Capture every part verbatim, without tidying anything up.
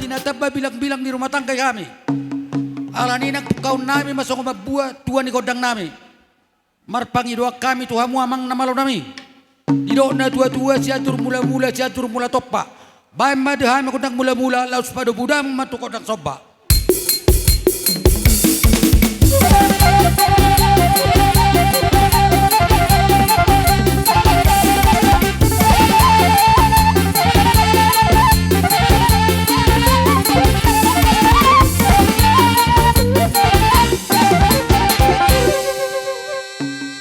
Di na tamba bilangbilang ni rumah tangga i hami. Alani i nang pungkaonnami ma songon mambuat tua ni gondangnami. Marpangidoan hami tu hamu amang na malo nami. Didok natuatua, siatur mulamula, siatur mula tompa. Baen ma di hami gondang mulamula, laos padomu damang ma tu gondang somba.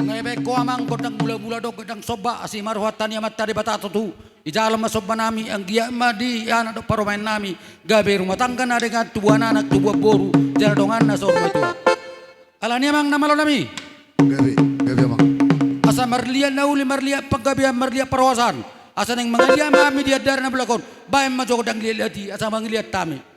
Nga dibaen ho amang gondang mulamula dohot gondang somba, asi ma rohanta ni Amanta Debata tutu. Dijalo ma sombanami, anggiat ma di anak dohot parumaennami gabe rumah tangga na denggan, tubuan anak, tubuan boru, jala dongan na saur matua. Alani i amang na malo nami. Gabe, gabe amang. Asa marliat na uli, marliat panggabean, marliat parhorasan. Asa naeng mangaliat ma hami di andar na bolak on. Baen ma jo gondang liatliat i asa mangaliat hami.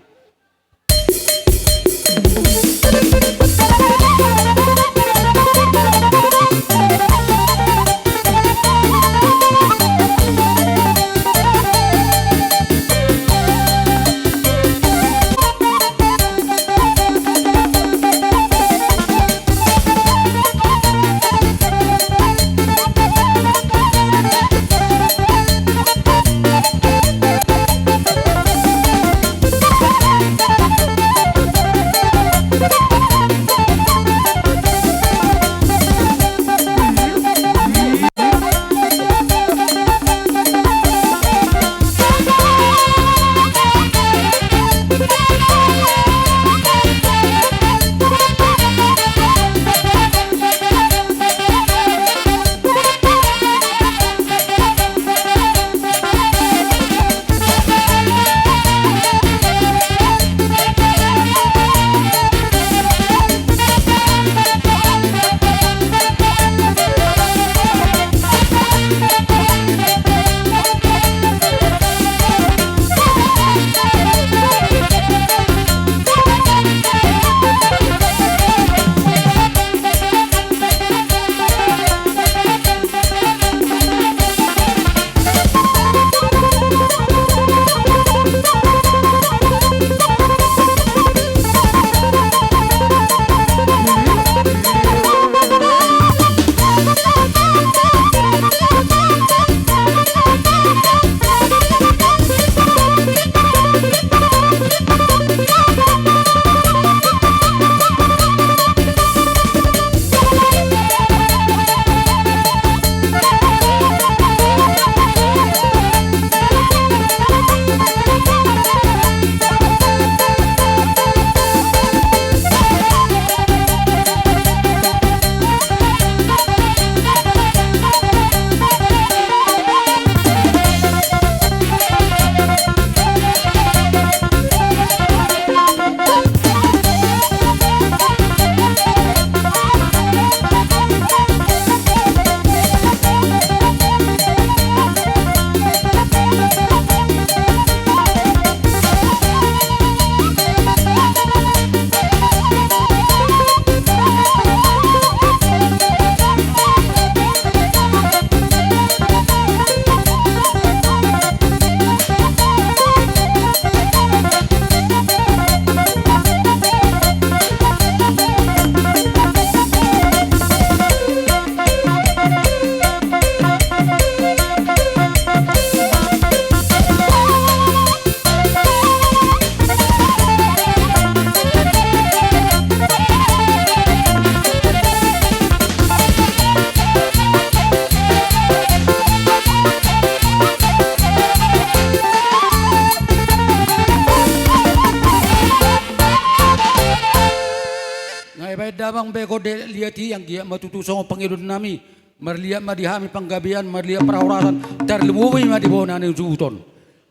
Amang, bahen ho liat i, anggiat ma tutu songon pangidoannami. Marliat ma di hami panggabean, marliat parhorasan, tarlumobi ma di bona ni hasuhuton.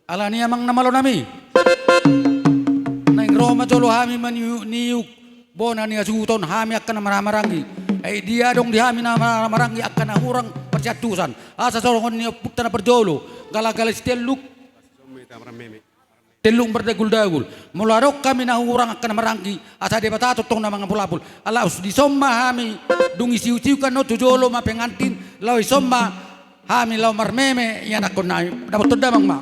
Alani i, amang na malo nami, naeng ro ma jolo hami maniuk-niuk bona ni hasuhuton, hami angka na marhahamaranggi. Ai dia adong di hami na marhahamaranggi angka na hurang parsiantusan, asa songon ni ompunta na parjolo, galagala sitelluk, telluk mardagul-dagul. Molo adong hami na hurang angka na marhahamaranggi, asa Debata tongtong na mangapul-apul. Ala usu dison ma hami, dung disiuksiuk annon tu jolo ma pengantin, laho dison ma hami laho marmeme ianakkonnami. Dapothon damang ma.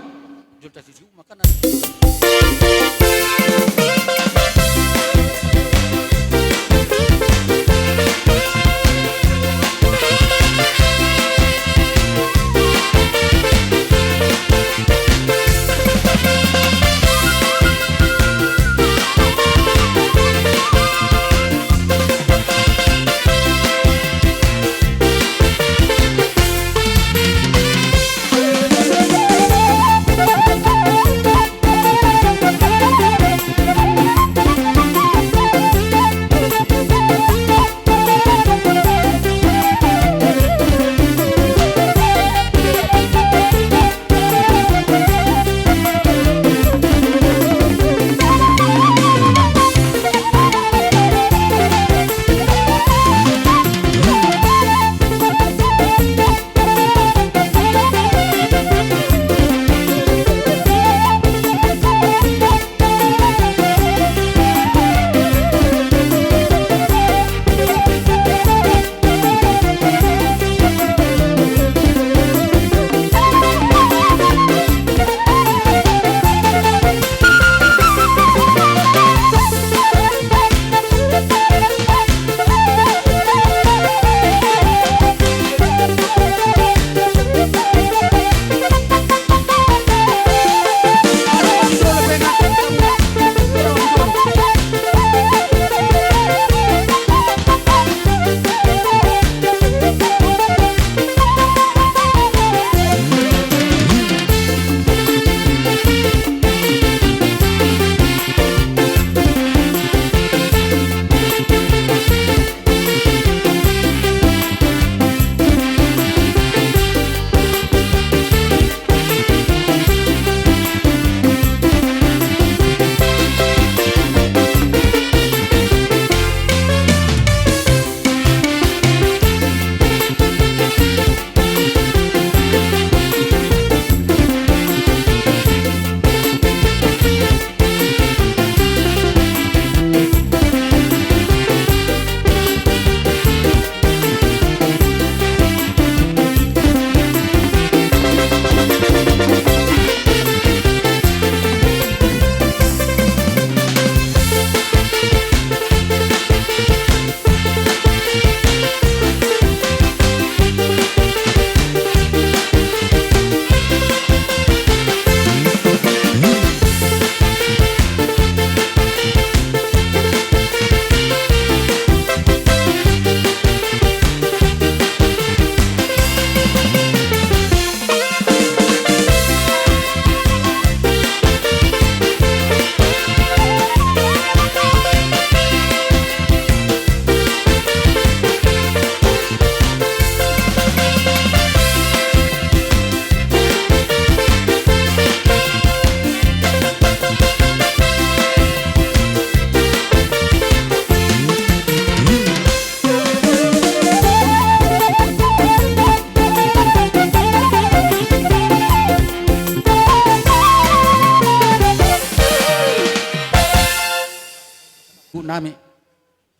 Nami.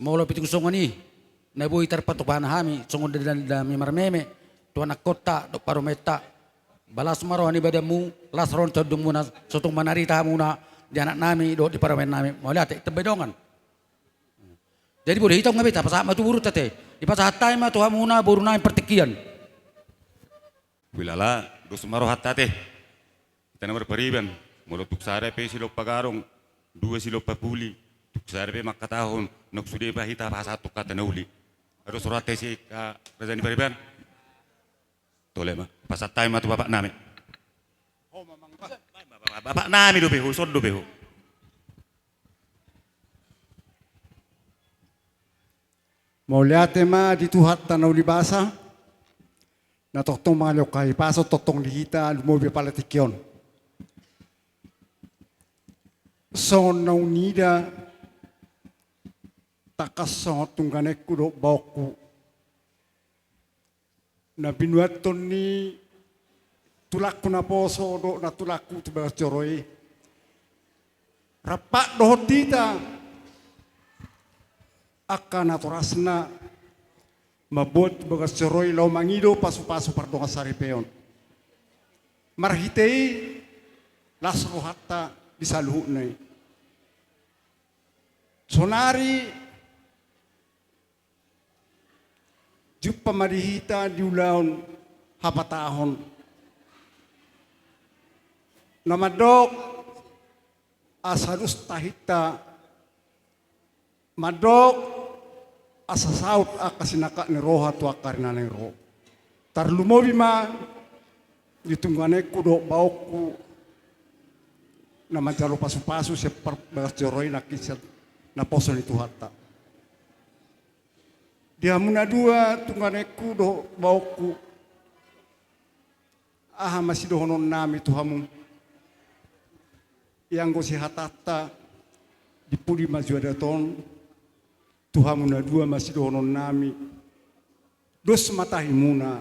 Molo pitung songon i na boi tarpatupa hami songon dandannami marmeme tu anakkonta dohot parumaenta. Balas ma roha ni badanmu, las roha ni tondongmuna, so tung manarita hamuna di anaknami dohot di parumaennami. Mauliate, tambai dongan. Jadi molo hita nunga beta, pasahat ma tu borunta ate. Dipasahat hami ma tu hamuna borunami partingkian. Huilala, dos ma rohanta ate. Hita na marpariban, molo tung sada pe silompa garong, dua silompa puli, tung sada pe mangkatahon, nang sude pe hita pasahat tu hata na uli. Dos rohanta ate, si angka raja ni pariban. Tole ma, pasahat hami ma tu bapaknami. Bapaknami dope ho, ison dope ho. Mauliate ma di Tuhanta na uli basa, na tongtong mangalehon hahipason tongtong di hita lumobi apala tingki on. Songon na unida, tangkas songon tungganengku dohot baongku na binuathon ni tulangku naposo dohot na tulangku tu bagas joro i. Rap dohot hita angka natorasna mamboan tu bagas joro i laho mangido pasupasu pardongan saripeon. Marhite i las rohanta di saluhutna i. Sonari jumpa ma di hita di ulaon hapatahon na mandok asa dos tahinta, mandok asa saut angka sinangkap ni roha tu angka ari na naeng ro. Tarlumobi ma di tungganengku dohot baongku na manjalo pasupasu sian parbagas joro i nangkin sian naposo ni Tuhanta. Di hamu na dua tungganengku dohot baongku, aha ma sidohononnami tu hamu? Ianggo sihatanta, di pudi ma jo adat on, tu hamu na dua ma sidohononnami. Dos ma tahimuna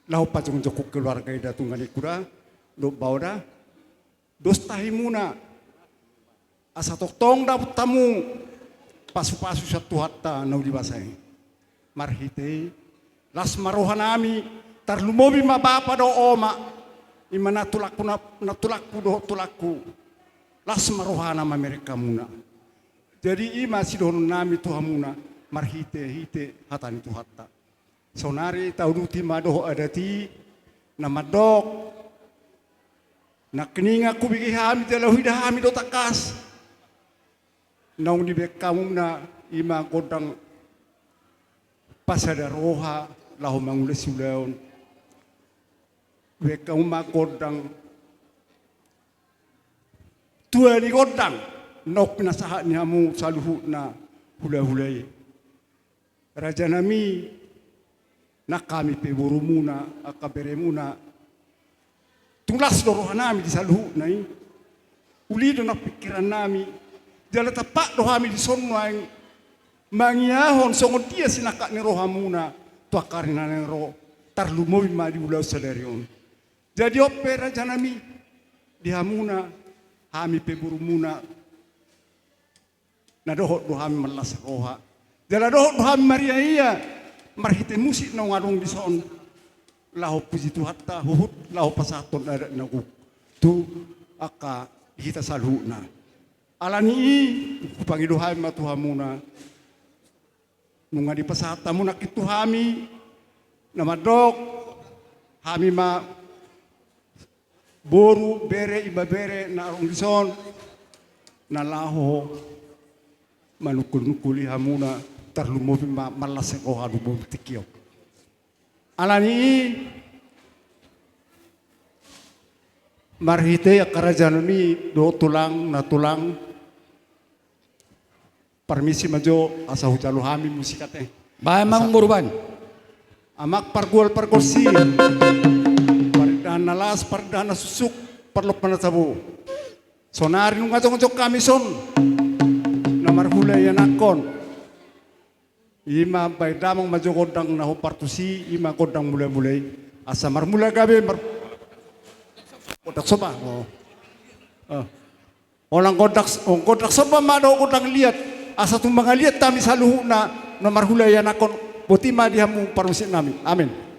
laho pajongjongkon keluarga i da tungganengku da, dohot baoa da. Dos tahimuna asa tongtong dapot hamu pasupasu sian Tuhanta na uli basa i. Marhite i las ma rohanami, tarlumobi ma bapa dohot oma, i ma na tulangku, na, na tulangku dohot tulangku. Las ma rohana mamereng hamuna. Jadi i ma sidohononnami tu hamuna marhitehite hata ni Tuhanta. Saonari tauduti ma dohot adat i na mandok, nangkiningan hubege hami jala huida hami do tangkas naung dibaen hamuna, i ma gondang pasada roha laho mangula siulaon. Dibaen hamu ma gondang, tua ni gondang naung pinasahat ni hamu saluhutna hulahula i. Rajanami, nang hami pe borumuna, angka beremuna, tung las do rohanami di saluhutna i. Uli do nang pingkirannami, jala tampak do hami dison nuaeng mangiahon songon dia sinangkap ni rohamuna tu angka ari na naeng ro, tarlumobi ma di ulaon sadari on. Jadi on pe rajanami, di hamuna, hami pe borumuna, na dohot do hami marlas roha jala dohot do hami mariaia marhite musik naung adong dison, laho puji Tuhanta huhut laho pasahathon adat na gok tu angka di hita saluhutna. Alani i hupangido hami ma tu hamuna, nunga dipasahat hamu nangkin tu hami na mandok, hami ma boru, bere, ibebere na adong dison, na laho manungkul-nungkuli hamuna, tarlumobi ma marlas roha lumobi tingki on. Alani i marhite i angka rajanami dohot tulang na tulang, parmisi ma jo asa hujalo hami musik ate. Baen ma amang boru, baen. Amang pargual pargonsi, parindahan na las, parindahan na suksuk, parlompan na tabo. Saonari nunga jongjong hami dison na marhula ianakhon. I ma baen damang ma jo gondang na hombar tusi, i ma gondang mulamula i. Asa marmula gabe mar-, gondang somba. Oh. Oh. Holan gondang, oh, gondang somba ma dohot gondang liat, asa tung mangaliat hami saluhutna na marhula ianakhon. Boti ma di hamu parmusiknami. Amen.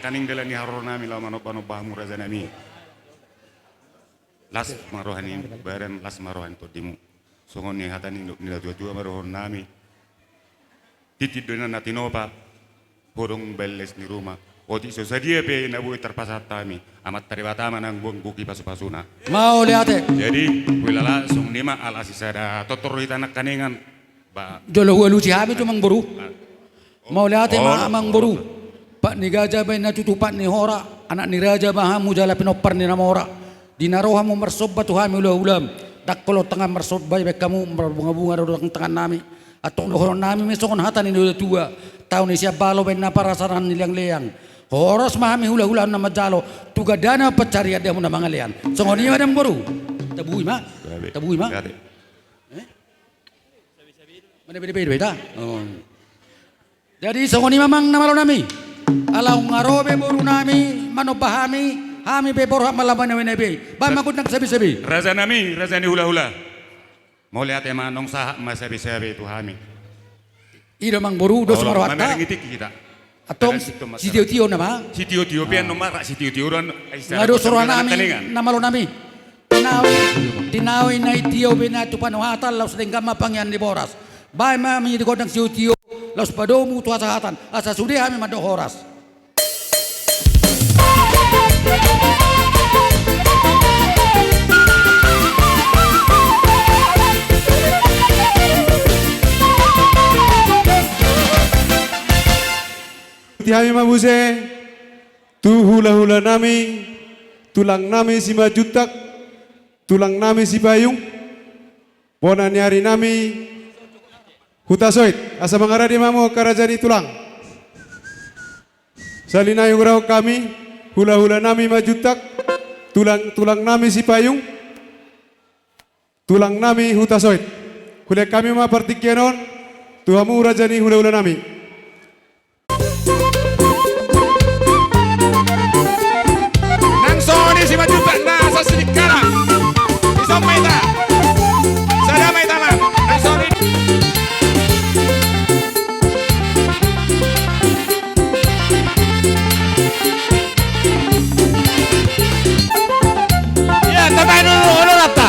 Nangkaning dalan ni haroro nami laho manomba-nomba hamu raja nami. Las ma roha ni badan, las ma roha ni tondimu. Songon i hata ni, ni natuatua ma dohononnami. Tintin do inna na tinopa, godang baen les ni ruma. Otik so sadia pe na boi tarpasahat hami, Amanta Debata ma nang gok-gok i pasu-pasuna. Mauliate. Jadi, huilala songon i ma ala sisada tortor do hita nangkaningan. Ba. Jolo hualusi hami tu amangboru. Ah. Mauliate ma amangboru. Pat ni gaja baen na tutu pat ni hora, anak ni raja ma hamu jala pinompar ni na mora. Di na ro hamu marsomba tu hami hula-hulam, ndang holong tangan marsomba ibaen hamu, marbunga-bunga do tangan-tangannami. Antong dohononnami ma songon hata ni natua-tua, tao ni sian balo baen na parasaan ni leang-leang. Horas ma hami hula-hula na manjalo, tu gandana pansarian di hamu na mangalean. Songon i ma amangboru. Tabui ma. Gabe. Tabui ma. Gabe. Eh? Mana beda-beda, beda? Oh. Jadi songon i ma amang na malo nami. Ala nunga ro be boru nami manomba hami, hami pe borhat ma laho manabei-nabei. Baen ma gondang sabe-sabe. Raja nami, raja ni hula-hula. Mauliate ma, naung sahat ma sabe-sabe tu hami. I do amangboru, dos ma rohanta. Mamereng i tingki hita. Antong sitio-tio nama. Sitio-tio pe annon ma ra, sitio-tio do annon. Nga dos roha nami, na malo nami. Tinau, tinau i na i tio be na tu panuhatan, laos denggan ma pangian ni boras. Baen ma hami gondang sitio-tio, laos padomu tu hasahatan, asa sude hami mandok horas. Di hami ma muse, tu hula-hula nami, tulang nami Simanjuntak, tulang nami Sipayung, bona ni ari nami Hutasoit, asa mangarade ma hamu angka raja ni tulang. Sahali nai hurahon hami, hula-hula nami Manjuntak, tulang, tulang nami Sipayung, tulang nami Hutasoit. Hulehon hami ma partingkian on, tu hamu raja ni hula-hula nami. Nang songon i Simanjuntak na sasirikala. Dison ma hita. Sada ma hita ma. Nang songon i. Ia, tambahen dulu, dulu, rata.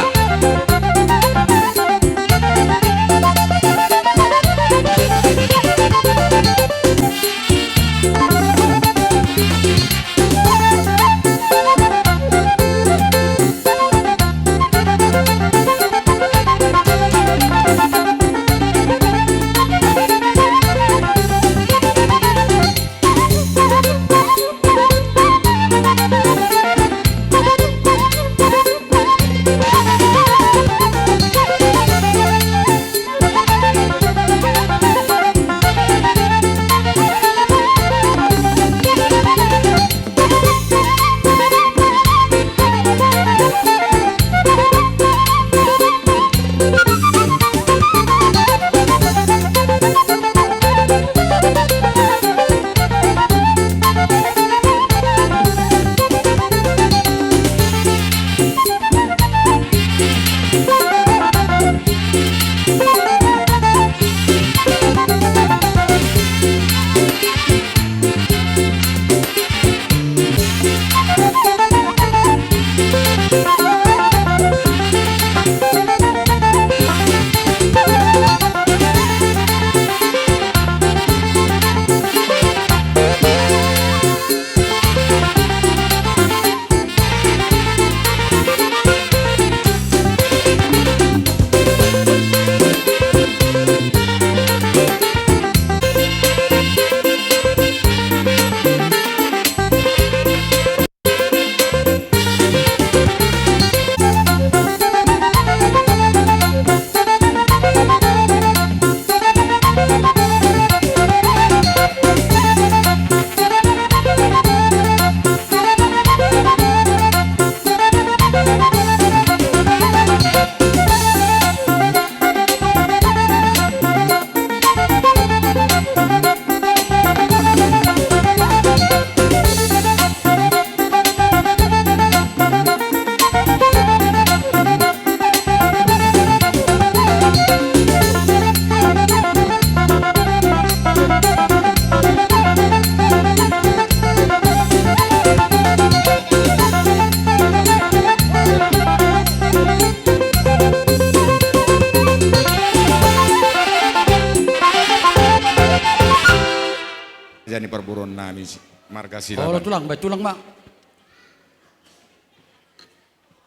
Marga Silaban. Olo tulang, baen tulang ma.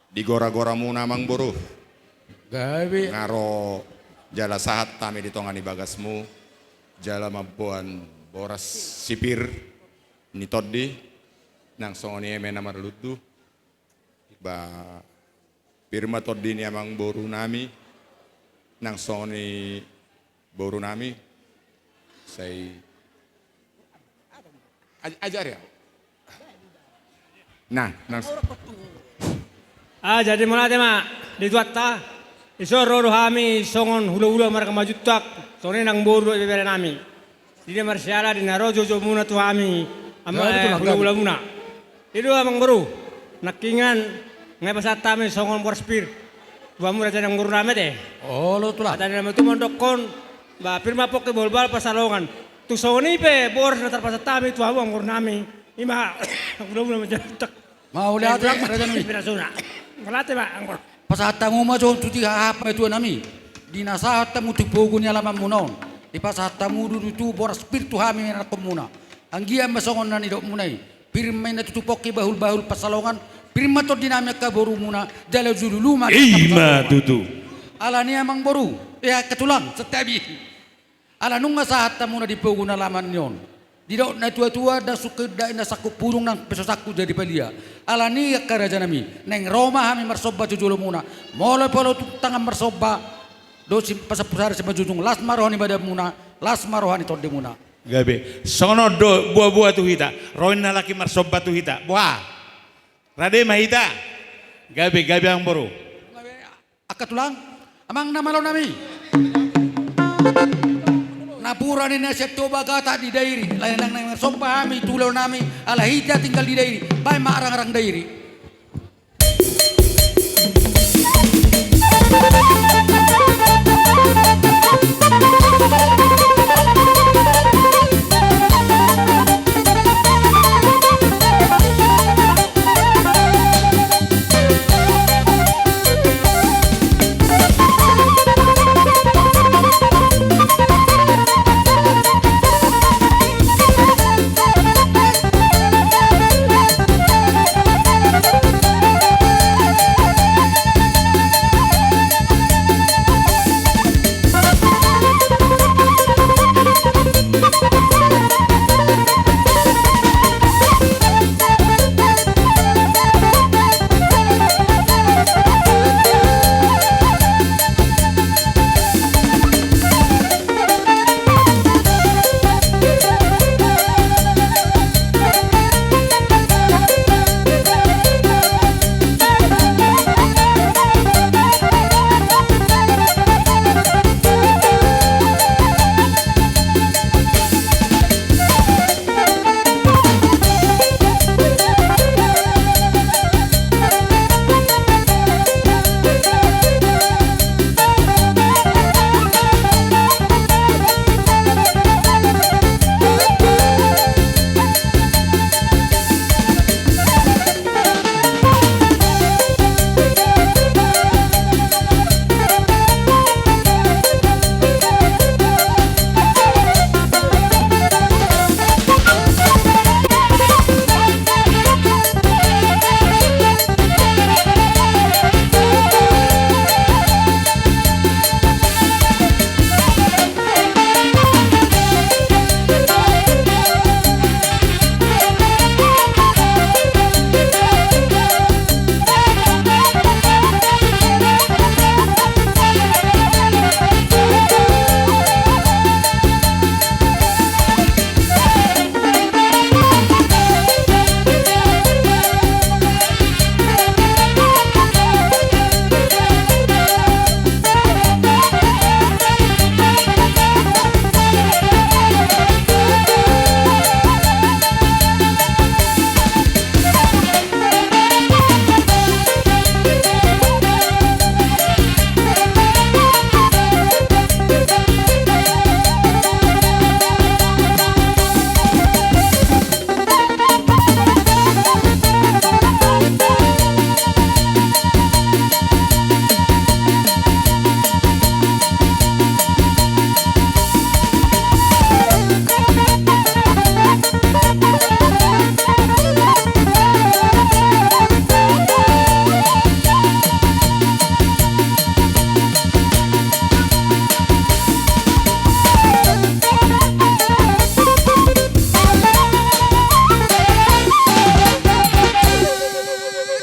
Di gora-goramuna amangboru. Gabe. Nga ro jala sahat hami di tonga ni bagasmu, jala mamboan boras sipir ni tondi, nang songon i eme na marlundu. Ba, pir ma tondi ni amangborunami, nang songon i borunami, sai aj-, ajari au. Nah, nang s- Ah, jadi mauliate ma di Tuhanta. Dison ro do hami songon hula-hula marga Simanjuntak, songon i nang boru dohot ibeberenami. Di na marsiala di na ro joujou muna tu hami, ama, eh, hula-hula muna. I do amangboru, nangkiningan nga pasahat hami songon boras pir tu hamu raja ni amangborunami ate. Olo tulang. Hata ni na matua mandokkon, ba pir ma pongki bahul-bahul pansalongan. Tung songon i pe boras na tarpasahat hami tu hamu amangborunami, i ma hula-hula marga Simanjuntak. Mauliate rajanami. Mauliate ma amangboru. Pasahat hamu ma jo tu di haha pamatuanami. Di na sahat hamu tu pogu ni alamanmuna on, dipasahat hamu do tutu boras pir tu hami manangkon muna. Anggiat ma songon na nidokmuna i. Pir ma inna tutu pongki bahul-bahul pansalongan. Pir ma tondinami angka borumuna. Jala jujur ma. I ma tutu. Alani amangboru, eh, angka tulang, santabi. Ala nunga sahat hamuna di pogu ni alamanmi on. Didok natua-tua, ndang sungkun indahan na sangkut pudung, nang pe so sangkut jadi palia. Alani angka rajanami, naeng ro ma hami marsomba tu jolomuna. Molo pe olo tung tangan marsomba dohot si, pasampusari simanjujung, las ma roha ni badanmuna, las ma roha ni tondimuna. Gabe. Songon on do boa-boa tu hita. Ro inna laki marsomba tu hita. Boha? Rade ma hita. Gabe, gabe amangboru. Angka tulang, amang na malonami. Napuran ni na sian Toba Gata di Dairi, lae nang naeng marsomba hami tu ulaonnami, ala hita tinggal di Dairi, baen ma arang-arang Dairi.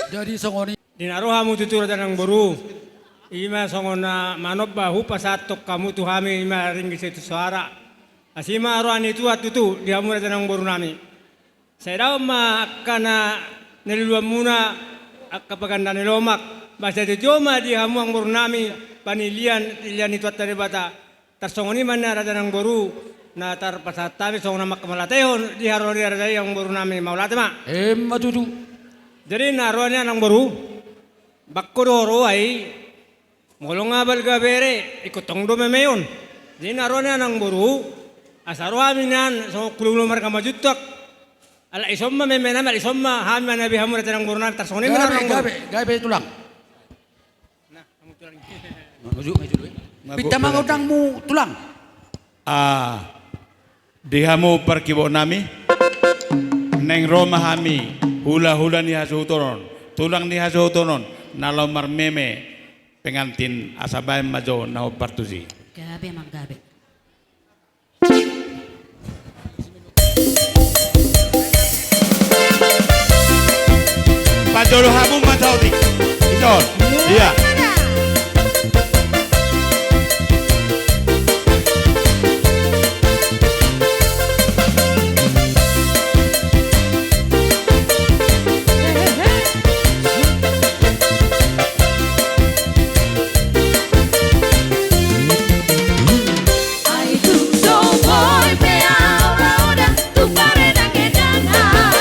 Jadi songon i. Di na ro hamu tutu raja nang boru, i ma songon na manomba hupasahathon hamu tu hami, i ma ringgit seratus soara. Asi ma roha ni Tuhan tutu di hamu raja nang boru nami. Sai dao ma angka na niluluanmuna, angka paganda ni lomak, ba sai tio ma di hamu amang boru nami panililian, panililian ni Tuhanta Debata. Tarsongon i ma na raja nang boru, na tarpasahat hami songon na manghamauliatehon di haroro ni raja i amang boru nami, mauliate ma. Emma tutu. Jadi na roha ni amang boru, bangko do roha i, molo nga balga bere, ingkon tong do memeon. Jadi na roha ni amang boru, asa ro hami nian songon hulahula marga Simanjuntak. Ala ison ma meme nami, ala ison ma hami manabi hamu raja nang boru nami, tarsongon i ma na amang boru. Gabe, gabe, gabe tulang. Nah, hamu tulang. Maju, maju dulu, eh. Pinta ma godangmu tulang. Ah, di hamu parkibot nami, naeng ro ma hami hulahula ni hasuhuton, tulang ni hasuhuton, na laho marmeme pengantin, asa baen ma jo na hombar tusi. Gabe, amang, gabe. Pajolo hamu ma saotik. Ison. Ia. Ai tung so boi pe au laho da tu paredakedan an,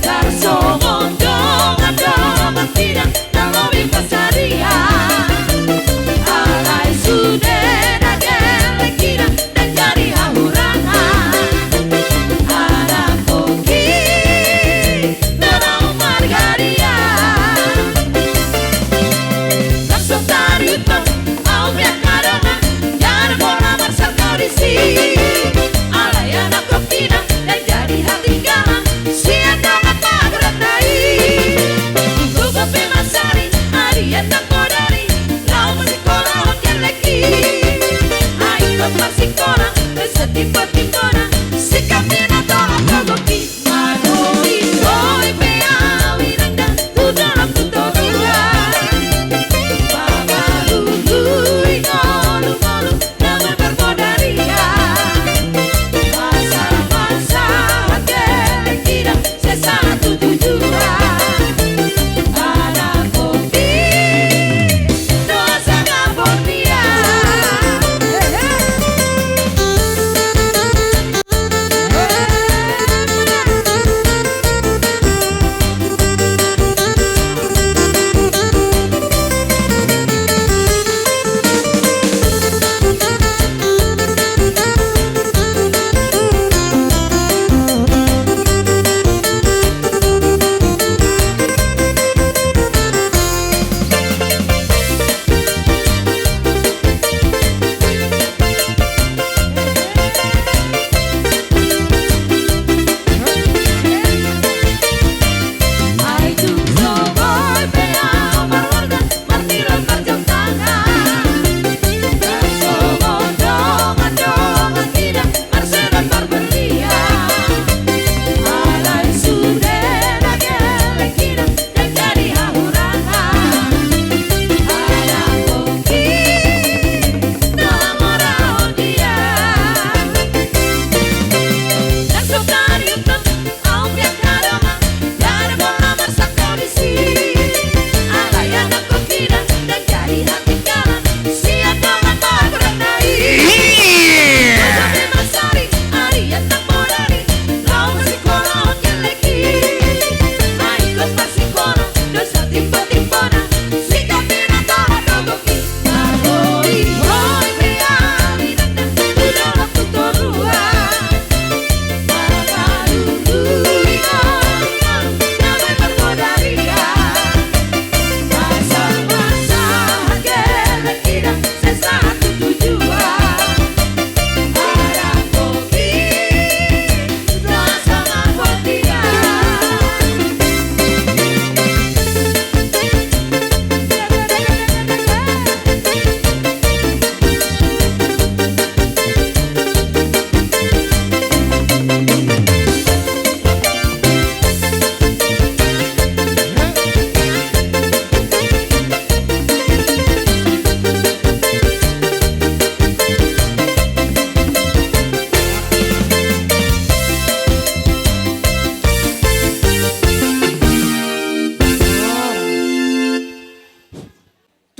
tarsongon dongan-dongan pidang na lobi pasada.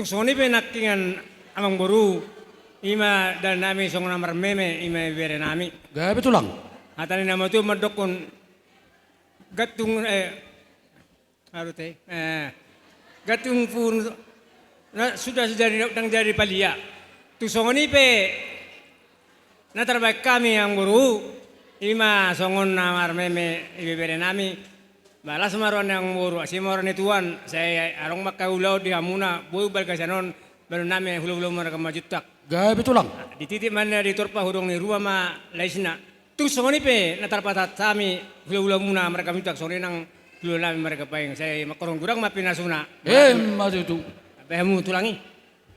Tung songon i pe nangkiningan amangboru, i ma dalan nami songon na marmeme, i ma ibebere nami. Gabe tulang. Hata ni na matua mandokkon gantung, eh, aduh te, eh, gantung pun, na, sudah, sudah jadi, ndang jadi palia. Tung songon i pe na tarbaen hami amangboru, i ma songon na marmeme ibebere nami. Ba las ma roha ni amangboru, asi ma roha ni Tuhan, sai adong ma angka ulaon di hamuna, boi balga sian on, baenon nami hulahula muna marga Simanjuntak. Gabe tulang. Dititip ma ninna di torpa, hudong ni ruma ma laisna. Tung songon i pe na tarpasahat hami hulahula muna marga Simanjuntak, songon i nang hulahula nami marga Paeng, sai mangkorhon godang ma pinasuna. Emma tutu. Bahen hamu tulang i.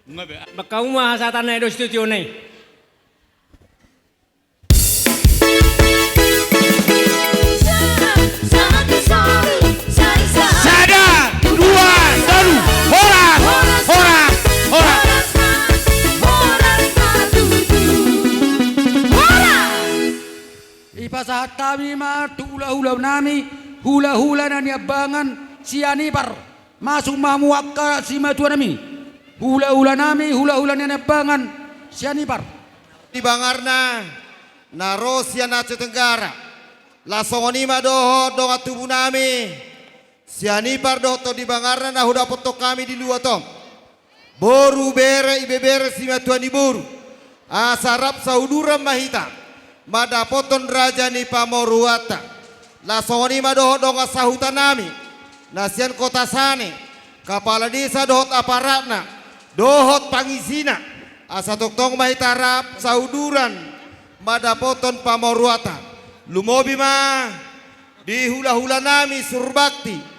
Bahen hamu ma hasahatanna i do sitution i. Sada, dua, tolu, horas, horas, horas. Dipasahat hami ma tu hulahula nami, hulahula na niambangan Sianipar. Masuk ma hamu angka simatua nami, hulahula nami, hulahula na niambangan Sianipar. Di bangarna na ro sian Aceh Tenggara, laos songon i ma dohot dongan tubu nami Sianipar dohot Tondi Bangarna na hudapothon hami di luat on. Boru, bere, ibebere, simatua ni boru, asa rap sauduran ma hita mandapothon raja ni pamoruonta. Laos songon i ma dohot dongan sahuta nami na sian Kota Sane, kapala desa dohot aparatna dohot pangisina, asa tongtong ma hita rap sauduran mandapothon pamoruonta. Lumobi ma di hulahula nami Surbakti.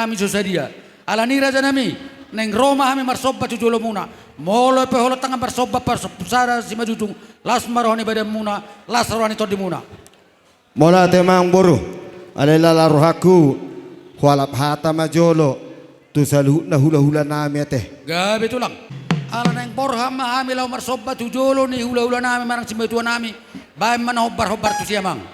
Hami so sadia. Alani raja nami, naeng ro ma hami marsomba tu jolomuna. Molo pe holan tangan marsomba parsomba sada simanjujung, las ma roha ni badanmuna, las roha ni tondimuna. Mauliate amang boru, alai lala rohangku, hualap hata ma jolo tu saluhutna hulahula nami ate. Gabe tulang. Ala naeng borhat ma hami laho marsomba tu jolo ni hulahula nami manang simatua nami, baen ma na hombar-hombar tusi amang.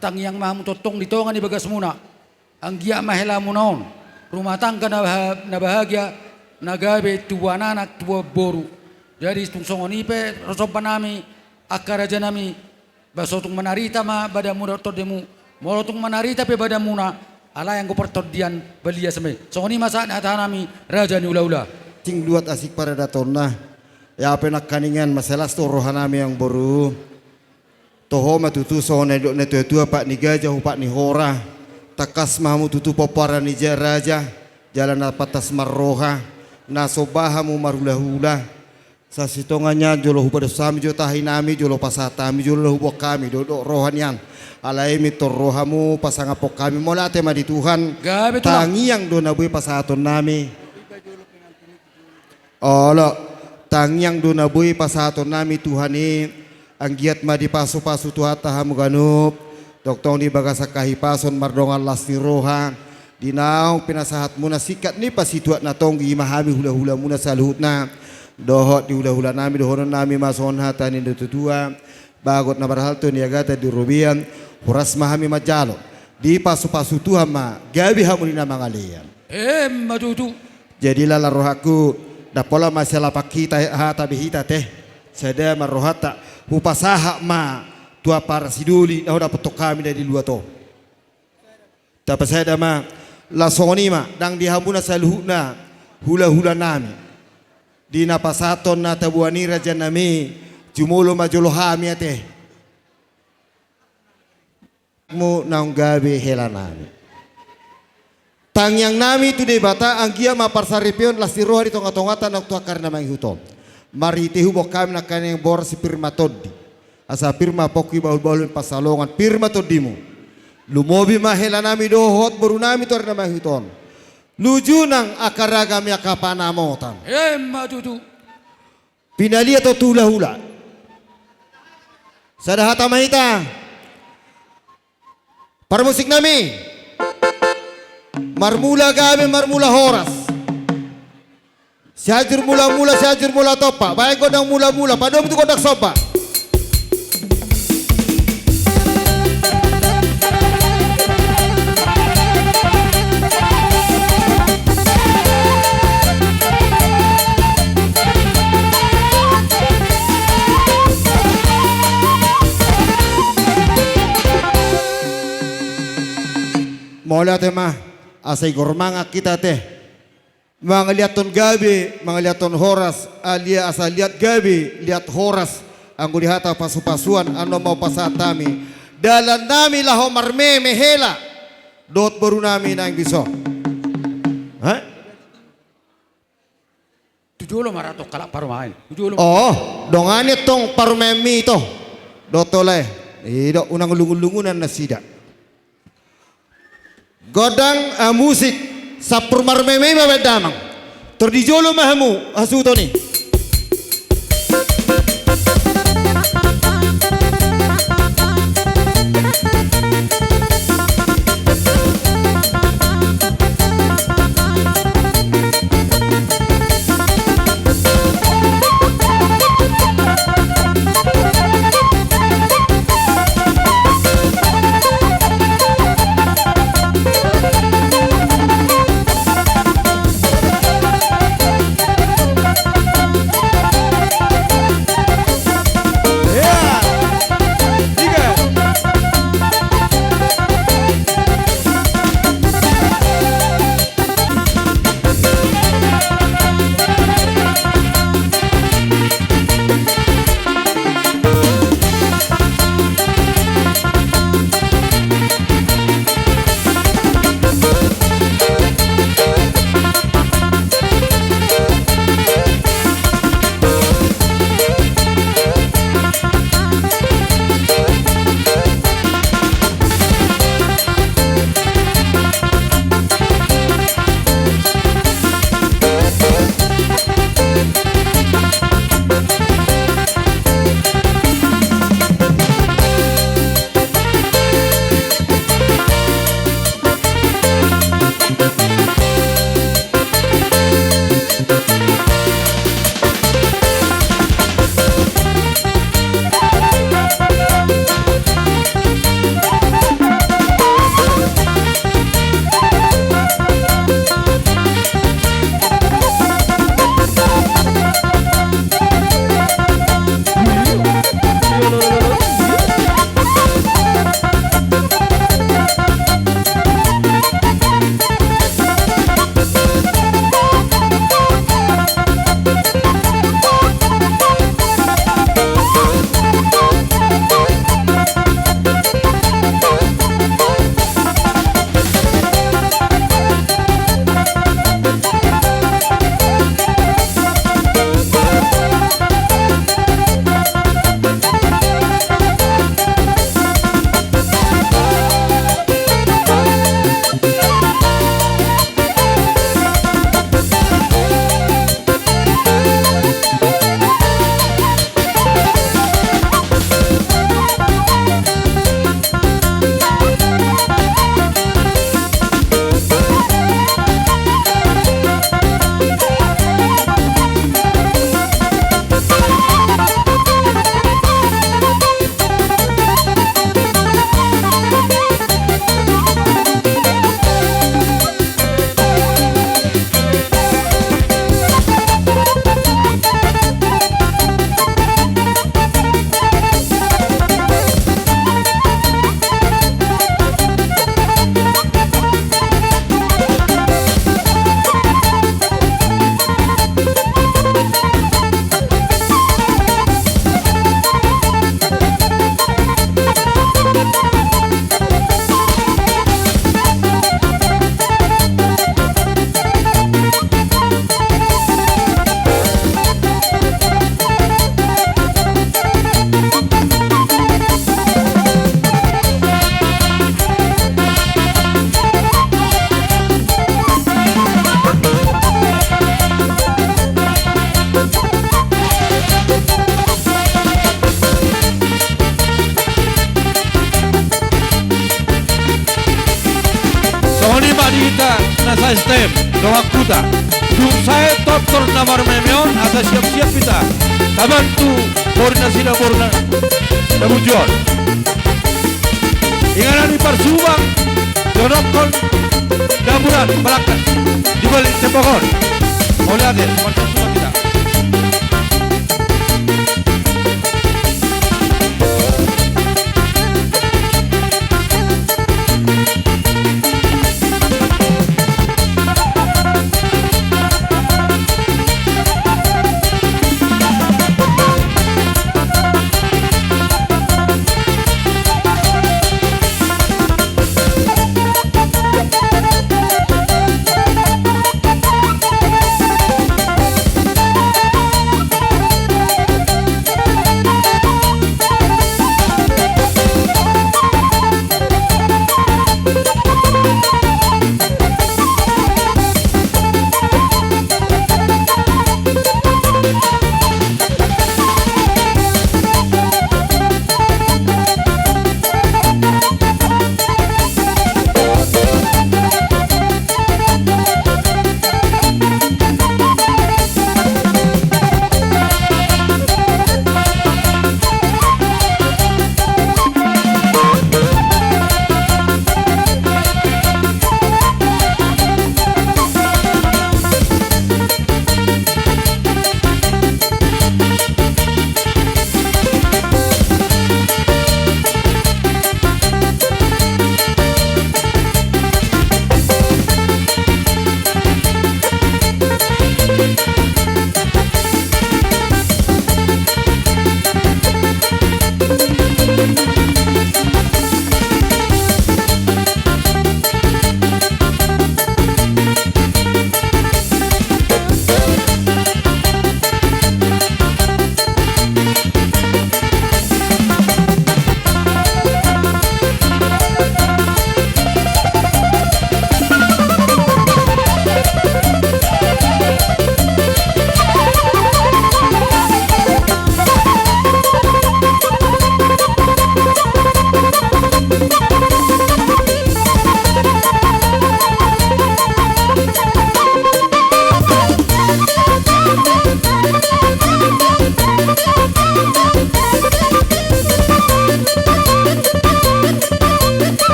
Tangiang ma hamu tongtong di tonga ni bagasmuna. Anggiat ma helamuna on rumah tangga na baha-, na bahagia, na gabe tubuan anak, tubuan boru. Jadi tung songon i pe ro somba nami, angka raja nami, ba so tung manarita ma badanmu dohot tondemu, molo tung manarita pe badanmuna, alai anggo partondian balias ma i. Songon i ma sahat ni hata nami, raja ni hulahula. Sing luat asing paradatonna. Ia pe nangkaningan ma sai las do roha nami, amangboru. Toho ma tutu songon na nidok ni natuatua, pat ni gajah, pat ni hora. Tangkas ma hamu tutu pomparan ni ja-, raja, jala na pantas marroha, na somba hamu marhulahula. Sasintongna nian jolo hupados hami jo tahi nami, jolo pasahat hami jolo na huboan hami dohot roha nian. Alai mintor rohamu pasangaphon hami, mauliate ma di Tuhan. Gabe, Tulang. Tangiang do na boi pasahaton nami. Olo, tangiang do na boi pasahaton nami Tuhan i, anggiat ma dipasupasu Tuhanta hamu ganup, tongtong di bagasan hahipason mardongan las ni roha, di naung pinasahatmuna singkat ni pasituak na tonggi, i ma hami hulahulamuna saluhutna, dohot di hulahula nami dohonon nami ma songon hata ni natuatua, bagot na marhalto niagatan di robean, horas ma hami manjalo, dipasupasu Tuhan ma, gabe hamu di na mangalean. Emma tutu. Jadi lalan rohangku, ndang pola ma sialapan hita, hata be hita te. Sada ma rohanta, hupasahat ma tu ampara sidoli na hudapothon hami na di luat on. Tapasada ma, laos songon i ma, ndang di hamuna saluhutna, hulahula nami. Di na pasahathon na taboan i raja nami, jumolo ma jolo hami ate. Mu naung gabe hela nami. Tangiang nami tu Debata anggiat ma parsaripeon las ni roha di tongatonganta nang tu angka ari na mangihut on. Marhite huboan hami nangkaning boras si pir ma tondi. Asa pir ma pongki bahulbahul ni pansalongan, pir ma tondimu. Lumobi ma hela nami dohot boru nami tu ari na mangihut on. Luju nang angka ragam ni angka panamotan. Emma tutu. Pinaliat on tu hulahula. Sada hata ma hita. Parmusik nami. Marmula gabe, marmula horas. Sianjur mulamula, Sianjur Mulatompa. Baen gondang mulamula, padomu tu gondang somba. Mauliate ma, asa igor mangan hita te. Mangaliathon gabe, mangaliathon horas, alia asa liat gabe, liat horas, anggo di hata pasupasuan, annon ma hupasahat hami. Dalan nami laho marmeme hela, dohot boru nami naeng dison. Hah? Tu jolo ma ra tong halak parumaen. Tu jolo. Oh, dongani tong parumaenmi ito. Dohot tole. Ido unang lungun-lungunan nasida. Gondang, ah, musik, sampur marmeme ma baen damang. Tor di jolo ma hamu, hasuhuton i. dongan huta. Dung sae tortor na marmeme on asa siap-siap hita tabantu boru nasida boru na, na burju on. Inganan ni parsumbang, jodokkon daburan balangkas di balik tembok on. Mauliate, marsumbang hita.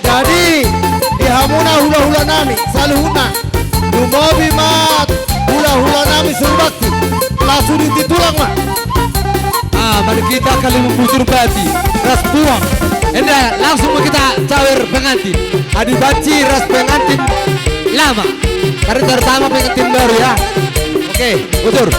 Jadi, di hamuna hula-hula nami, saluhutna, lumobi ma hula-hula nami surbakti, langsung di tulang ma. Ah, mari kita kalimbubu surbakti, ras puang. Enda, langsung ma kita cawer pengantin. Adi banci ras pengantin lama. Hari pertama pengantin baru ya. Oke, bujur.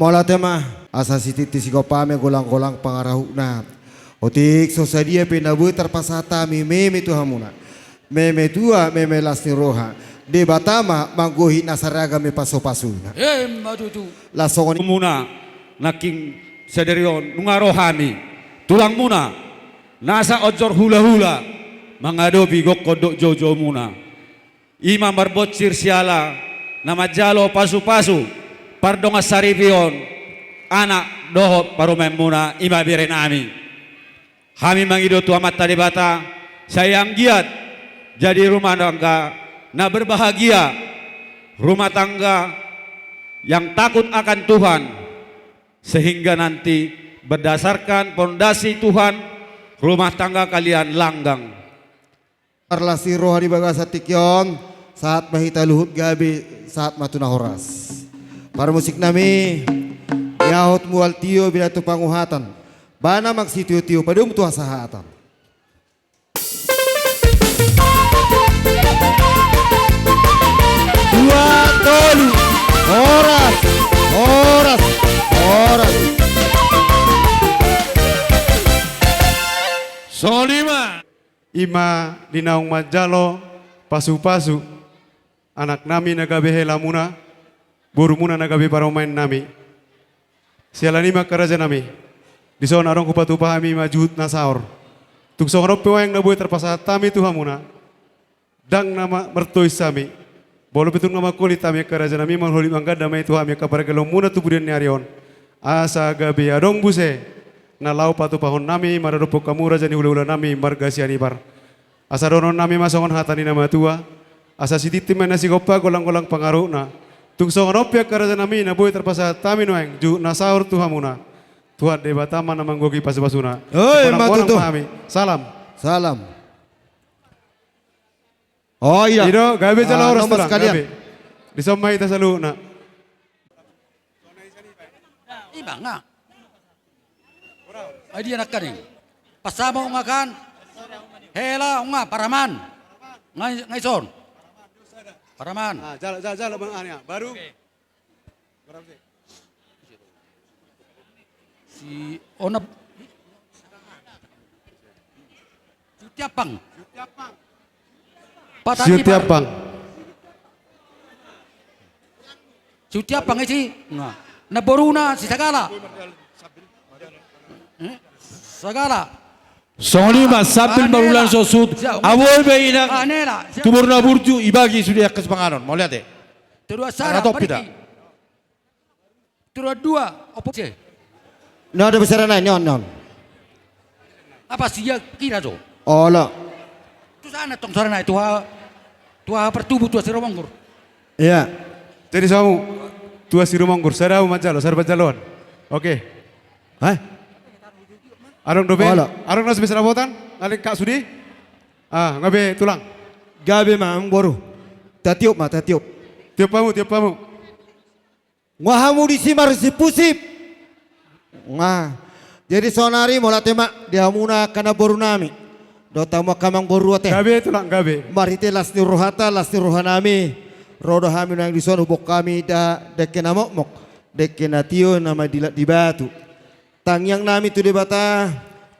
Mauliate ma, asa sititi sigompa hami golang-golang pangarahutna. Otik so sadia pe na boi tarpasahat hami meme tu hamuna. Meme tua, meme las ni roha. Debata ma manggohi nasa ragam ni pasu-pasuna. Emma tutu. Las songon i muna, nangkin sadari on, nunga ro hami. Tulangmuna, nasa onjor hula-hula, mangadopi gokhon dohot jou-joumuna. I ma marbonsir siala na manjalo pasu-pasu pardongan saripeon anak dohot parumaenmuna, i ma berenami. Hami mangido tu Amanta Debata, sai anggiat jadi rumah tangga na berbahagia, rumah tangga yang takut akan Tuhan, sehingga nanti berdasarkan pondasi Tuhan, rumah tangga kalian langgeng. Marlas ni roha di bagasan tingki on, sahat ma hita luhut gabe, sahat ma tu na horas. Parmusik nami, iahut mual tio binahen tu panguhatan, bana mansitio-tio padum tu hasahatan. I ma di naung manjalo pasupasu anaknami na gabe helamuna, borumuna na gabe parumaennami. Siala ni i ma angka rajanami, dison adong hupatupa hami ma juhut na saor. Tung songon on pe uaeng na boi tarpasahat hami tu hamuna, ndang na ma-, martois hami. Molo pe tung na mangkolit hami angka rajanami, mangkolit mangganda ma i tu hami angka pargelomuna tu pudian ni ari on. Asa gabe adong muse na laho patupahonnami maradophon hamu raja ni hulahulanami marga Sianipar. Asa dohononnami ma songon hata ni na matua, asa sititi ma na sigompa, golanggolang pangarahutna. Tung songon on pe angka rajanami, na boi tarpasahat hami nuaeng juhut na saor tu hamuna. Tuhan Debata ma na manggohi pasupasuna. Oi, simonangmonang ma tutu. Ma hami. Salam. Salam. Oh iya. I do, gabe jala horas, nomor tulang, sekalian. Gabe. Dison ma hita saluhutna. Ima nga. Ai dia nangkaning. Pasamo nga kan. Hela nga, Paraman. Nga, nga ison. Paraman. Ah, jala, jala, jala, Bang Ania. Baru. Oke. Si Onap. Si Tiapang. Siutiapang. Siutiapang isi. Nah. Na boruna si Sagala. Eh? Sagala. Songon i ma sambil marulan sosut. Siap. Abo be inang. Ah, nela. Siap. Tumur na burju ibagi sude angka sipanganon. Mauliate. Terus Sarah. Ratopi da. Turan dua, opo se? Na, ada bicara nai, non, non. Apa sia kira jo? Olo. Tu sana tong, sana nai, tua, tua Partubu, tua Sirumonggur. Iya. Jadi samu, tua Sirumonggur, sada manjalo, sada panjaloan. Oke. Hah? Adong dope? Olo. Adong na spesial rapotan? Alek kak sudi? Ah, gabe tulang. Gabe ma, boru. Tatiop ma, tatiop. Tiop hamu, tiop hamu. Nga hamu disi marsipusip. Nga. Jadi saonari mauliate ma di hamuna angka namboru nami dohot hamu angka amangboru ate. Gabe tulang, gabe. Marhite las ni rohata, las ni roha nami, ro do hami nuaeng dison, huboan hami da dengke na mokmok, dengke na tio na mandilat di batu. Tangiang nami tu Debata,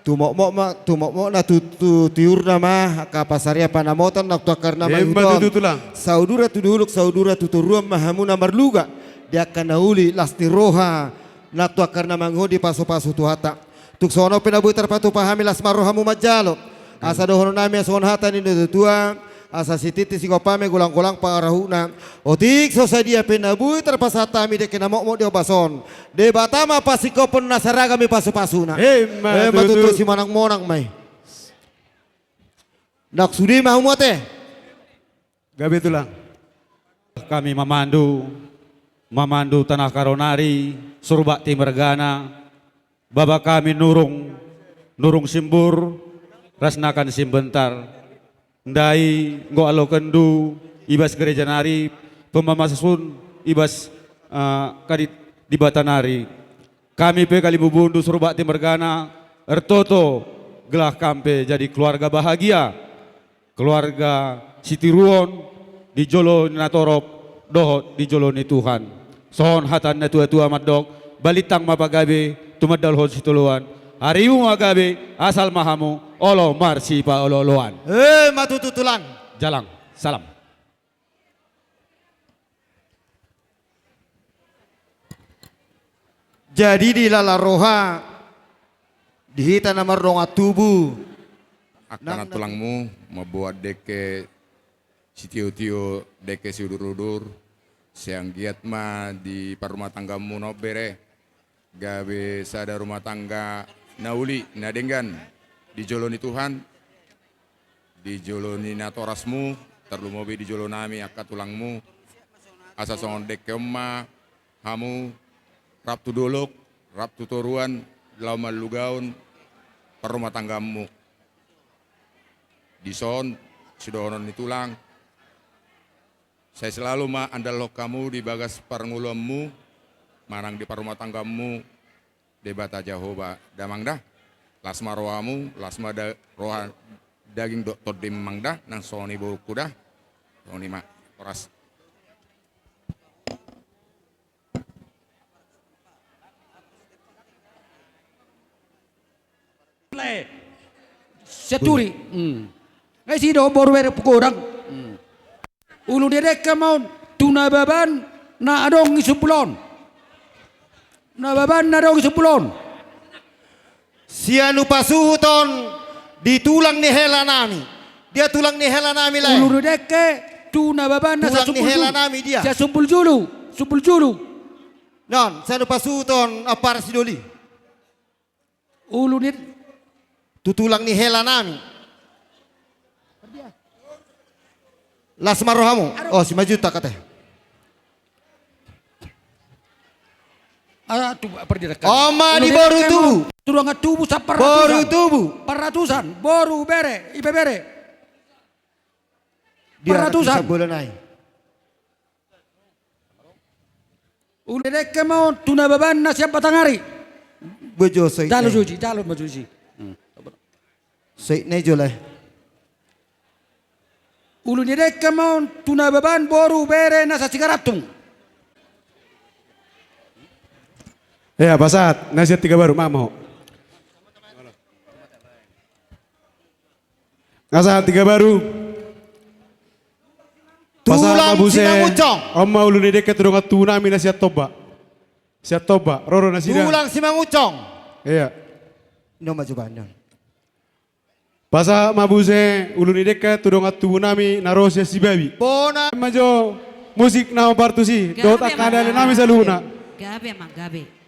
tumokmok ma, tumokmokna tu, tu tiurna ma angka pasarian panamotan nang tu angka na mangihut on. Ima tutu tulang. Saudura tu dolok, saudura tu toruan ma hamu na marluga di angka na uli, las ni roha nang tu angka na mangihut on, dipasupasu Tuhanta. Tung songon on pe na boi tarpatupa hami, las ma rohamu manjalo. Asa dohonon nami songon hata ni na tua-tua, asa sititi sigompa ma i, golang-golang pangarahutna. Otik so sadia pe na boi tarpasahat hami dengke na mokmok di ombas on, Debata ma pasingkophon, nasa ragam i pasupasuna. Ima tutu. Ima tutu, simonangmonang ma i. Nang sude ma hamu ate. Gabe tulang. Hami mamandu, mamandu tano Karnari, surbakti mergana, baba hami Nurung, Nurung Simbur, Rasnakan Simbentar. Ndai, anggo alokendu, ibas gereja nari, pemamasasun, ibas, eh, kadit Debata nari. Hami pe kalimubundu surbakti mergana, ertoto, gelah hami pe jadi keluarga bahagia. Keluarga sitiruon di jolo ni natorop dohot di jolo ni Tuhan. Songon hata ni na tua-tua mandok, balintang ma pagabe, tumandalhon sitiruon. Arimu ma gabe, asal ma hamu olo marsipaolo-oloan. Ima tutu tulang. Jalang, salam. Jadi dilala roha di hita na mardongan tubu. Angka na tulangmu mamboan dengke sitio-tio, dengke siudur-udur, sai anggiat ma di parrumatanggaonmuna on bere, gabe sada rumah tangga na uli, na denggan di jolo ni Tuhan, di jolo ni natorasmu, tarlumobi di jolo nami angka tulangmu, asa songon dengke on ma hamu rap tu dolok, rap tu toruan, laho manlugahon parrumatanggaonmu. Dison, sidohonon ni tulang, sai selalu ma andalhon hamu di bagas parngoluanmu manang di parrumatanggaonmu Debata Jahowa da, amang da. Las ma rohamu, las ma da-, roha, daging dohot tondim, amang da, nang songon i boruku da. Songon i ma, horas. Sianturi. Hmm. Ai si do boru bere pugodang. Hmm. Ulu ni dengke ma on tu Nababan na adong di sumpul on. Nababan na adong di sumpul on. Sian hupasuhut on di tulang ni hela nami. Dia tulang ni hela nami, lae? Ulu ni dengke tu Nababan na tulang ni hela nami, dia? Sian sumpul julu, sumpul julu. Non, sian hupasuhut on ampara si Doli. Ulu ni, tu tulang ni hela nami. Las ma rohamu. Aduh. Oh, si Majuta kate. Ah, tu, pardirekan. Oma di boru tubu. Turangan tubu, sa parratusan. Boru tubu. Parratusan, boru bere, ibebere. Dia parratusan. Bisa bola nai. Ulu ni dengke ma on tu Nababan na sian Batanghari. Bojo, soit. Jalo nai. Joji, jalo ma Joji. Hmm. Soit nai jo, lae. Ulu ni dengke ma on tu Nababan boru bere na sa Sigarantung. Ia, pasahat na sian Tigabaru, ma, ma ho. Nga sahat Tigabaru. Pasahat ma muse. Tulang Simanguncong. On ma ulu ni dengke tu dongan tubu nami na sian Tomba. Sian Tomba, ro do nasida. Tulang Simanguncong. Ia. Ino ma jo bahen on. Pasahat ma muse ulu ni dengke tu dongan tubu nami na ro sian Sibabi. Bona. Ma jo musik na hombar tusi dohot angka ale nami saluhutna. Gabe ma, gabe.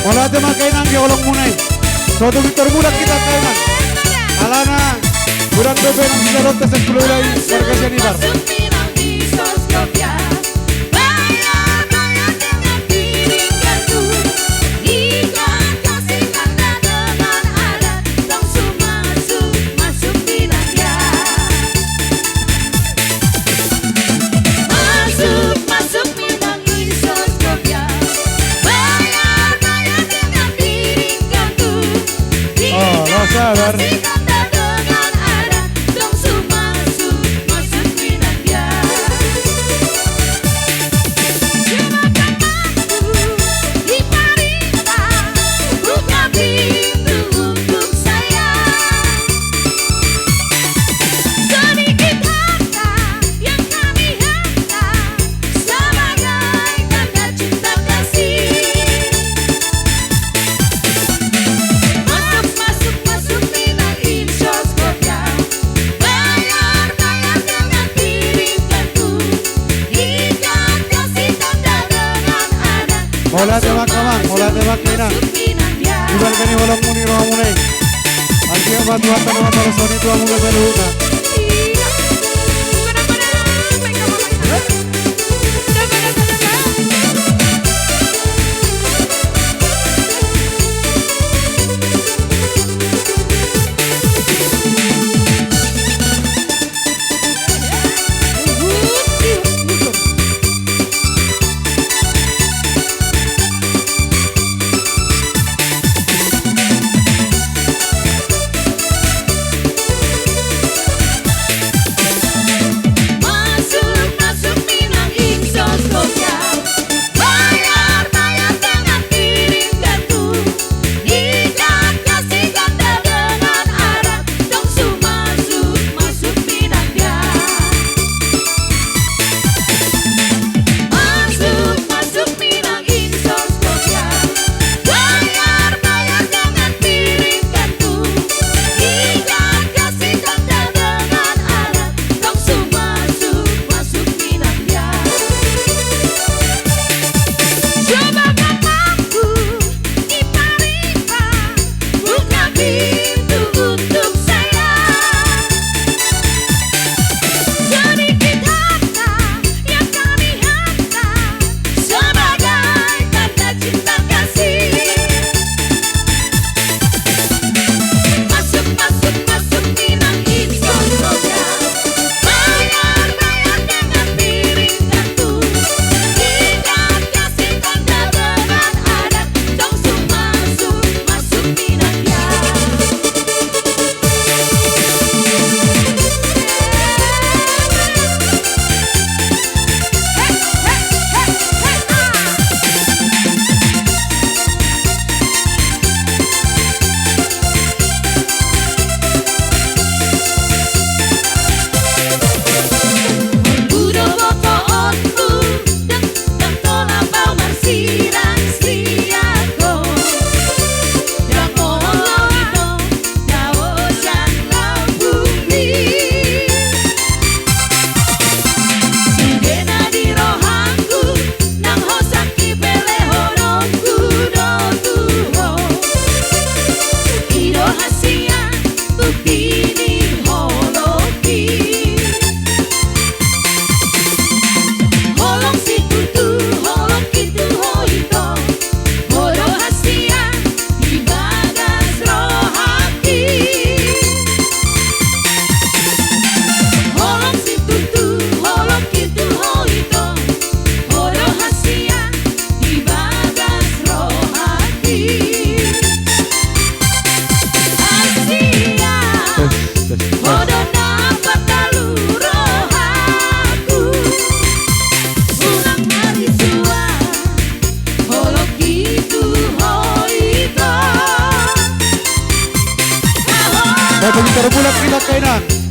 Mauliate ma angka inang di holongmuna i. So tung pintor mulak hita angka inang. Alana godang dope nang sisaronta sian hulahula i marga Sianipar. Oh, lo sabar. Mauliate ma angka amang, mauliate ma angka inang. Di bagasan holongmuna i, rohamuna i. Anggiat ma Tuhanta na mambahen songon i tu hamuna saluhutna.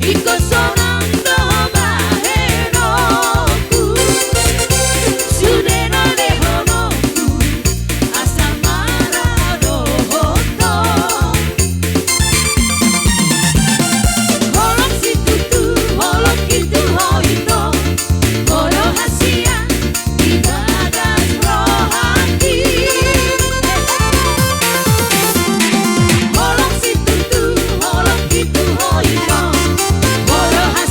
Ingkon sonang do bahenonku, sude na lehononku, asa maradophon ho. Holong situtu, holong kintu ho ito, ho do hasian di bagas rohangki. Holong situtu, holong kintu ho ito, ho do hasian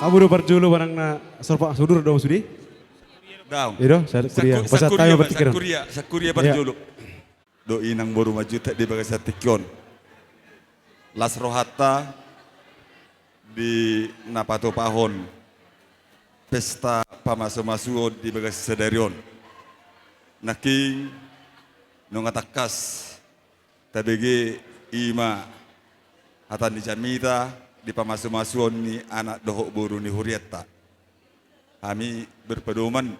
Boru parjolo manang na sorpa sudur do sude. Daong. Ido, sa-, kuria. Saku-, pasahat sakuria, hami ma, bertikiran. Sakuria, sakuria. Iya. Parjolo. Dohot inang boru Manjuntak di bagasan tingki on. Las rohanta di na patupahon pesta pamasumasuon di bagasan sadari on. Nangkin nunga tangkas tabege i ma hata ni jamita di pamasumasuon ni anak dohot boru ni hurianta. Hami berpedoman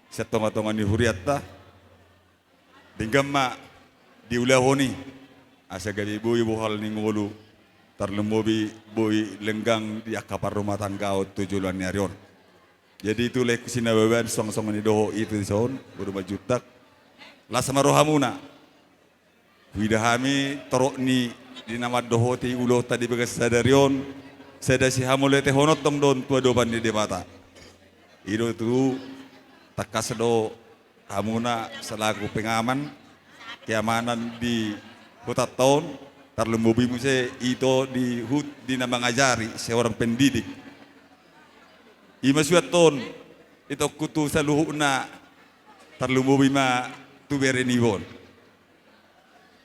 sian tongatonga ni hurianta, denggan ma diulahon i, asa gabe boi bohal ni ngolu, tarlumobi boi lenggang di angka parrumatanggaon tu joloan ni ari on. Jadi tu laengku sinababan, songon-songon i dohot ito dison, boru Manjuntak. Las ma rohamuna. Huida hami torop ni di na mandohoti ulaonta di bagasan sadari on, sada sihamauliatehon tong do on tu adopan ni Debata. I do tutu, tangkas do hamuna selaku pengaman, keamanan di hutanta on, tarlumobi muse ito di hut, di na mangajari, seorang pendidik. I ma suanhon itongku tu saluhutna, tarlumobi ma tu bere niba on.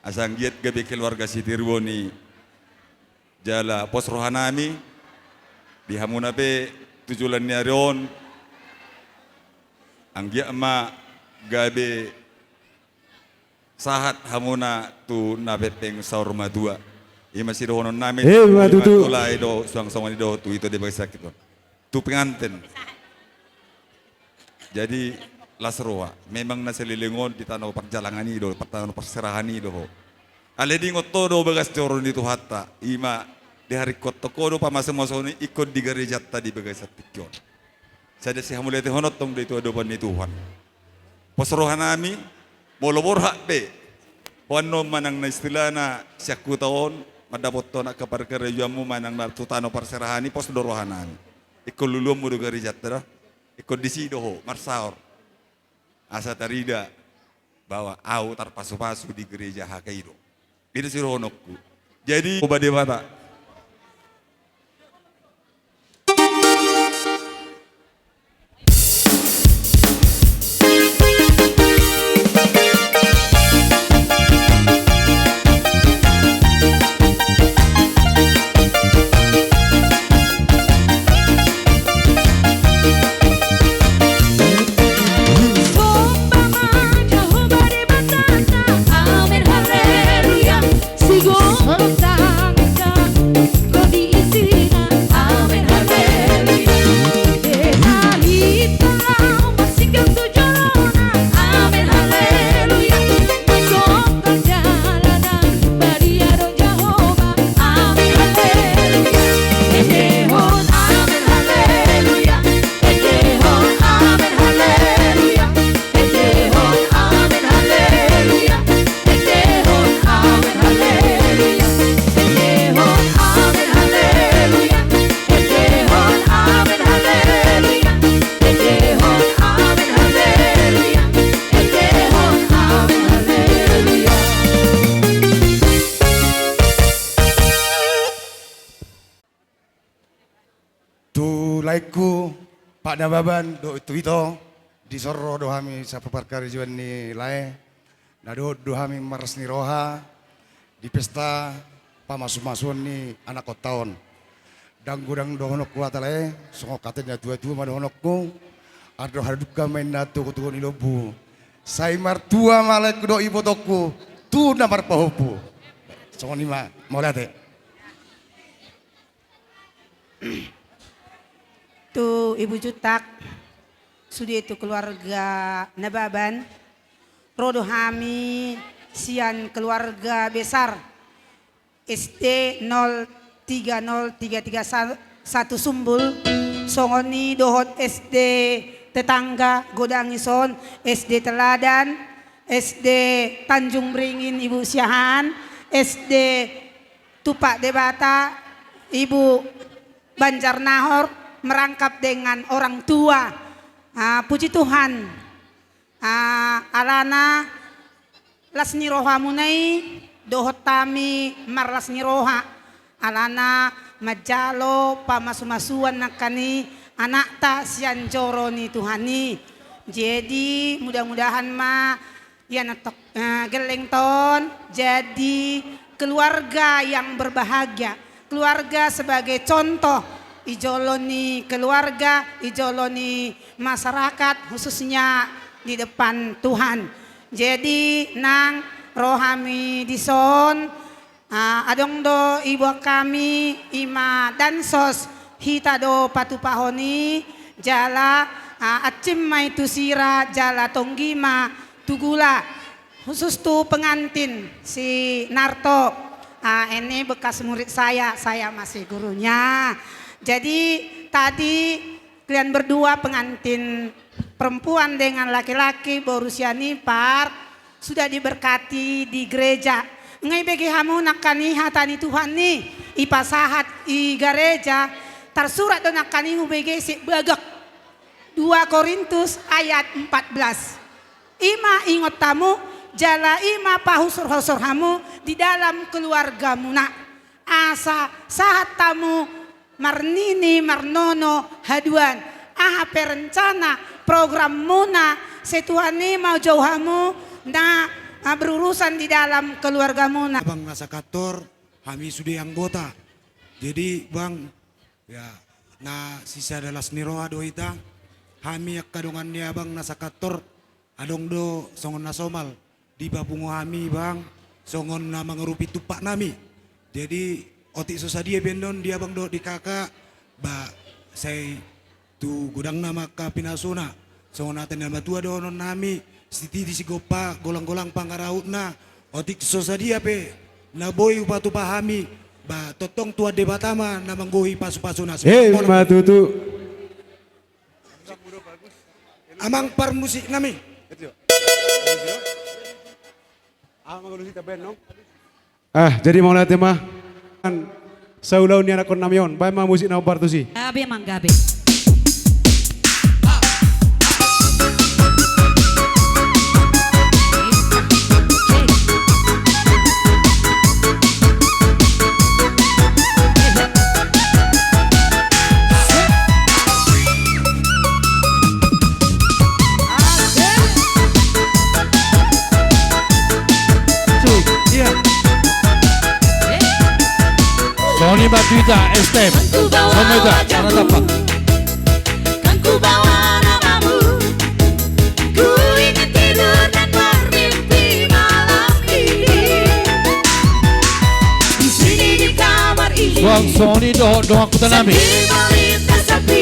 Asa anggiat gabe keluarga sitiruon i jala pos rohanami di hamuna pe tu joloan ni ari on, anggiat ma gabe sahat hamuna tu na penggeng saur matua. I ma sidohononnami. Eh, tu ma tutu. Lae do suang songon i do tu ito di bagasan tingki on. Tu penganten. Jadi, las roha. Memang na saleleng on di tano parjalangan i do, tano parserahan i do ho. Alai diingot ho do bagas joro ni Tuhanta, i ma diharingkothon ho do pamasumasuon i ingkon di garejanta di bagasan tingki on. Sada sihamauliatehon tong do i tu adopan ni Tuhan. Pos rohanami, molo borhat pe ho annon manang na istilahna sian huta on mandapothon angka parkarejoanmu manang na tu tano parserahan i, pos do rohanami. Ingkon luluanmu do garejanta da. Ingkon disi do ho marsaor, asa tarida bahwa ahu tarpasupasu di gereja H K I do. I do sidohononku. Jadi, oba Debata. Tu laengku, Pak Nababan, dohot tu ito, dison ro do hami saparkarejoan ni lae, na dohot do hami marlas ni roha di pesta pamasumasuon ni anakhonta on. Ndang godang dohononku hata lae, songon hata ni natuatua ma dohononku, andor hadungka ma inna tu togutogu ni lombu. Sai martua ma laengku dohot ibotongku tu na marpahompu. Songon i ma, mauliate. Tu Ibu Juntak, sude tu keluarga Nababan, ro do hami sian keluarga besar S D nol tiga nol tiga tiga satu Sumbul, songon i dohot S D tetangga godang i son, S D Teladan, S D Tanjung Beringin Ibu Siahaan, S D Tupak Debata, Ibu Banjar Nahor, merangkap dengan orang tua. Ah, puji Tuhan. Ah, alana las ni rohamuna i, dohot hami marlas ni roha. Alana manjalo pamasumasuon nangkaning anakta sian joro ni Tuhan i. Jadi, mudah-mudahan ma ia na tok-, eh, gelleng ton jadi keluarga yang berbahagia, keluarga sebagai contoh di jolo ni keluarga, di jolo ni masyarakat, khususnya di depan Tuhan. Jadi, nang ro hami dison, ah, adong do iboan hami, i ma dansos, hita do patupahon i, jala, ah, ancim ma i tu sira, jala tonggi ma tu gula. Khusus tu pengantin, si Narto. Ah, ini bekas murid saya, saya masih gurunya. Jadi, tadi kalian berdua pengantin perempuan dengan laki-laki, boru sian Ipar, sudah diberkati di gereja. Nga dibege hamu nangkaning hata ni Tuhan i, dipasahat di gareja, tarsurat do nangkaning hubege sian bagak. Dua Korintus ayat empat belas. I ma ingot hamu, jala i ma pahusor-husor hamu di dalam keluargamuna. Asa sahat hamu marnini marnono haduan, aha pe rencana programmuna, sai Tuhan i ma jou hamu na, ah, berurusan di dalam keluargamuna. Abang na sakantor, hami sude anggota. Jadi, Bang, ya, na sisada las ni roha do hita, hami angka dongan ni abang na sakantor, adong do songon na somal dipapungu hami, Bang, songon na mangurupi tumpak nami. Jadi, otik so sadia pe annon di abang dohot di kakak, ba, sai tu godangna ma angka pinasuna. Songon hata ni na matua dohonon nami, sititi sigompa, golang-golang pangarahutna, otik so sadia pe na boi hupatupa hami, ba, tongtong Tuhan Debata ma na manggohi pasu-pasuna. Emma tutu. Amang parmusik nami. Ah, jadi mauliate ma. Saulaon ni anakkon nami on, baen ma musik na hombar tusi. Gabe, Amang, gabe. Songon i ma tu hita, S T M. Songon i ma tu hita, anak tapa. Kan kubawa namamu, ku ingin tidur dan bermimpi malam ini. Di sini di kamar ini. Bang, songon i dohot dongan huta nami. Sepi melintas sepi.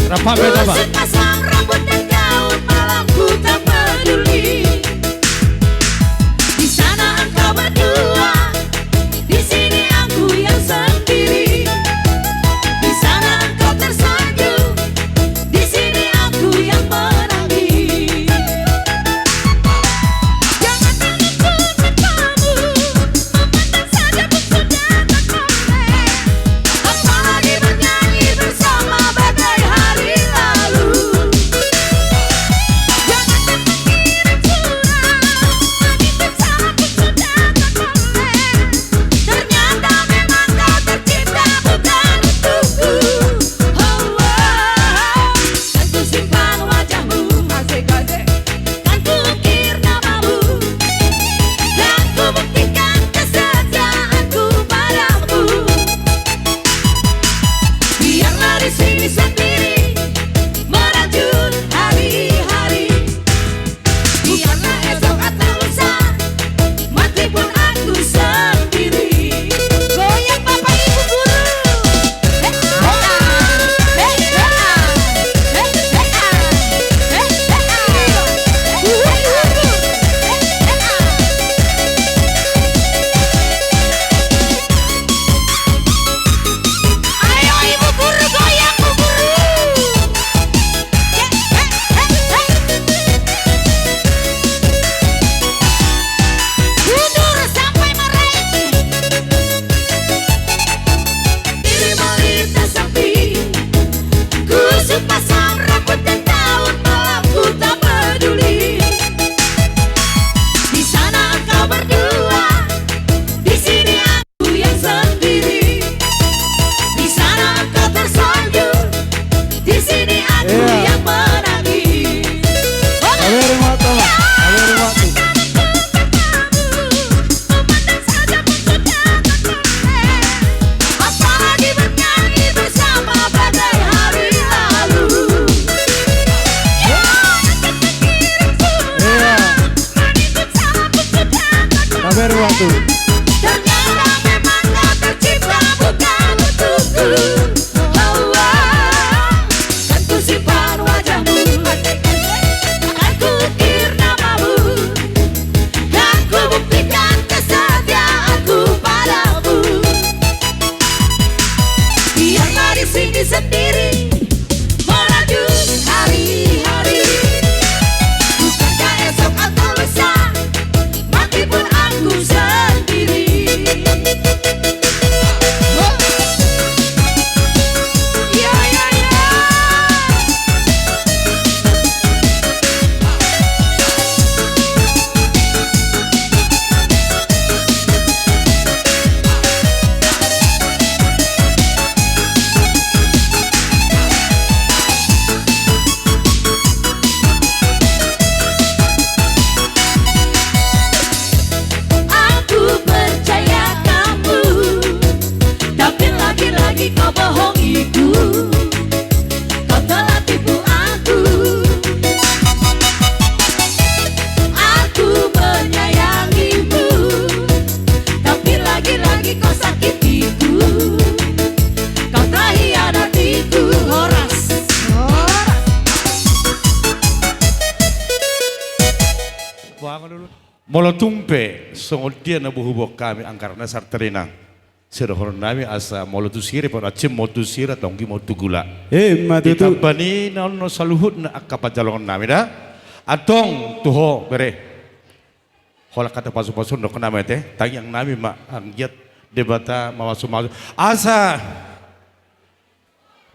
Rap hami, Bang. Kusut pasang rambut dan gaun malam ku tak peduli. Di sana engkau berdua, di sini aku yang sendiri. Di sana engkau tersenyum, di sini aku yang menangis. Jangan tanganku terpaku, memandang saja pun sudah tak boleh. Apalagi bernyanyi bersama bagai hari lalu. Sini sendiri, melaju hari-hari. Bukankah esok atau lusa, mati pun aku sendiri. Ya, ya, ya. Aku percaya kamu, tapi lagi-lagi kau bohongiku. Kau telah tipu aku. Aku menyayangimu, tapi lagi-lagi kau sakitiku. Kau telah hianatiku. Horas. Horas. Molo tung pe songon dia na bohi boan hami anggaran na sarterina. Sidohonon nami asa molo tu sira pe on, ancim molo tu sira, tonggi molo tu gula. Emma tutu. Ditamba ni on saluhutna angka panjalonon nami da. Antong tu ho bere. Holan hata pasu-pasu dohonon nami ate. Tangiang nami ma anggiat Debata mamasu-masu. Asa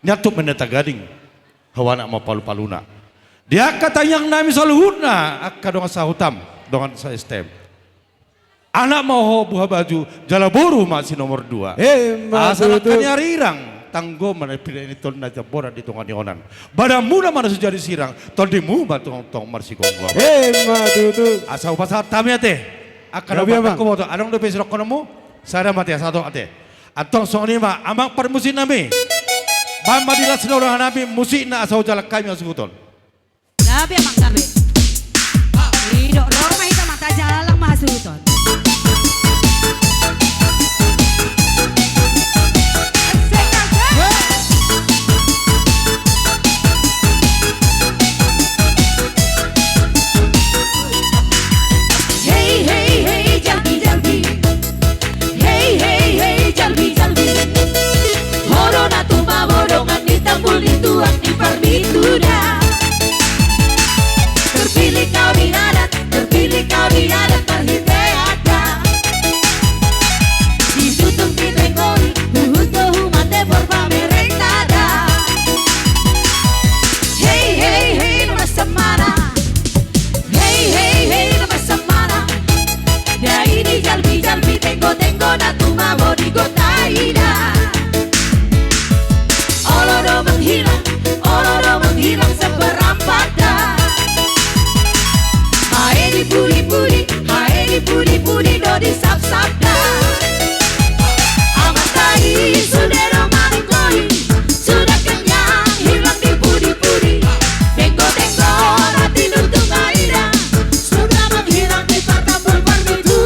niantup ma na tagading, hau anak ma palu-paluna. Di angka tangiang nami saluhutna, angka dongan sahutam, dongan sa-S T M. Anak ma ho buha baju, jala boru ma si nomor dua. Emma tutu. Asa nangkin arirang, tanggo ma na pinangido ni tolna jamboran di tonga ni onan. Badanmuna ma na so jadi sirang, tondimu ma tongtong marsigomgom. Emma tutu. Asa hupasahat hami ate. Angka na gabe, Amang. Adong dope sidohononmu? Sada ma ate, sahat ate. Antong songon i ma, Amang parmusik nami. Baen ma di las ni roha nami musikna asa hujalang hami hasuhuton. Gabe, Amang, gabe. Didok roha ma hita, Amang, tajalang ma hasuhuton. Hei, hei, hei, jalbi, jalbi. Hei, hei, hei, jalbi, jalbi. Ho do na tumabo dongan ni tambul ni tuak ni parmituna. Terpilih kau di adat, terpilih kau di adat marhite adat. Ditutung di tenggori, huhut do humate porba mereng dada. Hei, hei, hei, na marsemana. Hei, hei, hei, na marsemana. Dai ni jalbi-jalbi, tenggo-tenggo na tumabo di gota ida. Olo do menghilang, olo do menghilang seperempat da. Hae di pudi-pudi, hae di pudi-pudi do di sap-sap da. Amanta i sude do manungkoi. Sudah kenyang hilang di pudi-pudi. Tenggo-tenggo na tinuntung aida. Sudah menghilang di partambul parmitu.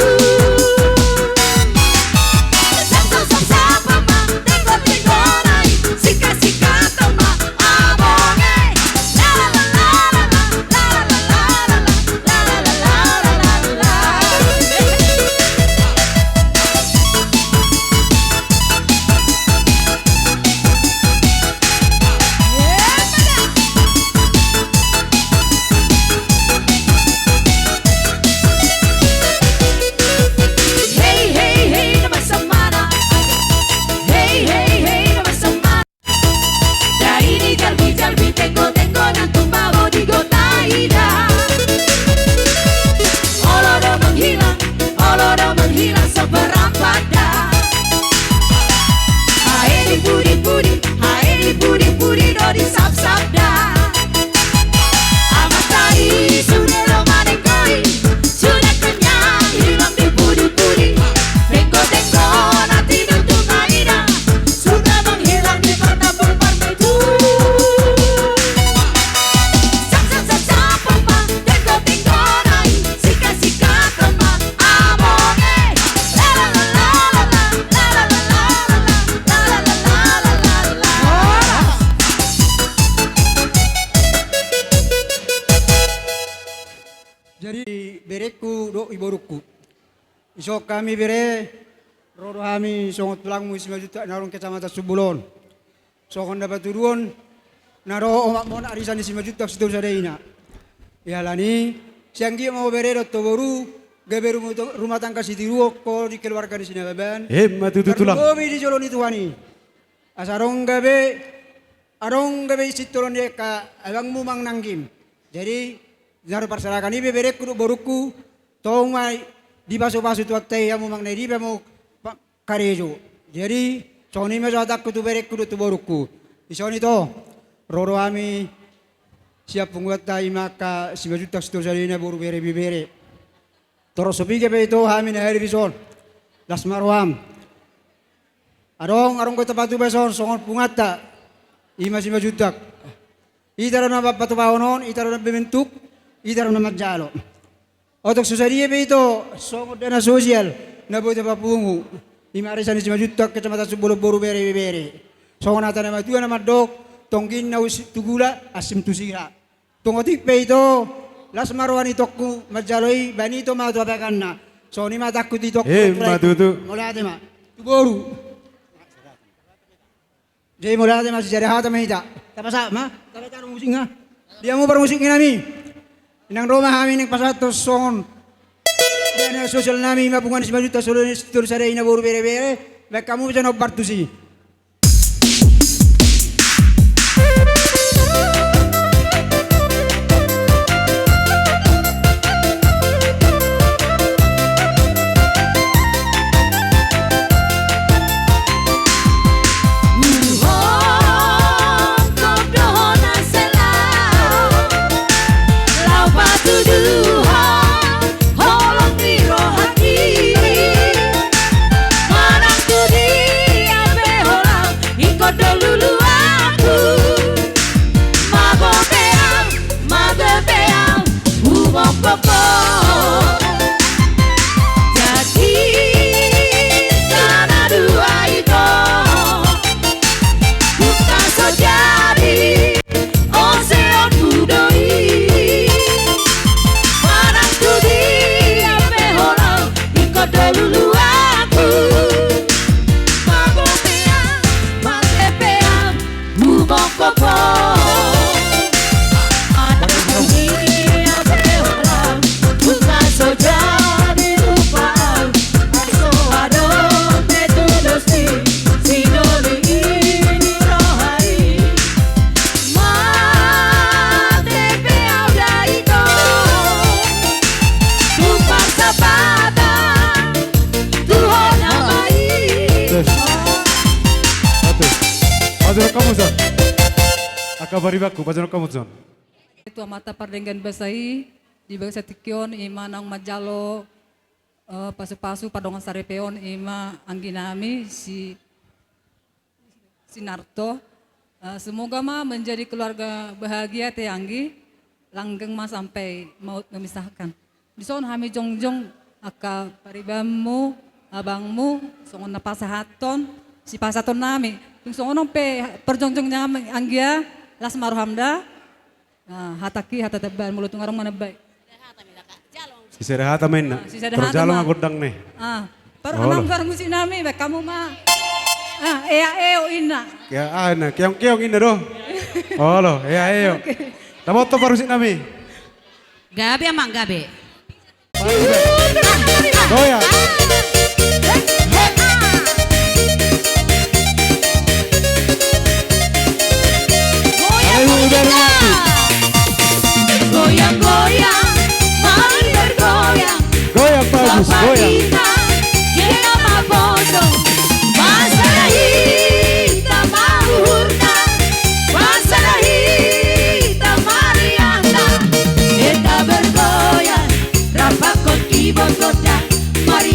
Sap-sap-sap-sapa ma tenggo-tenggo nai. Sikat-sikat ma abonge. La la la la la la. Hei, hei, hei, na marsemana. Hei, hei, hei, na marsemana. Dai ni jalbi-jalbi, tenggo-tenggo na tumabo di gota ida. Olo do menghilang, olo do menghilang seperempat da. Hae di pudi-pudi, hae di pudi-pudi do di sap-sap da. Amanta i sude do manungkoi. Sudah kenyang hilang di pudi-pudi. Tenggo-tenggo na tinuntung aida. Sudah menghilang di partambul parmitu. Sap-sap-sap-sapa ma tenggo-tenggo nai. Sikat-sikat ma abonge. La la la la la. Jadi, berengku dohot iborungku. Dison hami bere, ro do hami songon tulangmu Simanjuntak na adong Kecamatan Sumbulo on. songon na patuduhon na ro omakmon arisan ni Simanjuntak Sitolusadaina. Ia alani, sai anggiat ma ho bere dohot ho boru, gabe rumu-, rumah tangga sitiruon ho di keluarga ni Sinababan. Emma tutu, Tulang. Tarlumobi di jolo ni Tuhan i. Asa adong gabe, adong gabe sintolon ni angka abangmu manang anggim. Jadi, na ro parserahan i be berengku dohot borungku, tong ma dipasupasu Tuhanta i hamu manang na di pe hamu pa-, karejo. Jadi, songon i ma jo hatangku tu berengku dohot tu borungku. Dison ito, ro do hami sian punguanta i ma angka Simanjuntak Sitolusadaina boru, bere, ibebere. Torop so piga pe ito hami na hadir dison, las ma roham. Adong, adong do tapatupa dison songon punguanta i ma Simanjuntak. Hita do na pampatupaon on, hita do na membentuk, hita do na manjalo. Otik so sadia pe ito songon dana sosial na boi tapapungu, i ma arisan ni Simanjuntak Kecamatan Simbolon boru, bere, ibebere. Songon hata ni natuatua na mandok, tongging na unsip tu gula, ansim tu sira. Tung otik pe ito, las ma roha ni itongku manjalo i, baen ito ma tu abaganna. Songon i ma hatangku tu itongku. Emma tutu. Mauliate ma. Tu boru. Jadi mauliate ma, sisada hata ma hita. Tapasahat ma, tapasahat parmusikna. Dia ma parmusiknami. Inang ro ma hami naeng pasahathon songon dana sosialnami i ma punguan ni Simanjuntak Sitolusadaina boru, bere, ibebere. Baen hamu pe jolo na hombar tusi. Holong ni rohangki, manang tu dia pe holan, ingkon do luluanku. Mago pe au, mago pe au, umongkop ho. Jadi na dua ito, bukan so jadi. Oseonmu do i, manang tu dia pe holan, ingkon do luluanku. Mago pe au, mago pe au, umongkop ho. Manang tu dia pe holan, bukan so jadi rupa au. Asa adong pe tudos ni sidoli ni roha i. Mate pe au da ito, tu parsapatan tu hona ma i. Yes. Ate. Pajonok hamu son. Angka paribanku, pajonok hamu son. Tu Amanta Pardenggan Basa i, di bagasan tingki on, i ma naung manjalo eh, pasupasu pardongan saripeon i ma angginami si, si Narto. Eh, semoga ma menjadi keluarga bahagia te anggi, langgeng ma sampai maut memisahkan. Dison hami jongjong angka paribanmu, abangmu, songon na pasahathon, sipasahatonnami. Tung songon on pe parjongjongannami anggia, las ma roham da. Ah, hatangki, hata tamba, molo tung adong manambai. Sisada hata ma inna. Ah, sisada hata ma. Tarjalo ma gondang ni. Ah, par-, olo. Anang parmusiknami, baen hamu ma. Ah, ea eo inna. Ya, ah, inna, keong keong inna do. Olo, ea eo. Oke. Taboto parmusiknami. Gabe amang, gabe. Goyang. Goyang, goyang, mari bergoyang. Goyang, Pak Agus, goyang. Bapak Ina, dia mah bosong. Bangsa hita ma uhurna, bangsa hita ma riahna. Hita bergoyang, rapakhon kibotota, mari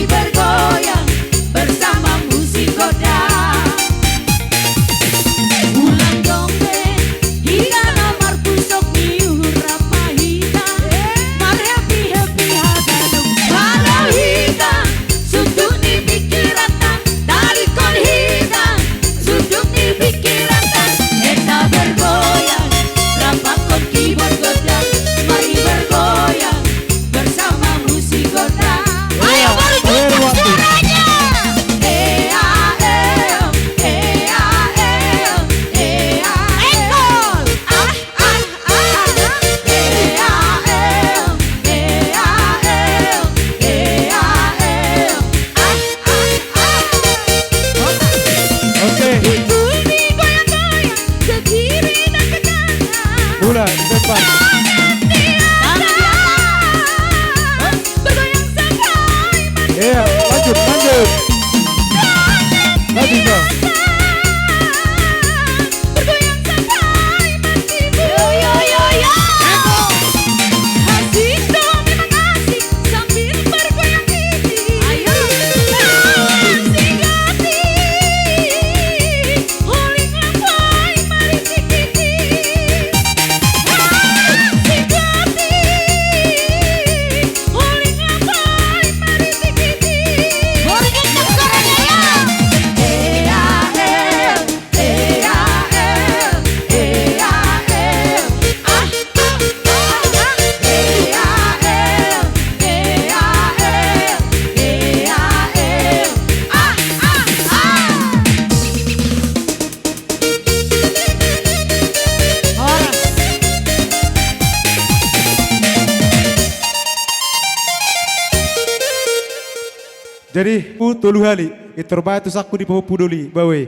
Jadi, hu tolu hali, intor baen tu sangku di pahompu doli, bawe.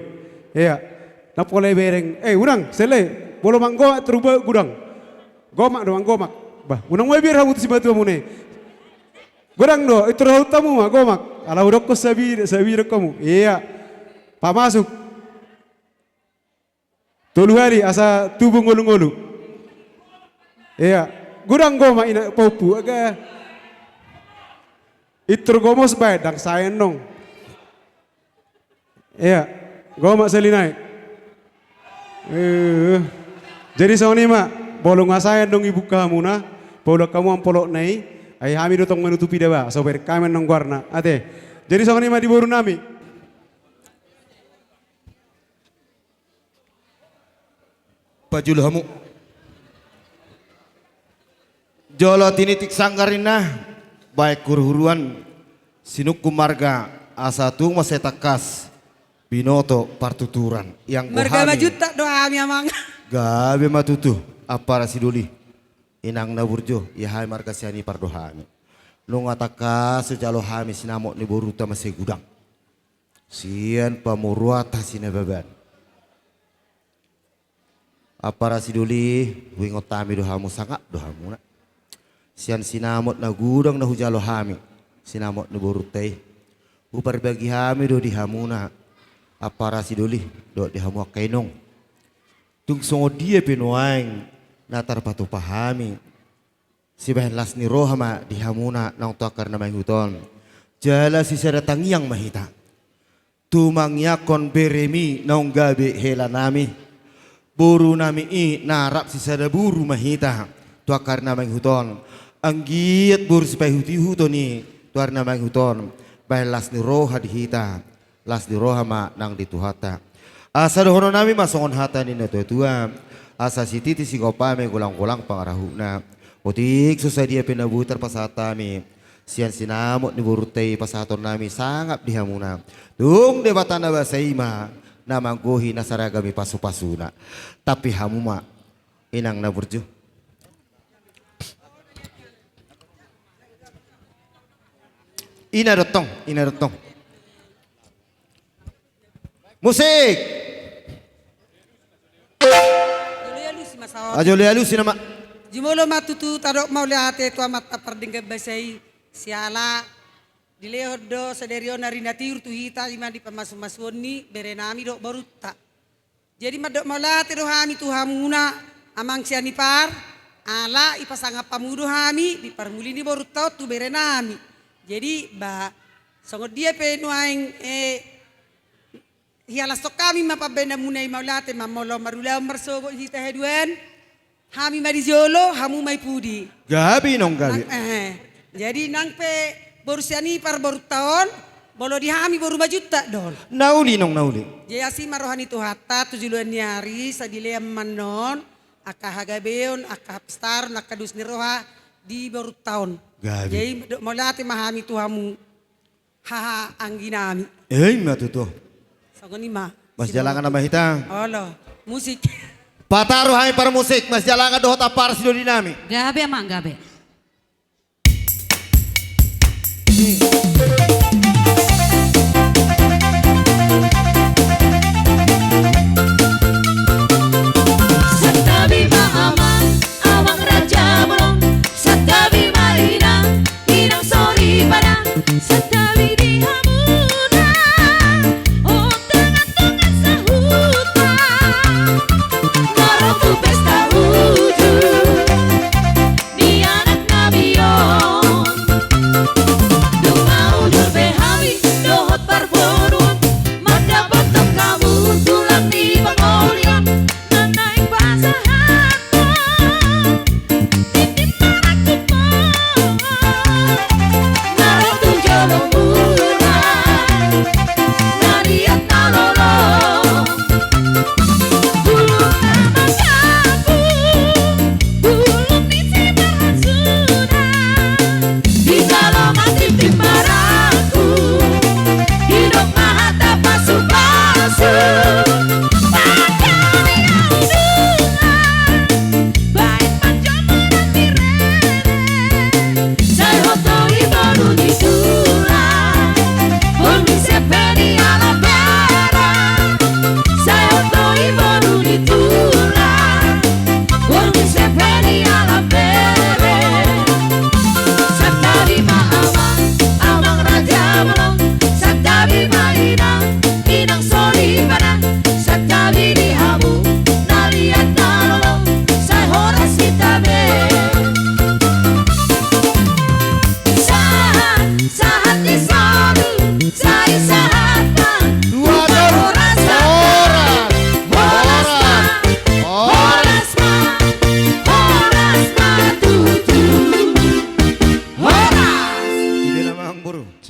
Ia. Nang pola ibereng. Eh, unang, sele. Molo manggomak tu ruba gudang. Gomak do manggomak. Bah, unang ma biar hamu tu simatua mune. Godang do, intor hahut hamu ma, gomak. Ala hudokkon sabi, sabi dokkon hamu. Ia. Pamasuk. Tolu hali asa tubu ngolu-ngolu. Ia, godang gomak ina pahompu, aga. Intor gomos baen, ndang sae annon. Ia, gomak sali nai. Eh, jadi songon i ma, molo nga sae annon ibuka hamuna, paulak hamu ampolokna i, ai hami do tong manutupi da ba, so bereng hami annon goarna, ate. Jadi songon i ma di boru nami. Pajolo hamu. Jolo tinitik sanggar ninna, baen huru-huruan, sinungkun marga, asa tung ma sai tangkas, binoto partuturan. Ianggo marga hami. Marga Simanjuntak do hami, amang. Gabe ma tutu, ampara sidoli. Inang na burju, ia hami marga Sianipar do hami. Nunga tangkas hujalo hami sinamot ni borunta mansai gudang. Sian pamoruonta Sinababan. Ampara sidoli, huingot hami do hamu, sangap do hamuna. Sian sinamot na gudang na hujalo hami, sinamot ni borunta i. Huparbagi hami do di hamuna, ampara sidoli, dohot di hamu angka inong. Tung songon dia pe nuaeng na tarpatupa hami. Sibahen las ni roha ma di hamuna naung tu angka na mangihut on. Jala sisada tangiang ma hita. Tumangianghon beremi naung gabe helanami. Borunami i na rap sisada boru ma hita. Tu angka na mangihut on. Anggiat boru sipaihut-ihuton i. Tu angka na mangihut on. Bahen las ni roha di hita. Las ni roha ma nang di Tuhanta. Asa dohononnami ma songon hata ni na tua-tua. Asa sititi sigompa ma i golang-golang pangarahutna. Otik so sadia pe na boi tarpasahat hami. Sian sinamot ni borunta i pasahatonnami sangap di hamuna. Tung Debata na basa i ma. Na manggohi na saragam i pasu-pasuna. Tapi hamu ma. Inang na burju. Ina do tong, ina do tong. Musik. Jolo i alusi ma saotik. Ah, jolo i alusi nama. Jumolo ma tutu tadok mauliate tu Amanta pardenggan basa i, siala dilehon do sadari on ari na tiur tu hita, i ma di pamasu-masuon ni berenami dohot borunta. Jadi mandok mauliate do hami tu hamuna, amang Sianipar, ala dipasangap hamu do hami di parmuli ni borunta on tu berenami. Jadi, ba, songon dia pe nuaeng, eh, hialashon hami ma pambahenanmuna i, mauliate ma molo marulaon marsogot hita haduan, hami ma di jolo, hamu ma i pudi. Gabe inong, gabe. Nang, eh, jadi nang pe boru Sianipar borunta on, molo di hami boru Simanjuntak do on. Na uli inong, na uli. Jadi asi ma roha ni Tuhanta tu joloan ni ari, sai dilean ma annon angka hagabeon, angka hapistaron, angka dos ni roha di borunta on. Gabe. Jadi mandok mauliate ma hami tu hamu. Haha, angginami. Eh, ima tutu. Songon i ma. Masijalangan nama hita. Olo, musik. Pataru hami parmusik, masijalangan dohot ampara sidolinami. Gabe, amang, gabe. Santabi ma amang, amang raja bolon. Santabi ma inang, inang soripada. Santabi di hamuna, on dongan-dongan sahuta. Narotu pesta uju, nian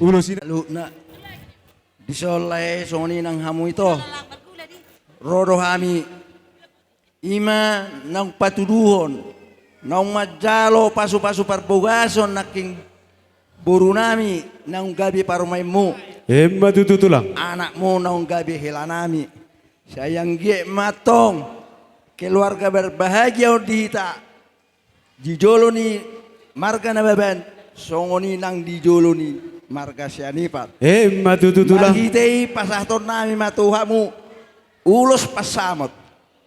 Ulos i na. Saluhutna. Dison lae, songon i nang hamu ito. Ro do hami. Ima naung patuduhon, naung manjalo pasu-pasu parbagason nangkin borunami naung gabe parumaenmu. Emma tutu, Tulang. Anakmu naung gabe helanami. Sai anggiat ma antong keluarga berbahagia on di hita. Di jolo ni marga Nababan, songon i nang di jolo ni marga Sianipar. Emma tutu, Tulang. Marhite i pasahatonnami ma tu hamu ulos pansamot.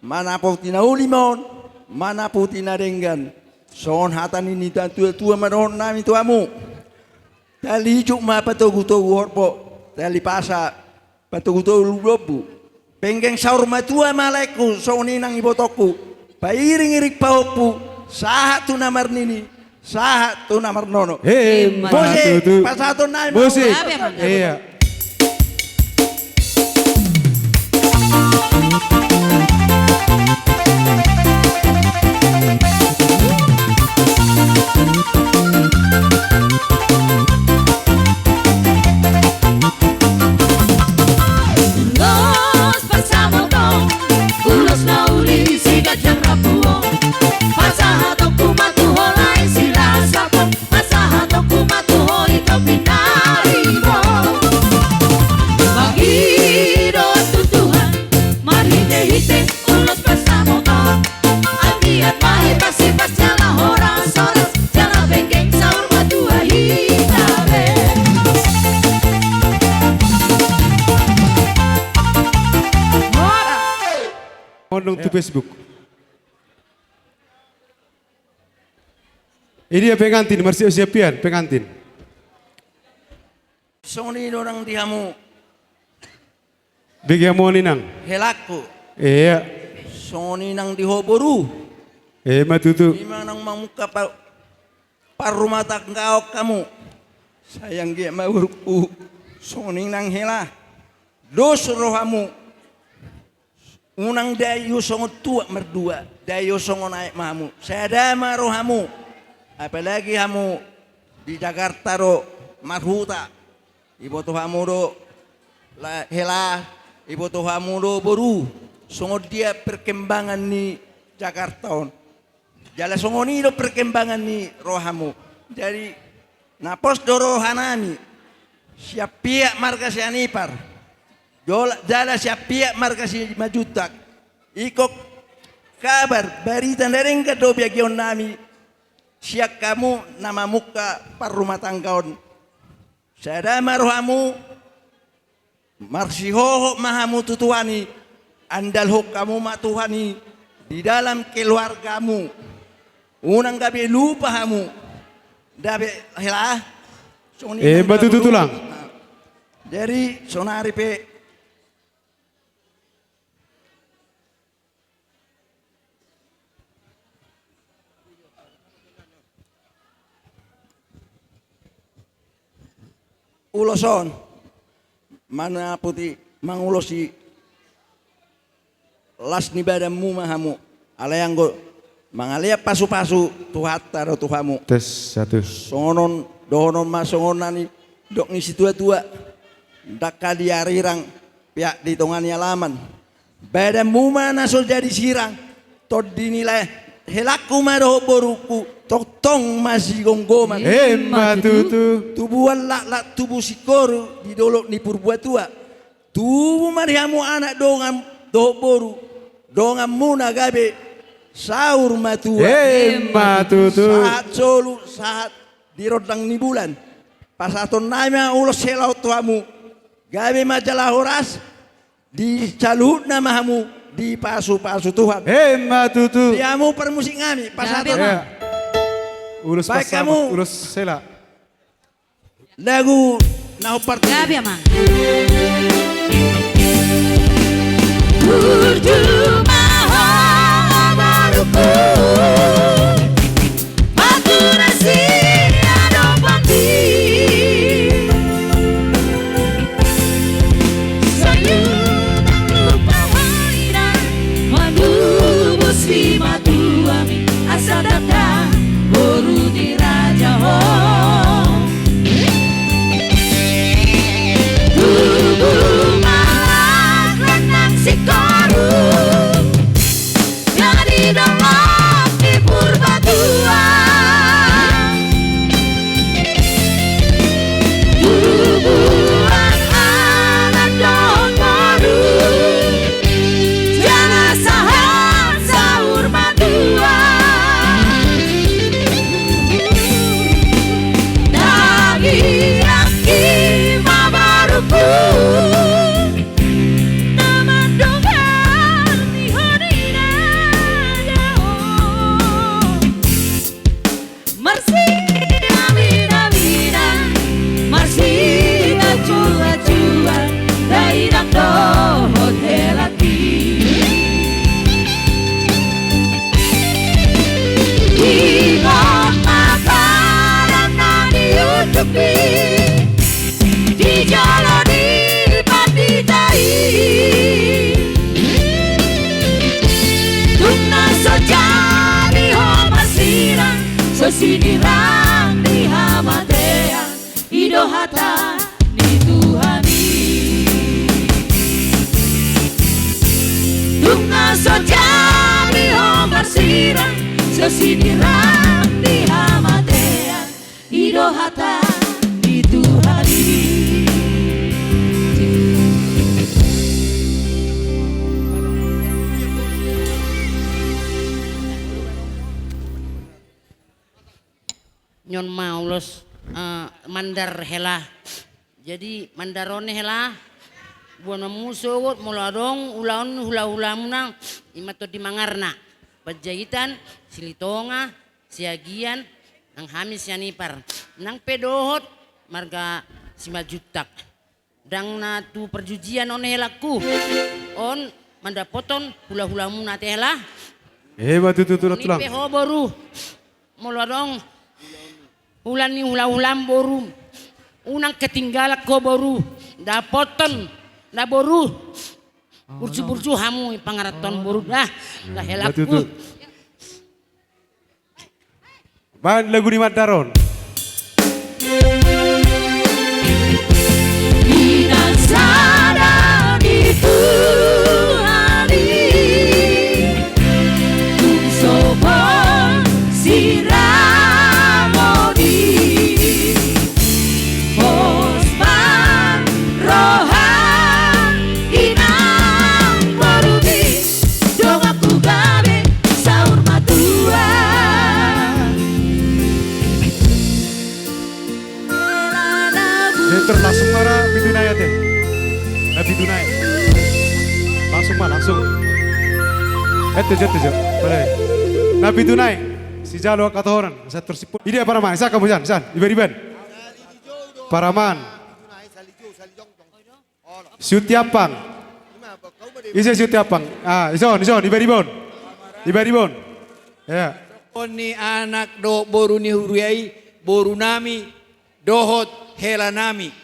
Manaputi na uli ma on, manaputi na denggan. Songon hata ni natua-tua ma dohononnami tu hamu. Tali ijuk ma patogu-togu horbo, tali pasa patogu-togu lombu. Penggeng saur matua ma laengku, songon i nang ibotongku. Pairing-iring pahompu, sahat tu na marnini, sahat tu na marnono. Emma tutu. Muse, pasahatonnami ma. Muse. Iya. Ulos pansamot on, ulos na uli siganjang rambu on. Pasahatonku ma tu ho lae Silasap on, pasahatonku ma tu ho ito Pinaribot. Mangido tu Tuhan marhite-hite ulos pansamot on. Anggiat ma hipas-hipas jala horas-horas, jala penggeng saur matua hita be. Horas. Ngondong tu Facebook. Ini dia pengantin, marsiap-siap hian pengantin. Songon i do nang di hamu. Bege hamu on inang. Helangku. Iya. Songon i nang di ho boru. Emma tutu. Ima naung mamungka pa-, parrumatanggaon hamu. Sai anggiat ma borungku. Songon i nang hela. Dos rohamu. Unang dai ho songon tuak mardua, dai ho songon aek ma hamu. Sada ma rohamu. Apalagi hamu di Jakarta do marhuta. Iboto hamu do la-, hela, iboto hamu do boru. Songon dia perkembangan ni Jakarta on. Jala songon i do perkembangan ni rohamu. Jadi, na pos do rohanami. Sian pihak marga Sianipar. Jola-, jala sian pihak marga Simanjuntak. Ingkon kabar, barita na denggan do bagionnami. Sian hamu na mamungka parrumatanggaon. Sada ma rohamu. Marsihohot ma hamu tu Tuhan i, andalhon hamu ma Tuhan i di dalam keluargamu. Unang gabe lupa hamu. Dabe hela. Songon i. Emma tutu tulang. Jadi sonari pe ulos on, manaputi, mangulosi las ni badanmu ma hamu, alai anggo mangalean pasupasu Tuhanta do tu hamu. Tes satu. Songon on, dohonon ma songon na nidok ni situatua, ndang hadiarirang peak di tonga ni alaman. Badanmu ma na so jadi sirang, tondi ni lae, helangku ma dohot borungku, tongtong masigomgoman. Emma tutu. Tubuan laklak tubu singkoru di dolok ni Purbatua. Tubu ma di hamu anak dongan dohot boru, donganmuna gabe saur matua. Emma tutu. Sahat solu, sahat di rondang ni bulan. Pasahatonnami ma ulos hela on tu hamu. Gabe ma jala horas, di saluhutna ma hamu dipasupasu Tuhan. Emma tutu. Di hamu parmusik nami, pasahaton. Iya. Ulos pansamot, ulos hela. Lagu na hombar. Gabe ma. Burju ma ho, o borungku. Maturasi adong panggi. Sai unang lupa ho inang, manubus ni matuami, asa tanda boru ni raja ho. Di jolo ni pandita i. Tung na so jadi ho marsirang, so sinirang di hamatean, i do hata ni Tuhan i. Tung na so jadi ho marsirang, so sinirang di hamatean, i do hata ni Tuhan i. Nion ma ulos, eh, mandar hela. Jadi mandar on hela, boanonmu sogot molo adong ulaon hulahulamuna, i ma Tondi Mangarna, Panjaitan, Silitonga, Siagian, nang hami Sianipar, nang pe dohot marga Simanjuntak. Ndang na tu parjujian on helangku. On mandapothon hulahulamuna ate hela. Eh, ma tutu, tulang, tulang. Nipe ho boru. Molo adong hula ni hulahulam boru, unang ketinggalan ho boru. Dapothon na boru. Burju-burju hamu i pangarantoan boru da. Da helangku. Baen lagu ni mandar on. Di na sada ni Tuhan i, tung so boi siramon i. Pos ma roham inang borumi, donganku gabe saur matua. Jadi terlangsung ma ra pitu nai ate. Na pitu nai. Langsung ma, langsung. Ete jo, ete jo. Boleh. Na pitu nai. Sijalo angka tohonan. Satu tersipu. Ida paraman. Saka mujan, san. Iban, iban. Paraman. Siutiapang. Ise Siutiapang? Ah, ison, ison, iban, iban. Iban, iban. Ya. On ni anak dohot boru ni huria i, boru nami dohot hela nami.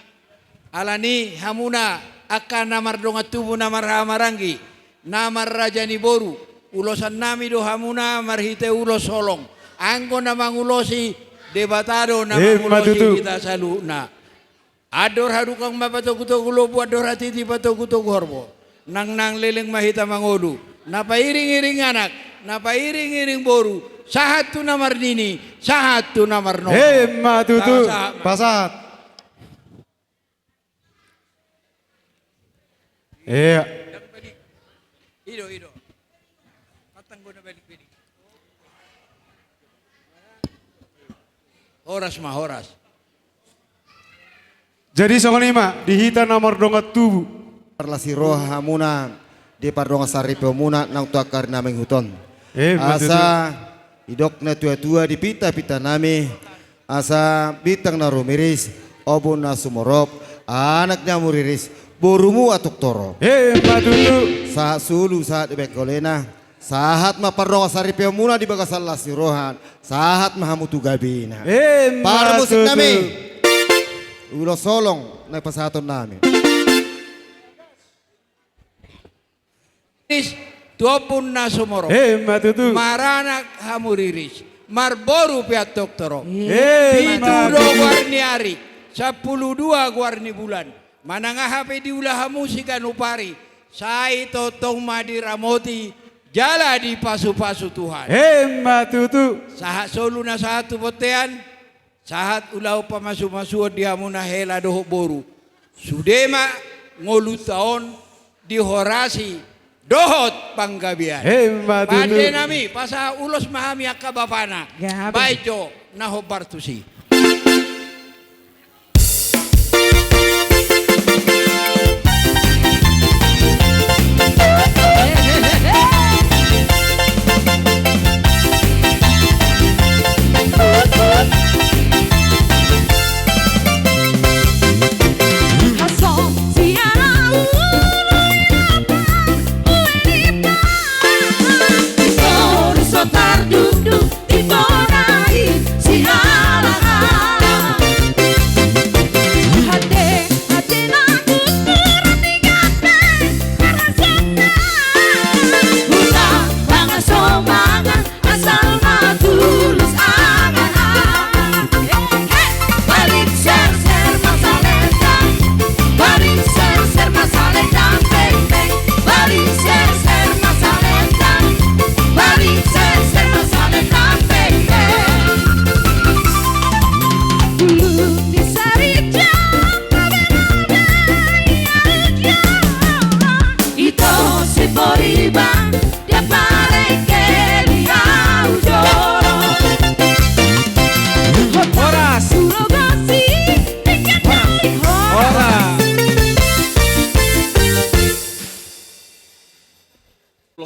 Alani hamuna angka na mardongan tubu na marhahamaranggi, na marraja ni boru, ulosan nami do hamuna marhite ulos holong. Anggo na mangulosi Debata do na mangulosi hita saluhutna. Andor hadukang ma patogutogu lombu, andor hatiti patogutogu horbo. Nangnang leleng ma hita mangolu. Na pairingiring anak, na pairingiring boru, sahat tu na marnini, sahat tu na marnono. Emma tutu. Pasahat. Iya. Ido, ido. Patang guna balik-balik. Horas ma, horas. Jadi songon i ma di hita na mardongan tubu. Parlas ni roha hamuna di pardongan saripeonmuna nang tu angka ari na mangihut on. Asa didok na tuatua di pitapita nami, asa bintang na rumiris, ombun na sumorop, anak na muriris, borumu antong torop. Emma tutu. Sahat solu, sahat di bengkolena, sahat ma pardongan saripeonmuna di bagasan las ni roha, sahat ma hamu tu gabena. Emma tutu. Parmusik nami. Ulos holong na pasahaton nami. Is, tu ombun na sumorop. Emma tutu. Maranak hamu riris. Marboru pe antong torop. Emma tutu. Pitu do goar ni ari, sampulu dua goar ni bulan. Manang aha pe diula hamu siganup ari, sai tongtong ma diramoti jala dipasupasu Tuhan. Emma tutu. Sahat solu na sahat tu bontean, sahat ulaon pamasumasuon di hamuna hela dohot boru. Sude ma ngolunta on dihorasi dohot panggabean. Emma tutu. Pande nami, pasahat ulos ma hami angka bapana. Gabe. Baen jo na hombar tusi.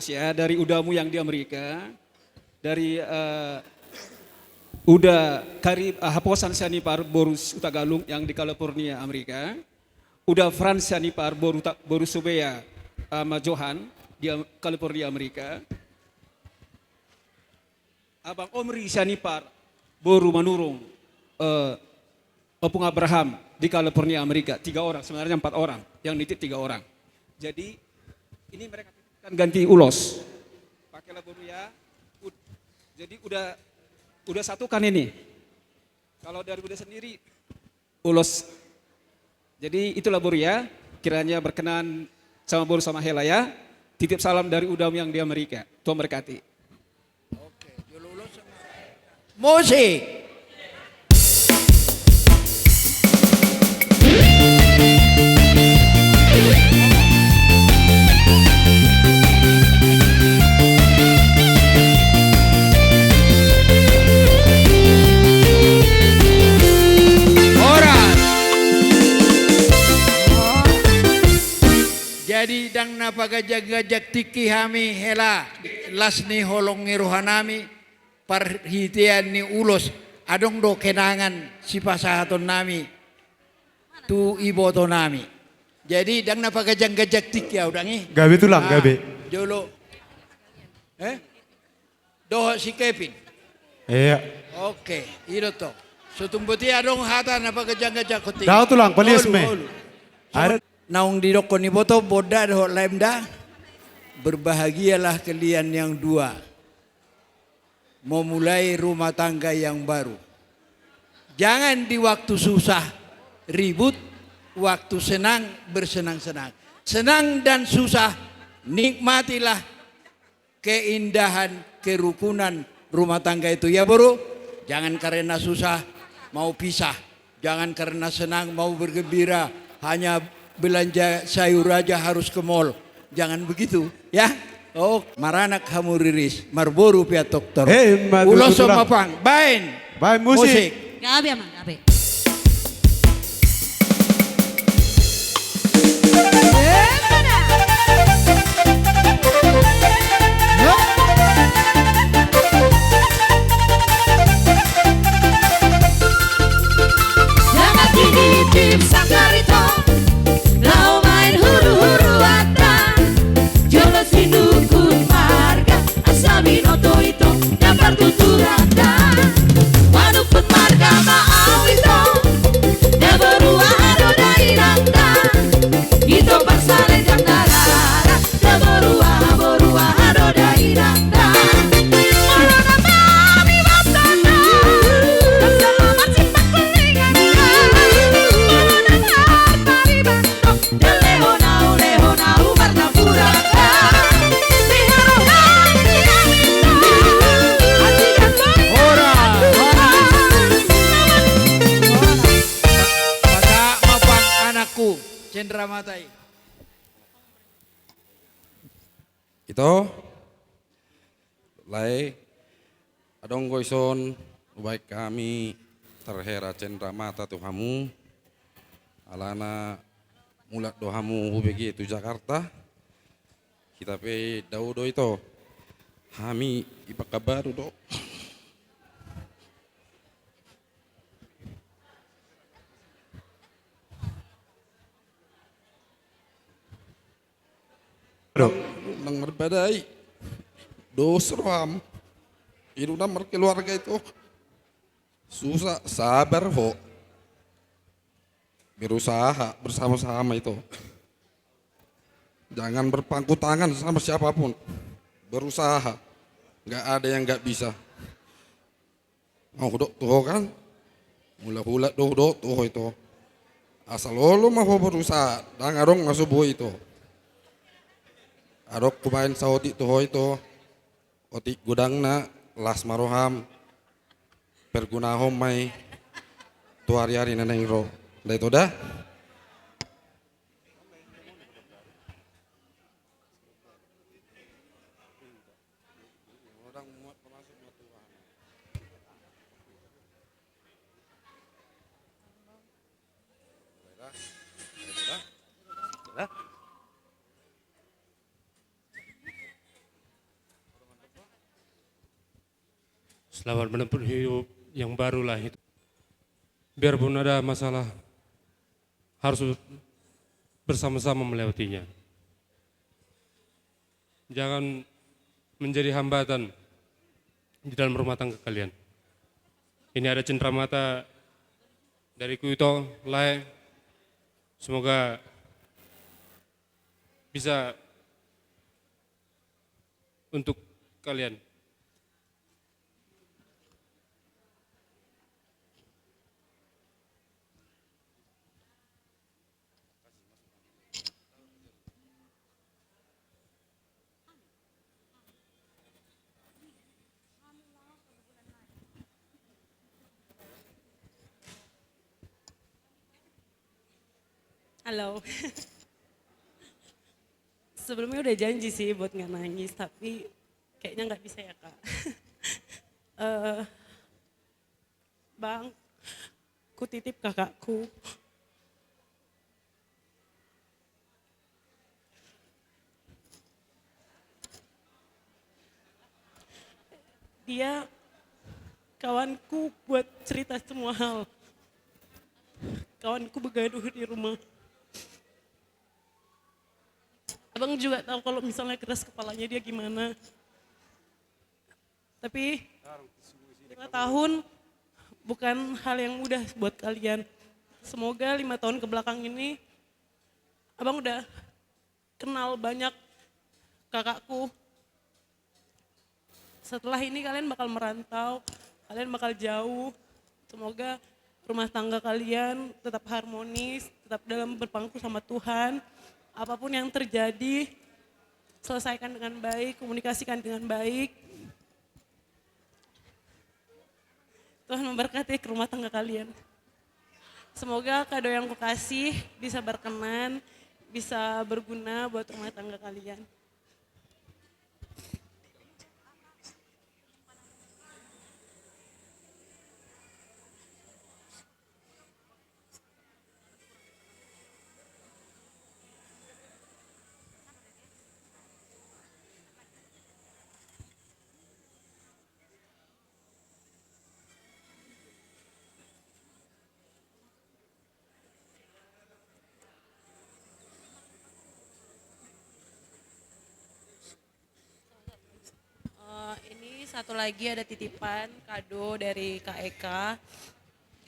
Ya, dari udamu yang di Amerika, dari eh, uda Karib, eh, Haposan Sianipar boru Hutagalung yang di California, Amerika, uda Frans Sianipar boru, boru Subea sama Johan di California, Amerika. Abang Omri Sianipar boru Manurung, eh, Opung Abraham di California, Amerika. Tiga orang, sebenarnya empat orang, yang nitip tiga orang. Jadi ini mereka titipkan ganti ulos. Pakailah boru ya. Jadi udah udah satukan ini. Kalau dari uda sendiri, ulos. Jadi itulah boru ya, kiranya berkenan sama boru sama hela ya. Titip salam dari udamu yang di Amerika. Tuhan berkati. Oke, jolo ulos sama. Musik. Horas. Jadi ndang na paganjang-ganjang tingki hami hela, las ni holong ni rohanami, parhitean ni ulos, adong do kenangan sipasahatonnami tu ibotonami. Jadi ndang na paganjang-ganjang tingki au dang i. Gabe tulang, gabe. Jolo. Eh? Dohot si Kevin. Iya. Oke, i do tong. So tung boti adong hata na paganjang-ganjang tingki. Dao tulang, palias me. Naung didokkon iboto, Bonda dohot Laem da. Berbahagialah kalian yang dua memulai rumah tangga yang baru. Jangan di waktu susah ribut, waktu senang bersenang-senang. Senang dan susah, nikmatilah keindahan kerukunan rumah tangga itu. Ya boru, jangan karena susah mau pisah. Jangan karena senang mau bergembira, hanya belanja sayur aja harus ke mall. Jangan begitu, ya. Oh, maranak hamu riris, marboru pe antong torop. Ulos ma tulang. Baen. Baen musik. Gabe amang, gabe. Jangan di tim sanggar ito, laho main huru-huru anda. Jolo sinungkun marga, asa binoto ito, dapat tutur anda. Manungkun marga ma au ito, na boru aha do dainang da. Ito parsalendang na rara, na boru aha, boru aha do dainang da. Molo na mami bantana, na selamat simpang kuningan da. Molo na marpariban do, na lehon au, lehon au marnapuran da. Di harohan ni hami da, hatian do. Horas. Horas. Horas. Pasahat ma pang anakku, cendramata i. Ito, lae, adong do ison hubaen hami terhera cendramata tu hamu, alana mulak do hamu hubege tu Jakarta, hita pe dao do ito, hami i Pekanbaru do. Nang marbadai dos roham. Inna markeluarga ito susah, sabar ho. Berusaha bersama-sama ito. Jangan berpangku tangan sama siapapun. Berusaha. Nggak ada yang nggak bisa. Nga hudok tu ho kan, mulak-mulak do hudok tu ho ito. Asal olo ma ho berusaha, ndang adong na so boi ito. Adong hubaen saotik tu ho ito. Otik godangna, las ma roham, pergunahon ma i tu ari-ari na naeng ro. Nda ito da. Selamat menempuh hidup yang baru lah itu. Biarpun ada masalah, harus bersama-sama melewatinya. Jangan menjadi hambatan di dalam rumah tangga kalian. Ini ada cenderamata dari Kuito, Lae. Semoga bisa untuk kalian. Halo. Sebelumnya udah janji sih buat nggak nangis, tapi kayaknya nggak bisa ya, Kak. Eh, Bang, ku titip kakakku. Dia kawanku buat cerita semua hal. Kawanku begaduh di rumah. Abang juga tahu kalau misalnya keras kepalanya dia gimana. Tapi lima tahun bukan hal yang mudah buat kalian. Semoga lima tahun ke belakang ini abang udah kenal banyak kakakku. Setelah ini kalian bakal merantau, kalian bakal jauh. Semoga rumah tangga kalian tetap harmonis, tetap dalam berpangku sama Tuhan. Apapun yang terjadi, selesaikan dengan baik, komunikasikan dengan baik. Tuhan memberkati rumah tangga kalian. Semoga kado yang kukasih bisa berkenan, bisa berguna buat rumah tangga kalian. Eh, ini satu lagi ada titipan kado dari Kak Eka.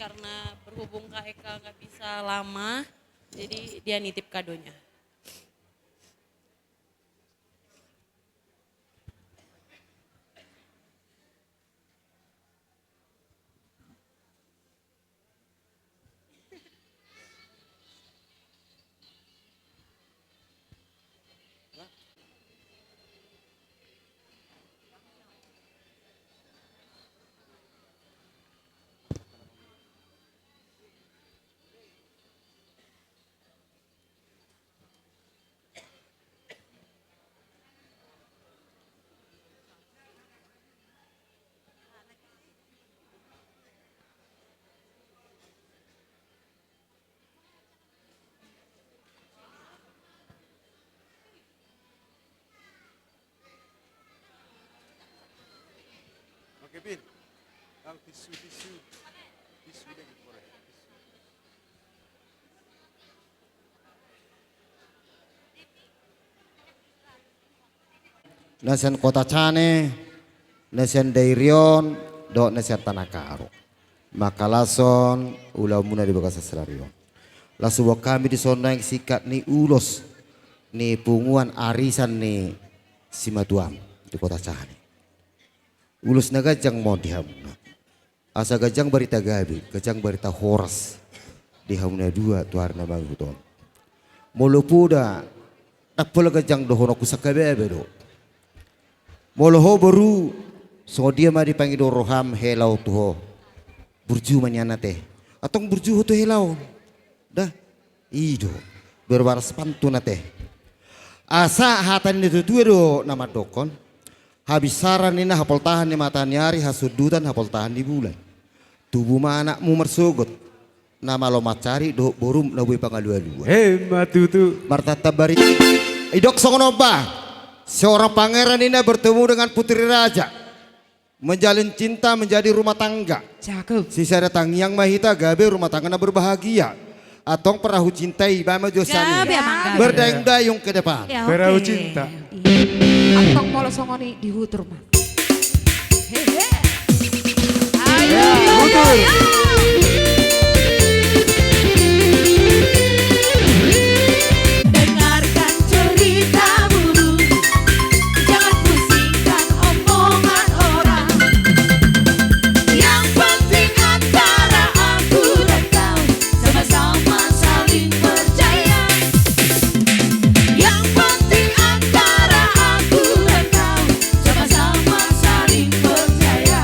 Karena berhubung Kak Eka nggak bisa lama, jadi dia nitip kadonya. Oke, Pin. Kau tisu, tisu. Tisu dia gitu, Bro. Na sian Kota Cane, na sian Dairi on, dohot na sian Tanah Karo. Mangkalashon ulaonmuna di bagasan sadari on. Laos huboan hami dison nuaeng singkat ni ulos ni punguan arisan ni simatuam di Kota Cane. Ulos na ganjang ma on di hamuna. Asa ganjang barita gabe, ganjang barita horas di hamu na dua tu ari na mangihut on. Molo poda, ndang pola ganjang dohononku, sangkababa do. Molo ho boru, songon dia ma dipangido roham hela on tu ho? Burju ma nian ate. Antong burju ho tu hela on. Da, i do. Berbalas pantun ate. Asa hata ni na tuatua do na mandokkon: Habinsaran ninna hapoltahan ni mataniari, hasundutan hapoltahan ni bulan. Tubu ma anakmu marsogot, na malo mansari, dohot borum na boi pangalualuan. Emma tutu. Martantan bari. Didok songon on ba: Seorang pangeran ninna bertemu dengan putri raja. Menjalin cinta menjadi rumah tangga. Cakep. Sisada tangiang ma hita gabe rumah tangga na berbahagia. Antong perahu cinta i, baen ma jo sian i. Gabe, Amang, gabe. Berdaing-daing ke depan. Ya, oke. Perahu cinta. Antong molo songon i dihutur ma. Hehe. Ayo, ayo, ayo. Dengarkan cerita burung, jangan pusingkan omongan orang. Yang penting antara aku dan kau sama-sama saling percaya. Yang penting antara aku dan kau sama-sama saling percaya.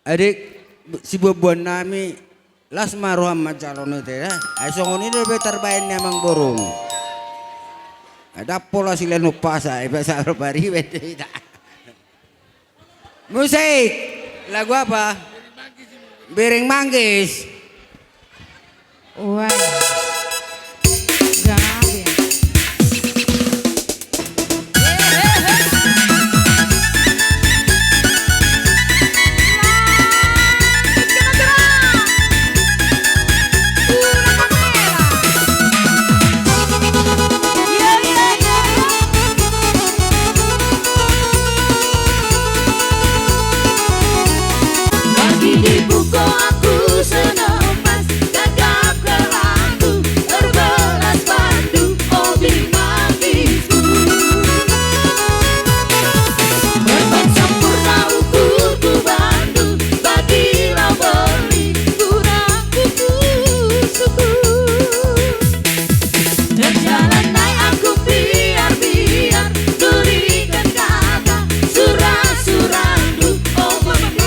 Adik, sibuanbuan nami, las ma roham manjalo nite, ya. Ai songon i do be tarbaen ni amangborum. Ada pola silean umpasa, iba saro bari bete ita. Musik. Lagu apa? Bereng Manggis. Wah. Gabe. Lagi dibuka aku senang pas gagap gelandu, terbelas bandu, obi manggis. Memang sempurna ukurku bandu, bagi lau beli, kurang kuku suku. Jalan nai aku biar-biar, durikan kata, surang-surang du, oh, manggis.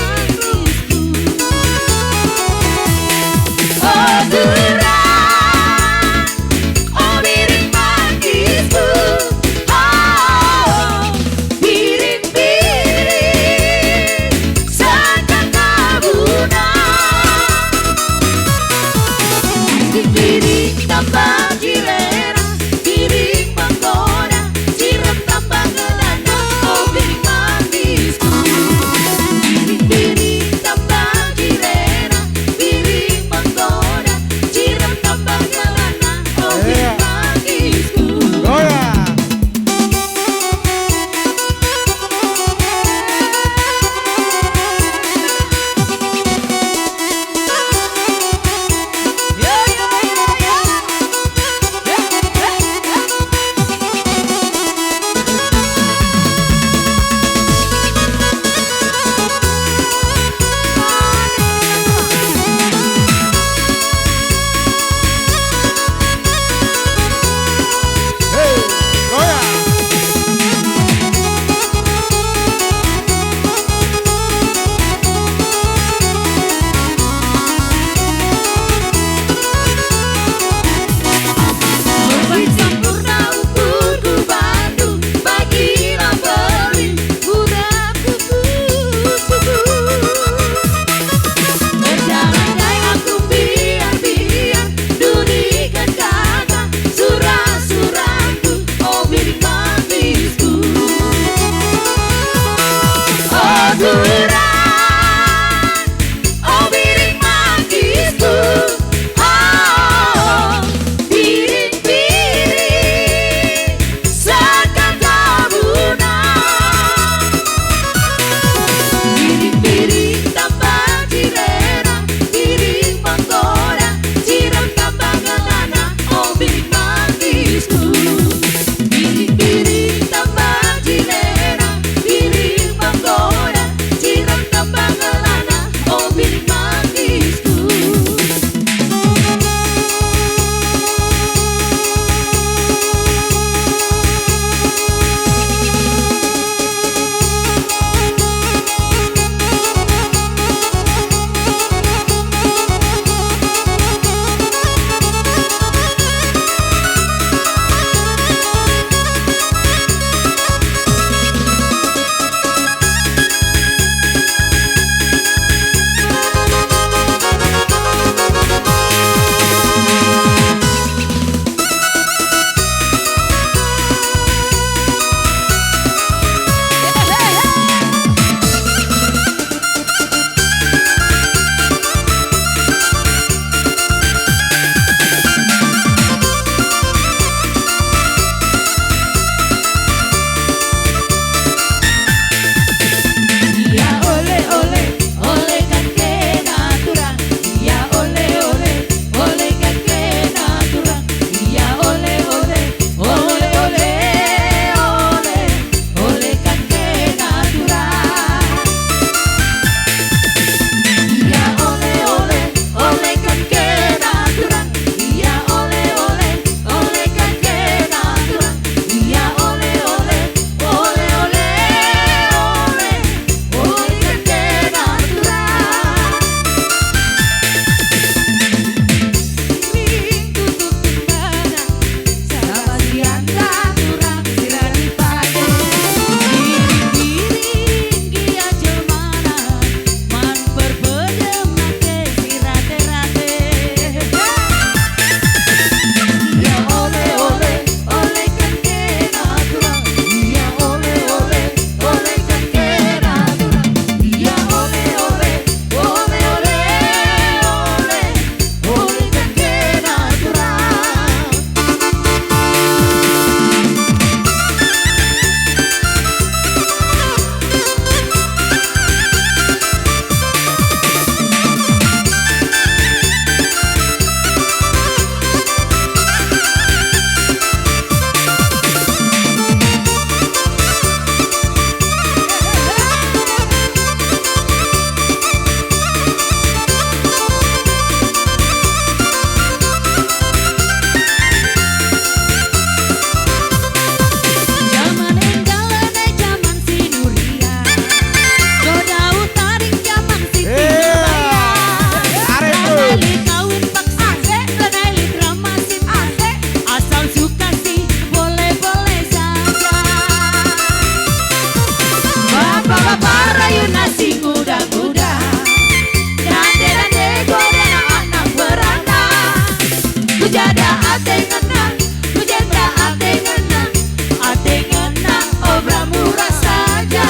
Janda atengenna, tu janda atengenna, atengenna obral murah saja.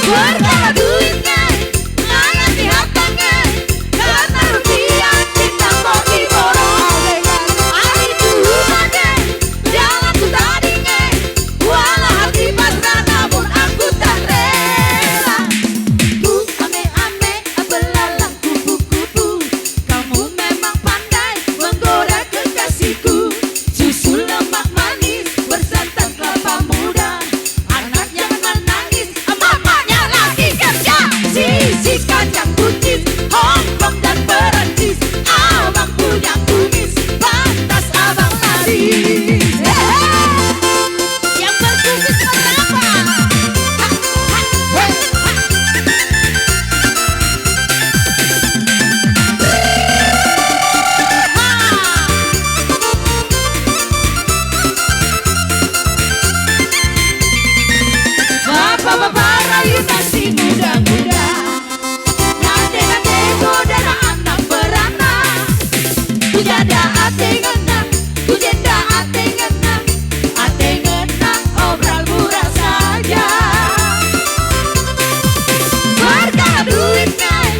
Perkara duit nge, ngai hati hatang nge, karena rupiah cinta kau diborong. Ai tu uang nge, jalan tu tading nge, walau hati pasrah namun aku tak rela. Ku ame-ame belalang kupu-kupu, kamu memang pandai menggoda kekasihku. Susu lemak manis bersantan kelapa muda. Anak jangan nangis, mamanya lagi kerja. Sisi kacang kucing, Hongkong dan Perancis. Abang punya kumis, pantas abang laris. Hehe. Yang berkumis pertama. Ha, ha, he, ha. Bapak-bapak rayu nasi muda-muda. Nate-nate godana anak beranak. Tu janda atengenna, tu janda atengenna, atengenna obral murah saja. Perkara duit ngai,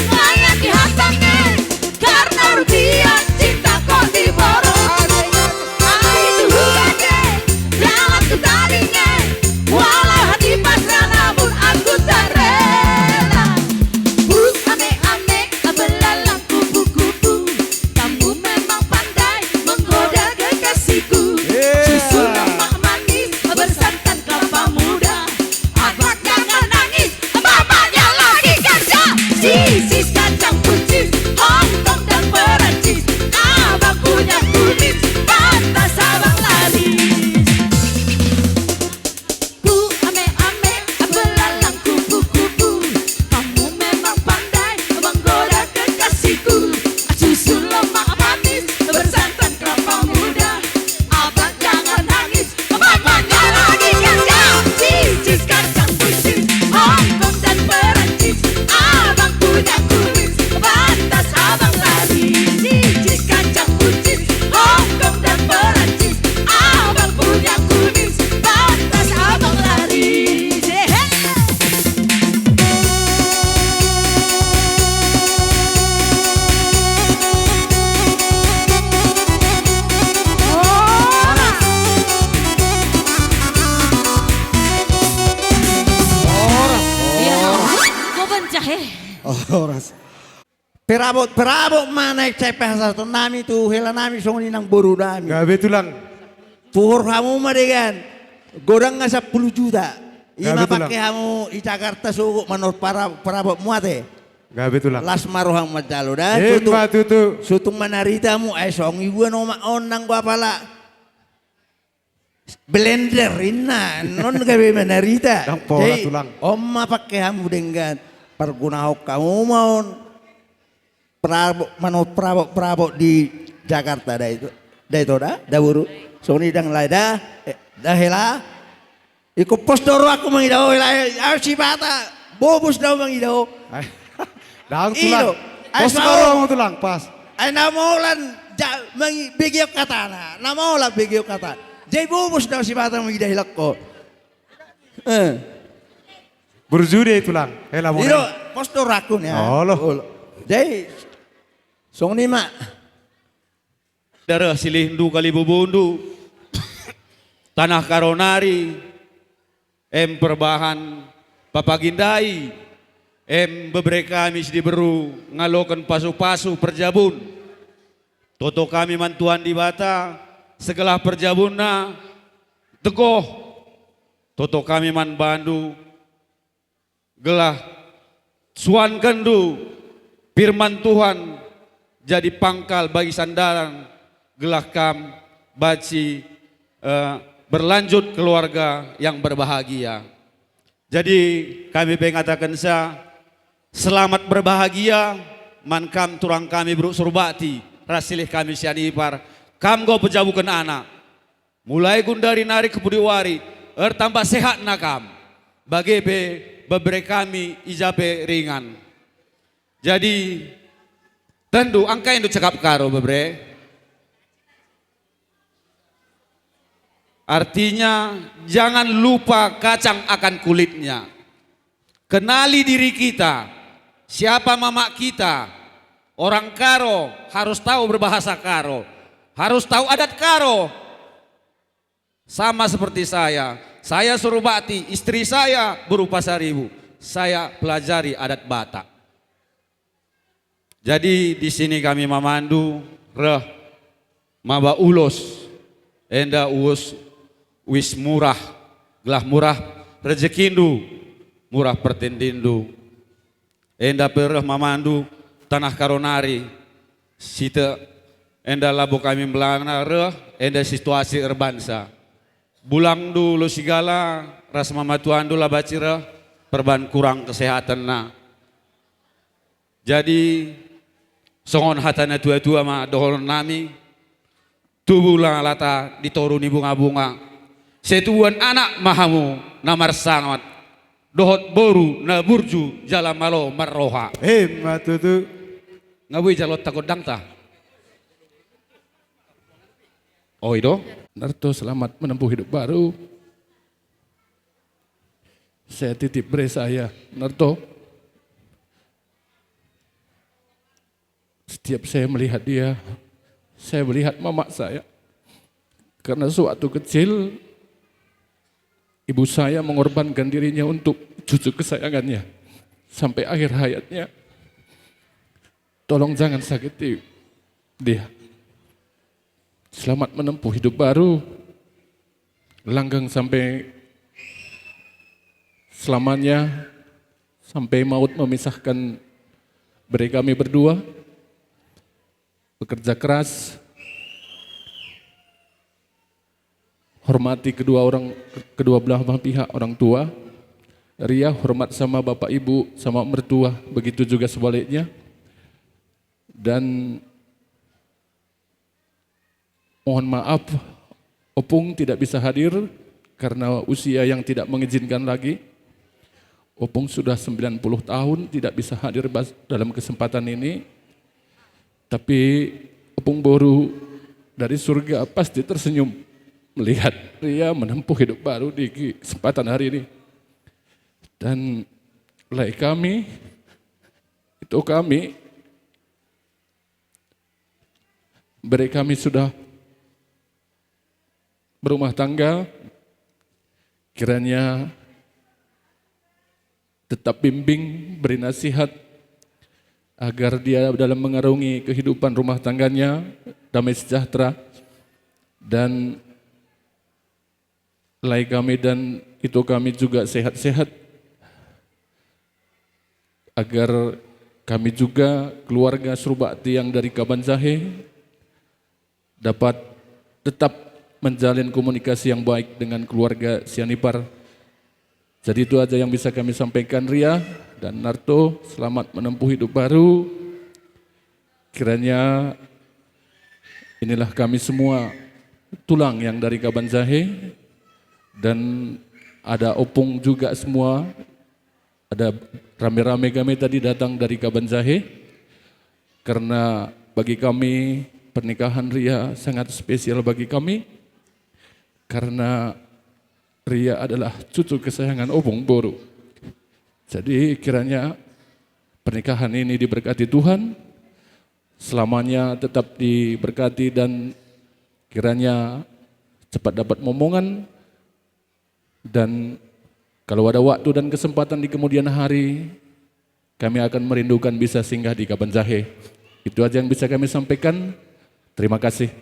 ngai hati hatang ngai, karena rupiah cinta kau diborong. Ai tu uang nge, jalan tu tading nge, walau hati pasrah namun aku tak rela. Ku ame-ame belalang kupu-kupu, kamu memang pandai menggoda kekasihku. Iya. Susu lemak manis bersantan kelapa muda. Abang jangan nangis, mamanya lagi kerja. Sisi kacang kucing, Hongkong dan Perancis. Abang punya kumis, pantas abang laris. Ku ame-ame belalang kupu-kupu, kamu memang pandai menggoda kekasihku. Susu lemak manis bersantan kelapa muda. Abang jangan nangis, mamanya lagi kerja. Sisi kacang kucing, Hongkong dan Perancis. Abang punya kumis, pantas abang laris. Sisi kacang kucing, Hongkong dan Perancis. Abang punya kumis, pantas abang laris. Hehe. Horas. Horas. Iya, horas. Kau bencah, eh. Horas. Perabot, perabot ma na sai pasahaton nami tu hela nami songon i nang boru nami. Gabe tulang. Tuhor hamu ma dengan godang nga sampulu juta. Ima pake hamu i Jakarta sogot manuhor para-, perabot mu ate. Gabe tulang. Las ma roham manjalo da. Ima tutu. Sotung manarita hamu, ai songon i buan omak on nanggo apala blender inna, non gabe manarita. Ndang pola tulang. Jadi on ma pake hamu denggan, pargunahon hamu ma on. Perabot, manuhor perabot, perabot di Jakarta da ito. Da ito da, da boru. Songon i ndang lae da, eh, da hela. Ingkon pos do rohangku mangida ho hela, eh, au Sipata, bobos do au mangida ho. Ai, ndang tulang. Pos ma rohangmu tulang, pas. Ai na mauliate ja-, mangi-, begeon hatana, na mauliate begeon hata. Jadi bobos do au Sipata mangida hela ho. Eh. Burju do i tulang, hela muna. Io, pos do rohangku ni. Olo. Olo. Jadi songon i ma. Daerah Silihundu Kalibubundu, tanah Karonari, em perbahan Papagindai, em bebere kami Sidiberu ngaloken pasu-pasu perjabun. Toto kami ma Tuhan Debata, segelah perjabunna, tegoh. Toto kami ma bandu, gelah suanken do firman Tuhan jadi pangkal bagi sandaran, gelah kam bansi, eh, berlanjut keluarga yang berbahagia. Jadi kami pengatakan sa, selamat berbahagia, man kam turang kami Bru Surbakti, ras silih kami sian ipar, kam do pejabuken anak. Mulai gundari nari ke pudi wari, ertamba sehat na kam. Bage pe bebere kami ija pe ringan. Jadi, Tandu, angka i do cakap karo, bebre. Artinya, jangan lupa kacang akan kulitnya. Kenali diri kita, siapa mamak kita. Orang Karo harus tahu berbahasa Karo, harus tahu adat Karo. Sama seperti saya, saya Surbakti, istri saya Buru Pasaribu, saya pelajari adat Batak. Jadi di sini kami mamandu, reh, maba ulos, enda ulos, wis murah, gelah murah rejekindu, murah pertendindu. Enda pe reh mamandu tanah Karo nari, site, enda labo kami melana reh, enda situasi erbansa. Bulangdu Losigala, ras mamatuandu Labaci reh, perban kurang kesehatanna. Jadi, songon hata na tua-tua ma dohonon nami, tubu ma lata di toru ni bunga-bunga, sai tubuan anak ma hamu na marsangot, dohot boru na burju jala malo marroha. Emma tutu. Nga boi jaloonta gondangta. Oi do. Narto, selamat menempuh hidup baru. Saya titip bere saya, Narto. Setiap saya melihat dia, saya melihat mamak saya. Karena sewaktu kecil, ibu saya mengorbankan dirinya untuk cucu kesayangannya sampai akhir hayatnya. Tolong jangan sakiti dia. Selamat menempuh hidup baru. Langgeng sampai selamanya, sampai maut memisahkan bere kami berdua. Bekerja keras, hormati kedua orang, kedua belah pihak orang tua. Ria hormat sama bapak ibu, sama mertua, begitu juga sebaliknya. Dan mohon maaf, Opung tidak bisa hadir karena usia yang tidak mengizinkan lagi. Opung sudah sembilan puluh tahun tidak bisa hadir bas-, dalam kesempatan ini. Tapi Opung Boru dari surga pasti tersenyum melihat Ria menempuh hidup baru di kesempatan hari ini. Dan lae kami, ito kami, bere kami sudah berumah tangga, kiranya tetap bimbing, beri nasihat, agar dia dalam mengarungi kehidupan rumah tangganya damai sejahtera, dan lae kami dan ito kami juga sehat-sehat, agar kami juga keluarga Surbakti yang dari Kabanjahe dapat tetap menjalin komunikasi yang baik dengan keluarga Sianipar. Jadi itu aja yang bisa kami sampaikan, Ria dan Narto. Selamat menempuh hidup baru. Kiranya inilah kami semua tulang yang dari Kabanjahe, dan ada Opung juga semua, ada rame-rame kami tadi datang dari Kabanjahe, karena bagi kami pernikahan Ria sangat spesial bagi kami, karena Ria adalah cucu kesayangan Opung Boru. Jadi kiranya pernikahan ini diberkati Tuhan, selamanya tetap diberkati, dan kiranya cepat dapat momongan. Dan kalau ada waktu dan kesempatan di kemudian hari, kami akan merindukan bisa singgah di Kabanjahe. Itu aja yang bisa kami sampaikan. Terima kasih.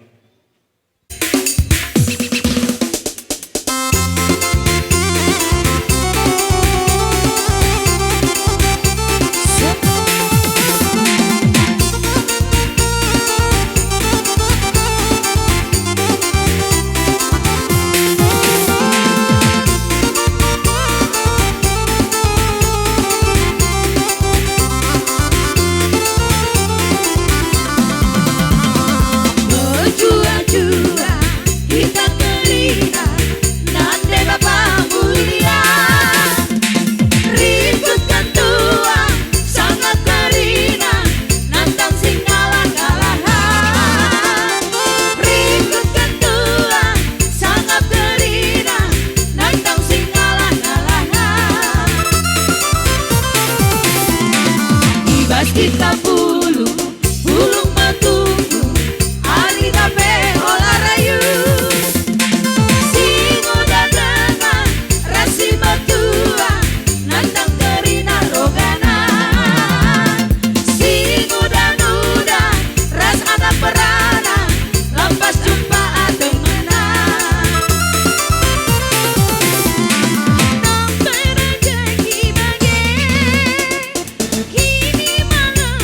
Hita bulung, bulung matunggu, ari dope holan rayu. Singuda dengan ras simatua, nandang torina rogana. Singuda-uda ras anak perana, lampas jumpa atemana. Nang berajaki bage. Hini manang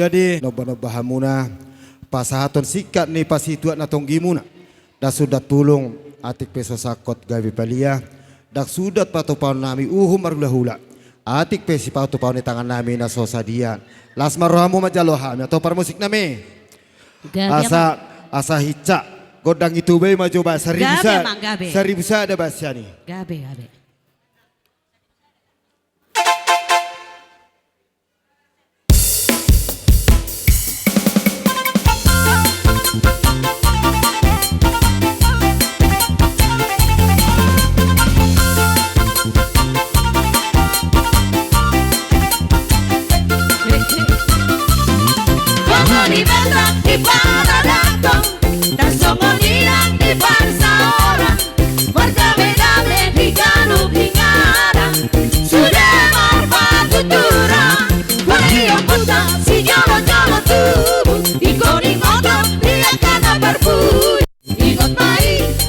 Jadi, nomba-nomba hamuna, pasahathon singkat ni pasituak na tonggimuna. Ndang sundat pulung, atik pe so sangkot gabe palia. Ndang sundat patupaonnami uhum marhula-hula. Atik pe sipatupaon ni tangannami na so sadia. Las ma rohamu manjalo hami, atau parmusiknami. Gabe, asa, asa hinsa. Gondang i tubu ma jo ba saribu sa-, gabe, amang, gabe. Saribu sada ba sian i. Gabe, gabe. Songon i ma di paradaton, ndang songon i nang di parsaoran. Mardame-dame di ganup inganan, sude marpatuturan. Pangihon hita sijolo-jolo tubu, ingkon ingoton di angka na parpudi. Ingot ma i,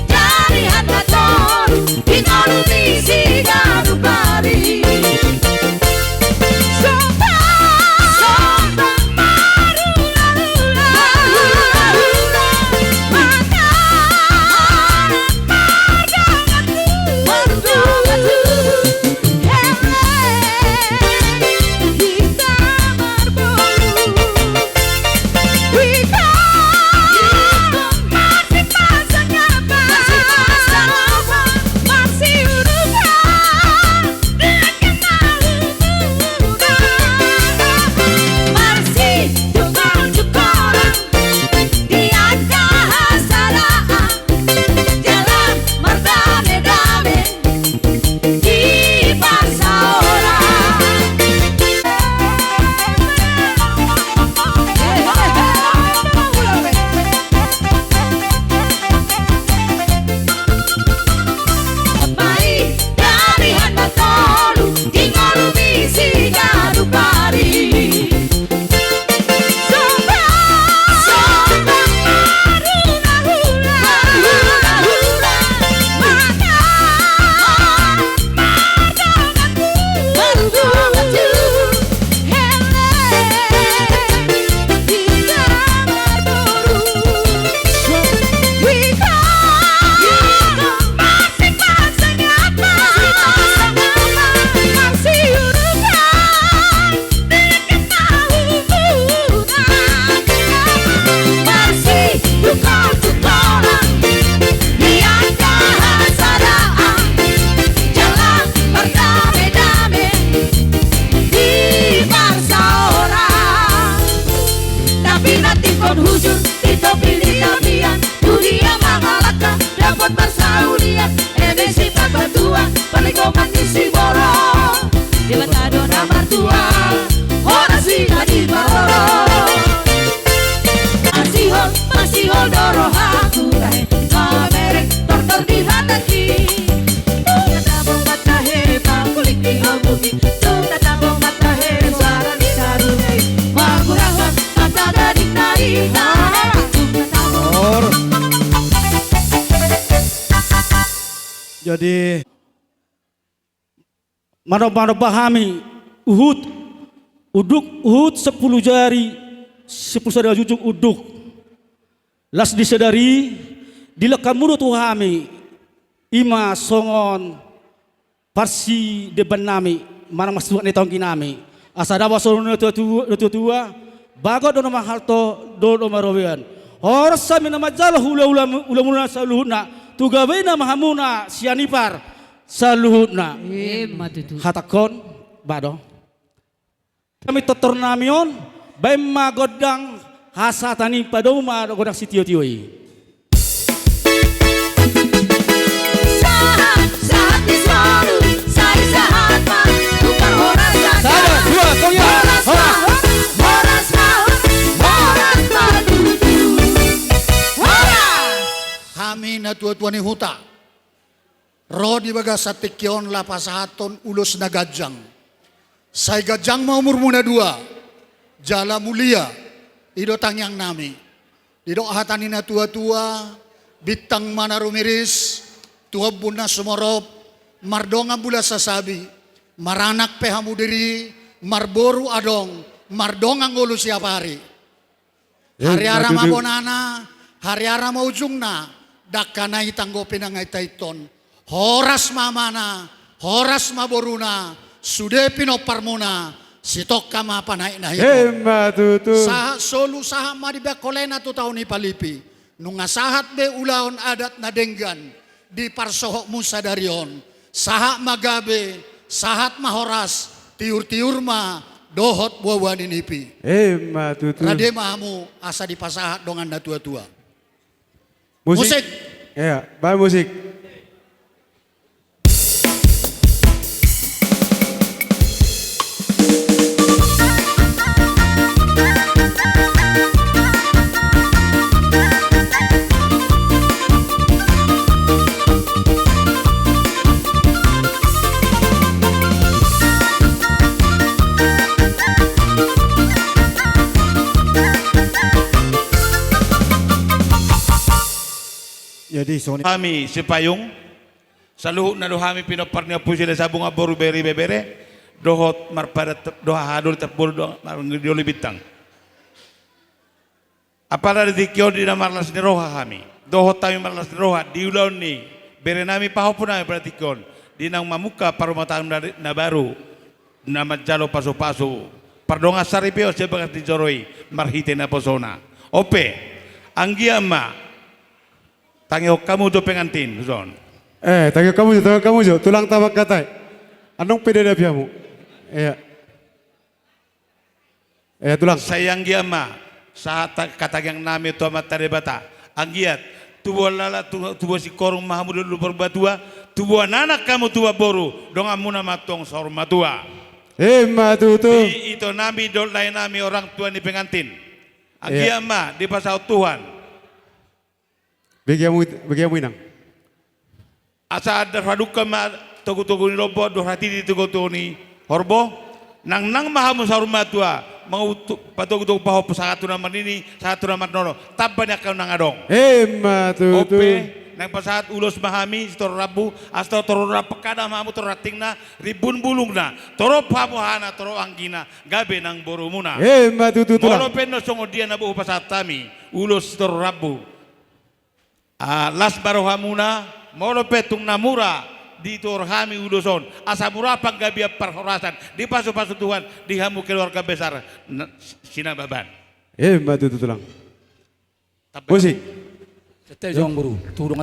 jala hata toru, ingolumi siganup ari. Sombang, sombang marhula-hula, marhula-hula, mardongan tu, mardongan tu. Hele, hita marboru. Hita, hita marsipasahaton, marsipasahaton, marsiurupan. Marsitukor-tukoran di angka hasadaan, jala mardame-dame di parsaoran. Mai dari hata tolu, ingolumi siganup ari. Sombang, sombang marhula-hula, marhula-hula, mardongan tu, mardongan tu. Hele, hita marboru. Hita, hita marsipasahaton, marsiurupan. Marsitukor-tukoran di angka hasadaan, jala mardame-dame di parsaoran. Tapi nanti ingkon hujur di topi ni tapian, tu dia mangalangka dapot parsaulian. Eme sipat batuan, parlinggoman ni siborok. Debata do na martua, horas hita diparorot. Masihol, masihol do rohangku, tahe mamereng tortor di hatangki. Tung tatabong ma tahe pangkuling di ombungki, tung tatabong ma tahe suara ni sarunei. Mangurahon mata gading na hita, tung tatabong. Jadi, manomba-nomba hami, huhut, unduk, huhut sampulu jari, sampulu sada jujung unduk. Las ni sadari, dilehon hamu do tu hami, i ma songon parsideban nami, manang masitua ni tonggi nami. Asa dapot songon na tua-tua, na tua-tua, bagot do na manghalto, dohot do na marobean. Horas hami na manjalo hula-hula, hula-hula saluhutna, tu gabena ma hamuna sian i par saluhutna. Emma tutu. Hatangkon, ba do. Hami tortor nami on, baen ma gondang hasahatan i, padomu ma gondang sitio-tio i. Sahat, sahat ni solu, sai sahat ma, tu parhorasan. Sada, dua, tong, ya. Horas ma, horas, horas ma, horas ma tutu. Horas. Hami na tua-tua ni huta. Ro di bagasan tingki on laho pasahathon ulos na ganjang. Sai ganjang ma umurmu na dua, jala mulia, i do tangiang nami. Didok hata ni na tua-tua, bintang ma na rumiris, tu ombun na sumorop, mardongan bulan sasabi, maranak pe hamu diri, marboru adong, Mardongan ngolu siapari. Hariara ma bonana, hariara ma ujungna, dangka na i tanggo pinangaitaithon. Horas ma amana, horas ma boruna, sude pinomparmuna, sitongka ma panaek na hiton. Ima tutu. Sahat solu, sahat ma di bangkolena tu tao ni Palipi. Nunga sahat be ulaon adat na denggan di parsohotmuna sadari on. Sahat ma gabe, sahat ma horas, tiur-tiur ma dohot boaboa ni nipi. Ima tutu. Rade ma hamu asa dipasahat dongan na tua-tua. Musik. Musik. Iya, baen musik. Jadi, songon i. Hami sipayung, saluhutna do hami pinompar ni Ompu Sile Sabungan boru, bere, ibebere, dohot marpadan, dohot hahadoli tapulu, dohot marhahadoli bintang. Apala di tingki on di na marlas ni roha hami, dohot hami marlas ni roha di ulaon ni berenami, pahompunami pada tingki on, di naung mamungka parumataan na, na baru, na manjalo pasupasu pardongan saripeon sian bagas ni joro i marhite naposona. On pe, anggiat ma tangihon hamu jo pengantin, son. Eh, tangihon hamu jo, tangihon hamu jo, tulang, tama hatai. Annon pe dadapi hamu. Iya. Eh, tulang. Sai anggiat ma sahat ta-, hatangiangnami tu Amanta Debata. Anggiat tubuan laklak, tu-, tubuan singkoru ma hamu di umur matua, tubuan anak hamu, tubuan boru, donganmuna ma antong saur matua. Ima tutu. Di itonami dohot laenami orang tua ni pengantin. Iya. Anggiat ma dipasaut Tuhan. Bege hamu, bege hamu, Inang. Asa andor hadungka ma togutogu ni lombo, andor hatiti togutogu ni horbo. Nangnang ma hamu saur matua, mangutu-, patogutogu pahompu, sahat tu na marnini, sahat tu na marnono, tamba ni angka na adong. Ima tutu. On pe, naeng pasahat ulos ma hami sitorop rambu, asa torop rambu pangkada ma hamu, torop rantingna, rimbun bulungna, torop hamuhana, torop anggina, gabe nang borumuna. Ima tutu, tulang. Molo pe na songon dia na boi hupasahat hami ulos sitorop rambu, ah, las ma rohamuna, molo pe tung na mura dituhor hami ulos on, asa mura panggabean parhorasan, dipasupasu Tuhan di hamu keluarga besar na-, Sinababan. Ima tutu, tulang. Musik. Sete jo, amangboru. Tulang.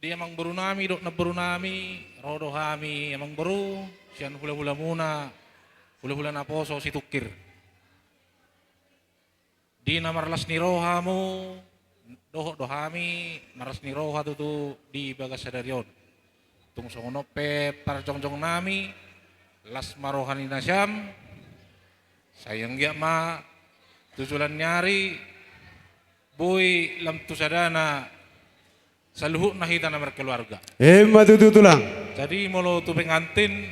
Di amangborunami dohot namborunami, ro do hami, amangboru, sian hulahulamuna, hulahula naposo Situngkir. Di na marlas ni roha hamu, dohot do hami marlas ni roha tutu di bagas sadari on. Tung songon on pe parjongjongnami, las ma roha ni nasiam, sai anggiat ma tu joloan ni ari boi lam tu sadana saluhutna hita na markeluarga. Ima tutu, tulang. Jadi molo tu pengantin,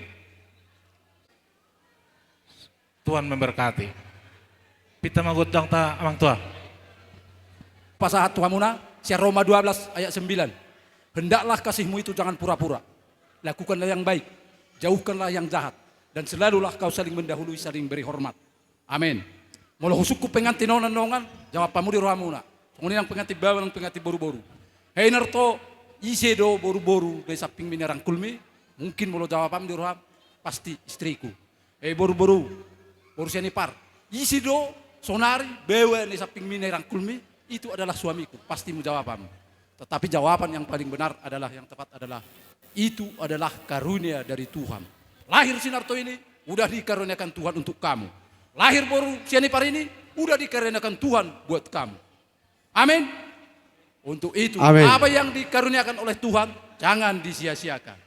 Tuhan memberkati. Pinta ma gondangta, amang tua. Pasahat tu hamuna, sian Roma dua belas ayat sembilan. Hendaklah kasihmu itu jangan pura-pura. Lakukanlah yang baik, jauhkanlah yang jahat, dan selalulah kau saling mendahului, saling beri hormat. Amin. Molo husungkun pengantin on, annon jawab hamu di rohamuna. Songon i nang pengantin baoa, nang pengantin boruboru. Hei Narto, ise do boruboru na di sampingmi, na di rangkulmi? Mungkin molo jawab hamu di roham, pasti istriku. Hei boruboru, boru Sianipar, ise do saonari baoa na di sampingmi, na di rangkulmi? Itu adalah suamiku, pasti mujawab hamu. Tetapi jawaban yang paling benar adalah, yang tepat adalah, itu adalah karunia dari Tuhan. Lahir si Narto ini udah dikaruniakan Tuhan untuk kamu. Lahir boru Sianipar ini udah dikaruniakan Tuhan buat kamu. Amin. Untuk itu, amin, apa yang dikaruniakan oleh Tuhan, jangan disia-siakan.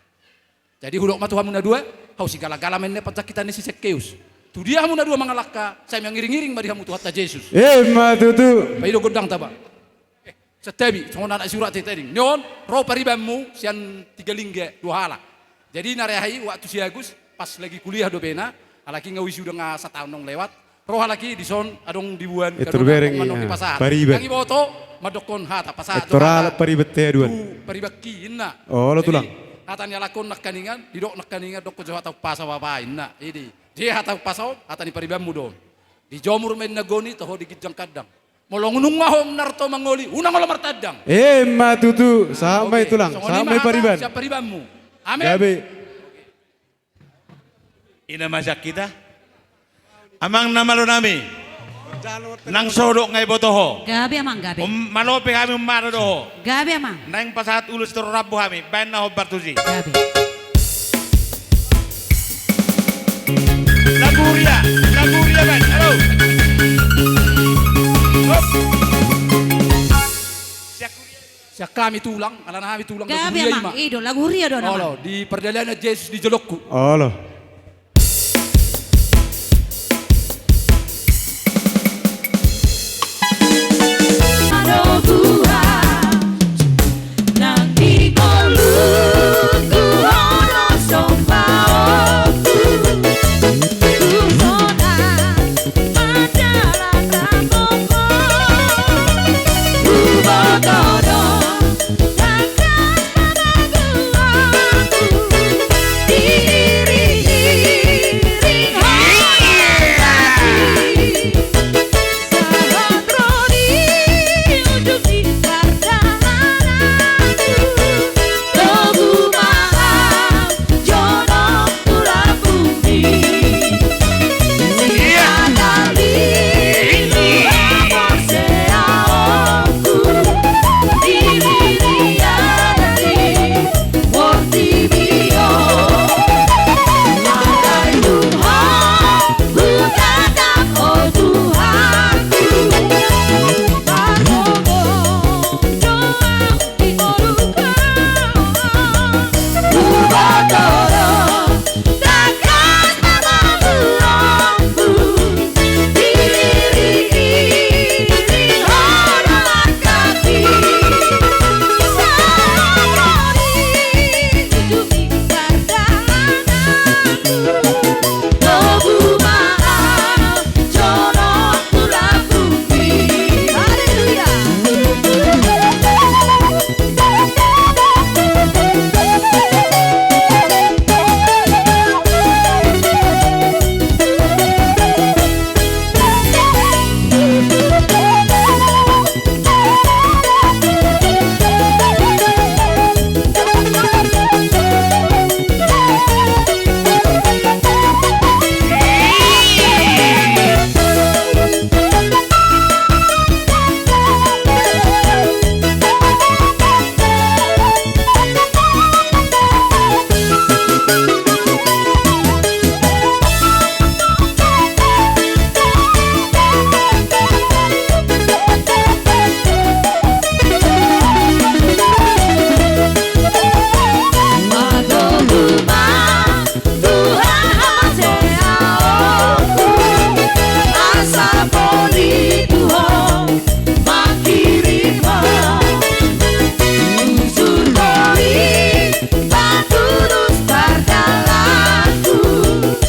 Jadi hudok ma tu hamu na dua, hau si galagala ma inna panjangkitan ni si Sakeus. Tu dia hamu na dua mangalangka, sai mangiringiring ma di hamu Tuhanta Jesus. Ima tutu. Paido gondangta ba. Eh, santabi, songon anak surat tadi. Ni on, ro paribanmu sian Tiga Lingga dua halak. Jadi na reahi waktu si Agus, pas lagi kuliah dope na, halak i nga wisuda, nga sataon naung lewat. Ro halak i dison adong diboan, eh, kadohon terbereng, adong mandok, iya, dipasahat. Pariban. Nang iboto mandokkon hata pasahat. Eh, tora hata pariban te aduan. Tu paribanki inna. Olo, jadi, tulang. Hata ni halak on nangkaningan, didok nangkaningan, dokkon jo hata umpasa bapa inna. Idi. Jadi hata umpasa on, hata ni paribanmu do on. Dijomur ma inna goni, toho di ginjang kandang. Molo nunga ho narto mangoli, unang olo martandang. Emma tutu, sahat ma i tulang, sahat ma i pariban. Siap paribanmu. Amin. Gabe. Ina ma sian hita. Amang na malo nami. Nang sodok nga iboto ho. Gabe amang, gabe. Malo pe hami ummada do ho. Gabe amang. Naeng pasahat ulos tu rambu hami, baen na hombar tusi. Gabe. Lagu huria, lagu huria baen, halo. Hop. Sian hami tulang, alana hami tulang. Gabe amang, i do lagu huria do nama. Olo, di pardalanan Jesus di jolongku. Olo.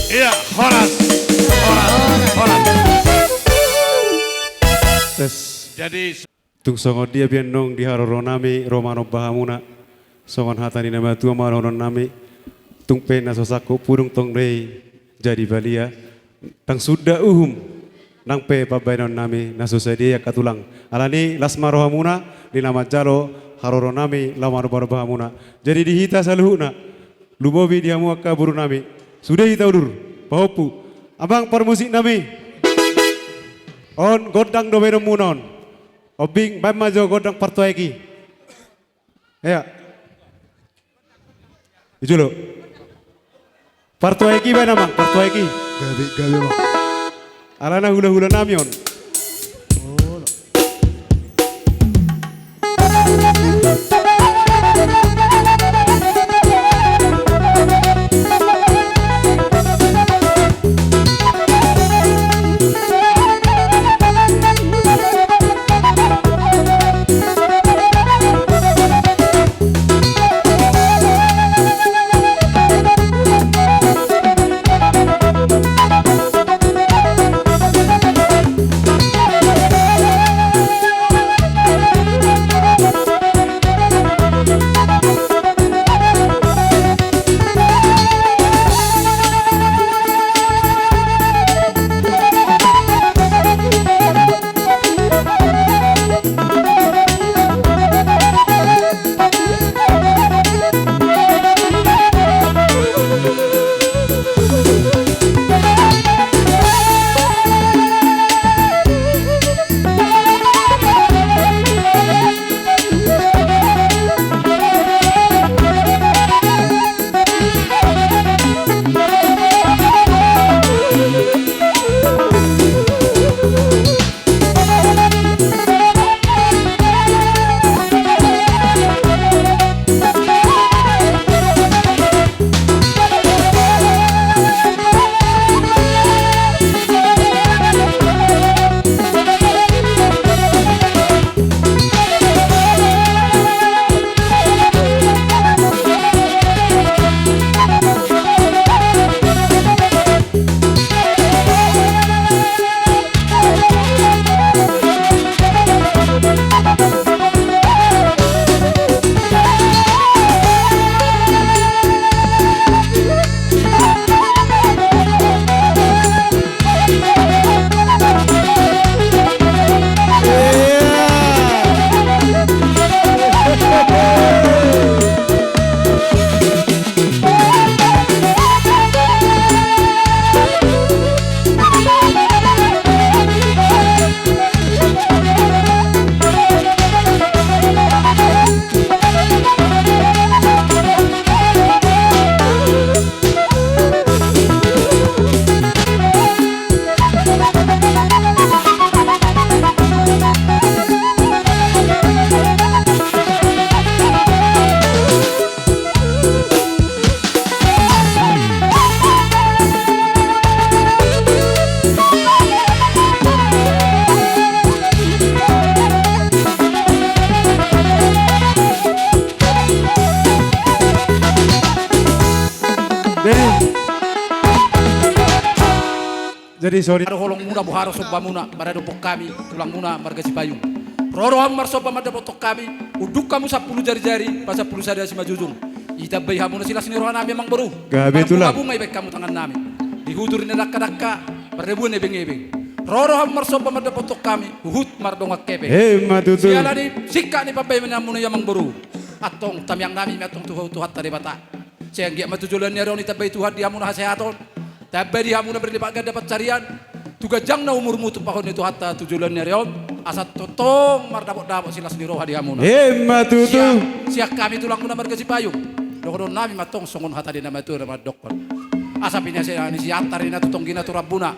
Iya, horas, horas, horas. Tes. Jadi, tung songon dia pe annon di haroro nami ro manomba hamuna. Songon hata ni na matua ma dohonon nami. Tung pe na so sangkup pudung tong do i jadi balia. Ndang suda uhum nang pe pambahenon nami na so sadia i angka tulang. Alani las ma rohamuna di na manjalo haroro nami laho manomba-nomba hamuna. Jadi di hita saluhutna, lumobi di hamu angka boru nami. Sude hita udur, pahompu. Amang parmusik nami. On gondang do baenonmuna on. Ombing, baen ma jo gondang partuaek i. Ea. I jolo. Partuaek i baen amang, partuaek i. Gabe, gabe amang. Alana hula-hula nami on. Jadi, sorry. Ro holongmuna, boha ro sombamuna, maradophon hami tulangmuna marga Sipayung. Ro do hamu marsomba mandapothon hami, unduk hamu sampulu jarijari, pasampulu sada simanjujung. Itambai hamuna silas ni rohanami, amang boru. Gabe, Tulang. Marbungabunga ibaen hamu tangannami. Di hudur na dangkadangka, mardabuan na ebengebeng. Ro do hamu marsomba mandapothon hami, huhut mardongan hepeng. Emma tutu. Siala ni singkat ni pambahenanmuna i, amang boru, antong tamiangnami ma antong tu Tuhanta Debata. Sai anggiat ma tu joloan ni ari on itambai Tuhan di hamuna hasehaton. Tamba di hamuna berlipat ganda pansarian. Tu ganjangna umurmu tumpahon ni Tuhanta tu joloan ni ari on. Asa tongtong mardapotdapot silas ni roha di hamuna. Emma tutu. Sian, sian hami tulangmuna marga Sipayung, dohononnami ma antong songon hata ni na matua na mandokkon: Asa pinaseang ni Siantar i na tu tonggina tu rambuna,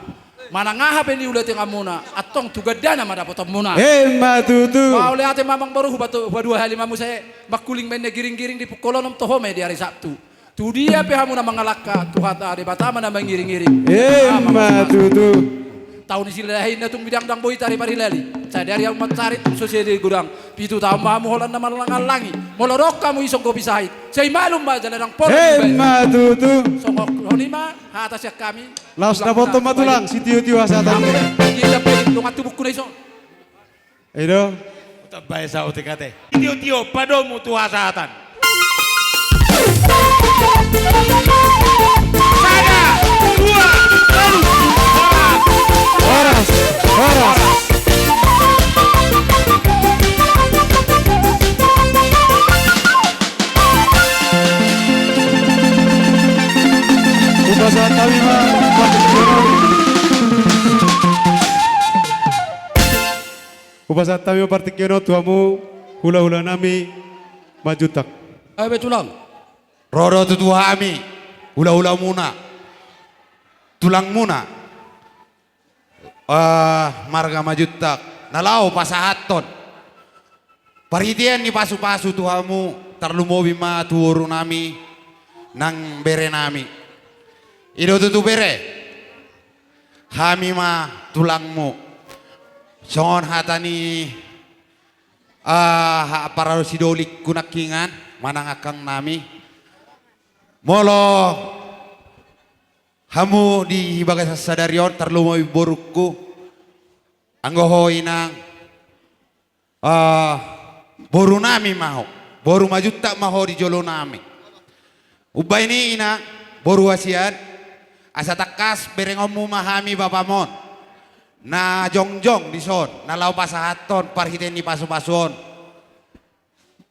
manang aha pe niula tenganmuna, antong tu gandana ma dapotonmuna. Emma tutu. Mauliate ma, amang boru, hupa-, hupaduahali ma muse, mangkuling ma inna giringgiring, dipungkol onom toho ma i di ari Sabtu. Tudia pe hamuna mangalangka, Tuhanta Debata ma na mangiringiring. Emma tutu. Tau ni Silalahi ninna tung bidangdang, boi tari parilali. Sadari hamu mansari tung so sede godang. Pitu taon ma hamu holan na mangallangi. Molo adong hamu i songgopi sahit, sai malum ma jala ndang pola. Emma tutu. Songon i ma hata sian hami. Laos dapothon ma, Tulang, sitiotio hasahatan. Amen. Ido pe dongan tubungku na ison. Ido. Utambai saotik ate. Sitiotio padomu tu hasahatan. Sada, dua, tolu. Horas. Horas. Horas. Hupasahat hami ma partingkian on. Hupasahat hami ma partingkian on tu hamu hulahulanami Manjuntak. Gabe, Tulang. Ro do tutu hami hulahulamuna, tulangmuna, eh, marga Manjuntak, na laho pasahathon parhitean ni pasupasu tu hamu, tarlumobi ma tu borunami nang berenami. Ido tutu, bere, hami ma tulangmu. Songon hata ni, ah, parado sidolingku nangkiningan, manang angkangnami. Molo hamu di bagasan sadari on, tarlumobi borungku, anggo ho, Inang, ah, borunami ma ho, boru Manjuntak ma ho di jolonami. Umbahen i, Inang, boru hasian, asa tangkas berengonmu ma hami bapam on na jongjong dison, na laho pasahathon parhitean ni pasupasu on.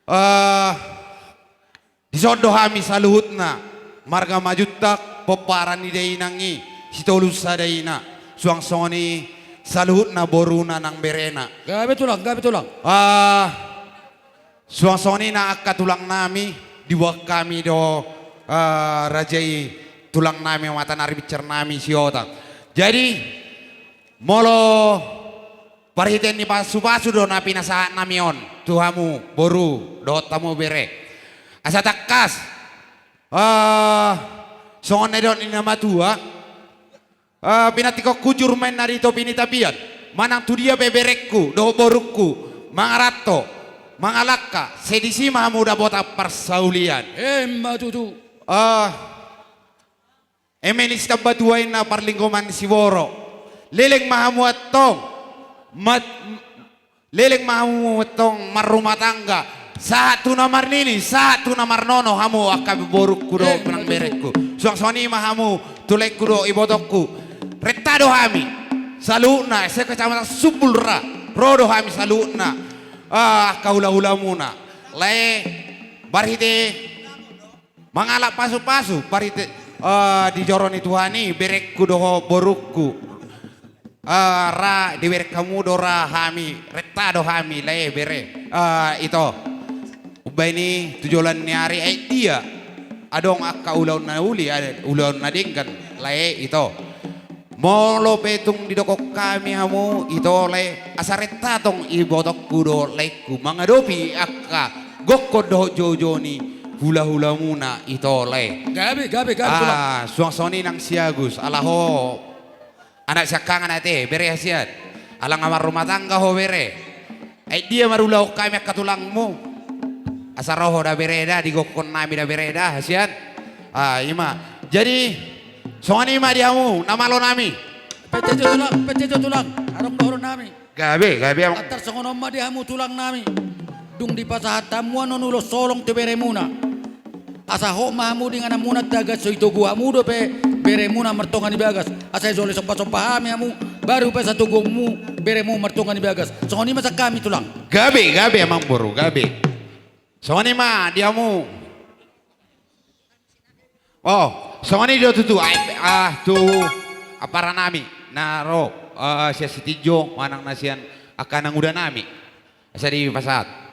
Eh, dison do hami saluhutna marga Manjuntak, pomparan ni dainang i, Sitolu Sada Ina, suang songon i saluhutna boruna nang berena. Gabe, Tulang, gabe, Tulang. Ah, suang songon i nang angka tulangnami, diboan hami do, ah, raja i, tulangnami, mata nari, binsarnami Sihotang. Jadi, molo parhitean ni pasupasu do na pinasahatnami on tu hamu boru dohot hamu bere, asa tangkas, ah, songon na nidok ni na matua, ah, pinantikhon hujur ma inna di topi ni tapian, manang tudia pe berengku dohot borungku mangaranto, mangalangka, sai disi ma hamu dapotan parsaulian. Emma tutu. Ah, eme ni sitambatua inna parlinggoman ni siboro. Leleng ma hamu antong, mat-, leleng ma hamu antong marrumah tangga, sahat tu na marnini, sahat tu na marnono hamu angka borungku dohot nang berengku. Suang songon i ma hamu tu laengku dohot ibotongku. Renta do hami saluhutna, se-Kecamatan Sumbul ra, ro do hami saluhutna, ah, angka hulahulamuna. Lae, marhite mangalap pasupasu, parhite, eh, di joro ni Tuhan i, berengku dohot borungku. Eh, ra dibereng hamu do ra hami, renta do hami, lae, bere. Eh, ito. Umbahen i tu joloan ni ari, aek dia adong angka ulaon na uli, ada ulaon na denggan, lae, ito. Molo pe tung didokkon hami hamu, ito lae, asa renta tong ibotongku dohot laengku mangadopi angka gokhon dohot joujou ni hulahulamuna, ito lae. Gabe, gabe, gabe, Tulang. Ah, suang songon i nang si Agus, ala ho anak siangkangan ate, bere hasian. Ala nga marrumah tangga ho, bere. Aek dia marulahon hami angka tulangmu, asa ro ho da, bere, da, digokhon nami da, bere, da, hasian. Ah, i ma. Jadi, songon i ma di hamu na malonami. Pete jo tulang, pete jo tulang. Adong dohonon nami. Gabe, gabe, amang. Antar songon on ma di hamu tulang nami. Dung dipasahat hamu annon ulos holong tu beremuna, asa hot ma hamu di ingananmuna, tagan so itogu hamu dope beremuna martonga ni bagas. Asa ijole somba-somba hami hamu, baru pe asa toguonmu beremu martonga ni bagas. Songon i ma sian hami tulang. Gabe, gabe, amang boru, gabe. Songon i ma di hamu. Oh, songon i do tutu, ai, ah, tu ampara nami na ro, eh, sian Sitinjong manang na sian angka na nguda nami. Asa dipasahat.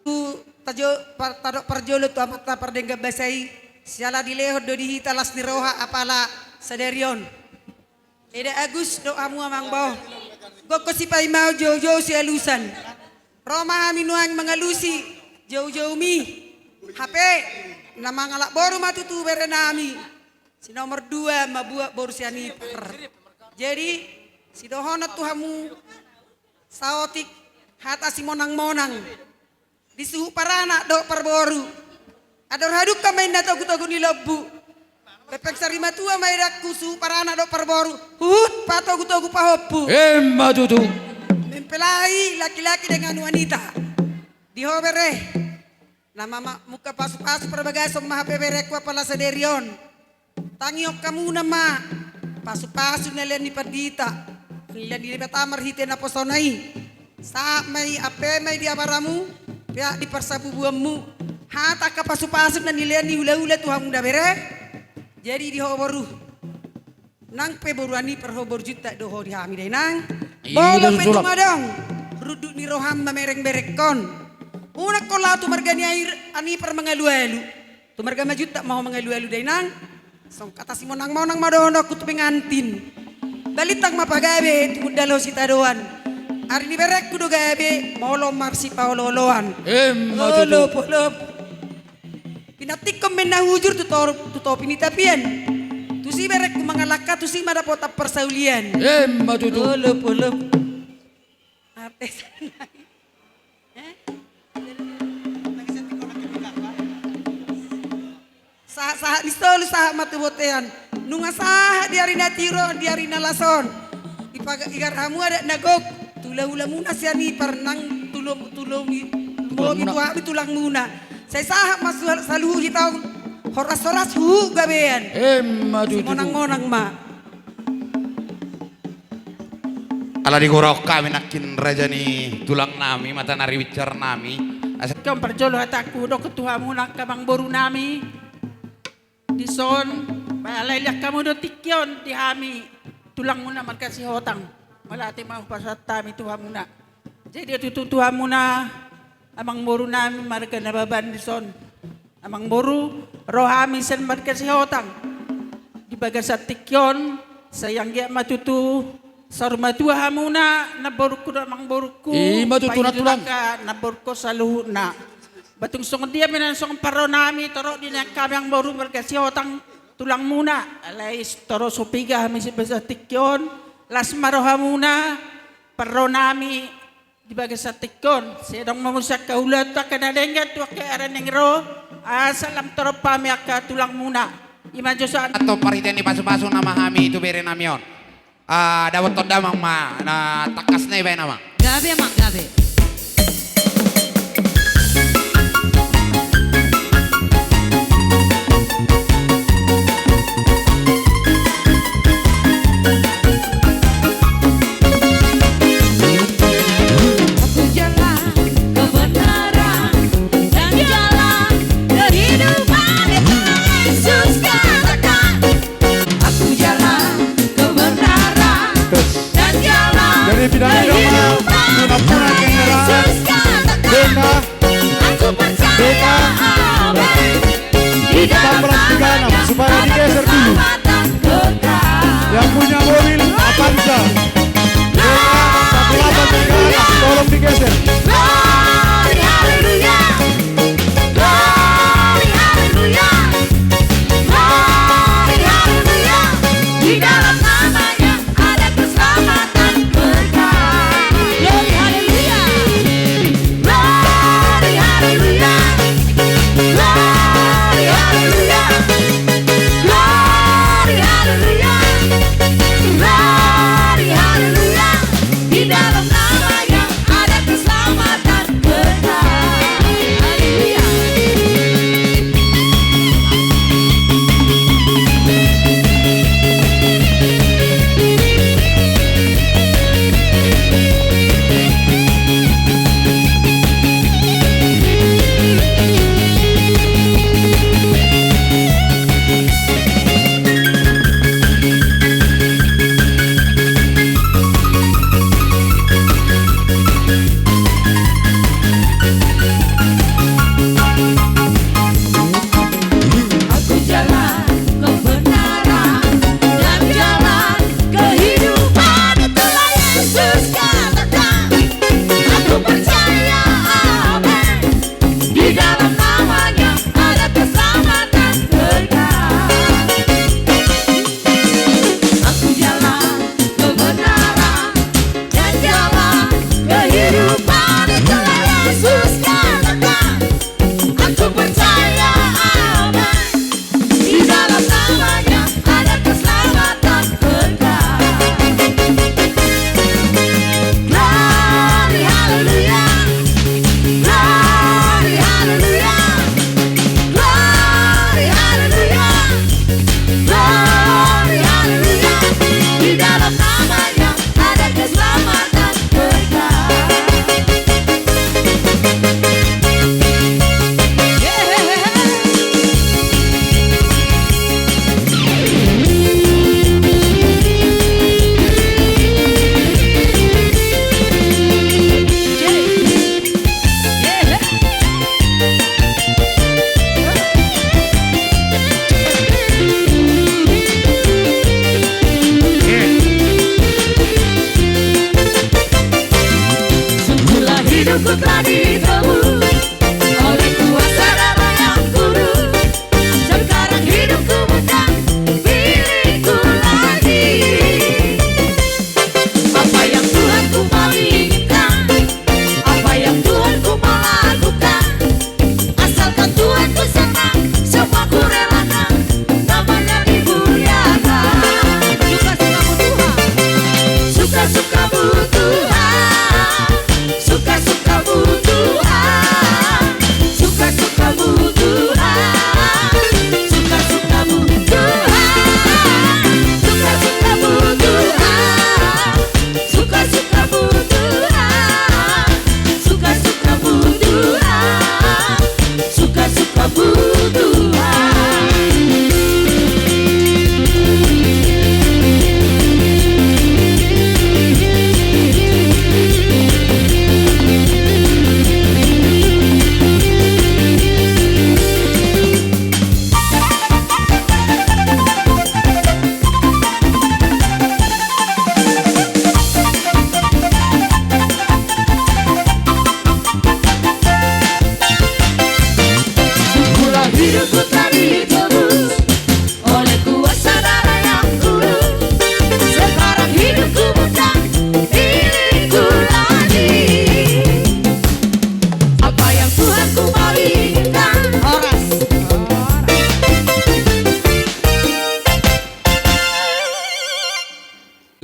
Tu tajo, par-, tadok parjolo tu amanta pardenggan basa i, siala dilehon do di hita las ni roha apala sadari on. Eda Agus dohot hamu amang bao. Gokhon sipaimaon, joujou sialusan. Ro ma hami nuaeng mangalusi joujoumi. Hape na mangalap boru ma tutu berenami. Si nomor dua ma buat boru sian Ipar. Jadi, sidohonon tu hamu saotik hata simonang-monang. Di suhut paranak dohot parboru. Andor hadungka ma inna togu-togu ni lombu. Pepeng sarimatua ma edangku suhut paranak dohot parboru. Huhut patogu-togu pahompu. Emma tutu. Mempelai laki-laki dengan wanita. Di ho bere. Na ma-, ma-, mungka pasu-pasu parbagason ma hape berengku apala sadari on. Tangihon hamuna ma pasu-pasu na lean ni pandita, na nilean ni Debata marhite naposona i. Sahat ma i, ampe ma i di abaramu, peak di parsabubuonmu. Hata angka pasu-pasu na nilean ni hula-hula tu hamuna bere. Jadi di ho boru. Nang pe boru Anipar ho, boru Juntak do ho di hami dainang. Iya, molo pe tung adong runduk ni roham mamereng berengkon, unang ho laho tu marga ni Anipar mangalualu. Tu marga Majuntak ma ho mangalualu dainang. Songon hata simonang-monang ma dohononku tu pengantin. Balintang ma pagabe tumundalhon sitadoan. Ari ni berengku do gabe molo marsipaolo-oloan. Emma tutu. Olo, olo. Pinantikhon ma inna hujur tu tor-, tu topi ni tapian. Tusi berengku mangalangka, tusi ma dapotan parsaulian. Emma tutu. Olo, olo. Artes. Eh? Sahat-sahat ni solu, sahat ma tu bontean. Nunga sahat di ari na tio on, di ari na las on. Ipaga-, igar hamu adat na gok, tu hula-hulamuna sian Ipar nang tu lo-, tu lobi, lobi tu hami tulangmuna. Sai sahat ma sal-, saluhut hita on, horas-horas huhut gabean. Emma tutu. Simonang-monang ma. Ala digorahon hami nangkin raja ni tulang nami, mata nari binsar nami. Asa on parjolo hatangku, hudok tu hamu nang amang boru nami. Dison, ba alai lean hamu do tingki on di hami tulangmuna marga Sihotang. Mauliate ma hupasahat hami tu hamuna. Jadi tutu tu hamuna amang boru nami marga Nababan dison. Amang boru, ro hami sian marga Sihotang. Di bagasan tingki on, sai anggiat ma tutu saur matua hamuna, namborungku dohot amangborungku. Ima tutu, na tulang. Paiditangka namborungku saluhutna. Ba tung songon dia pe na songon parro nami, torop di na hami amangboru marga Sihotang tulangmuna. Alai torop so piga hami sian bagasan tingki on, las ma rohamuna, parro nami, di bagasan tingki on, sai adong ma muse angka ulaon tu angka na denggan tu angka ari na naeng ro, asa lam torop hami angka tulangmuna. Ima jo sahat. Antong marhite ni pasupasu nama hami tu bere nami on. Ah, dapothon damang ma na tangkas na ibaen amang. Gabe amang, gabe. Aku jalan kebenaran dan jalan kehidupan di Tuhan Yesus katakan. Aku jalan kebenaran dan jalan kehidupan. Jadi, pinangido ma, guna-guna kena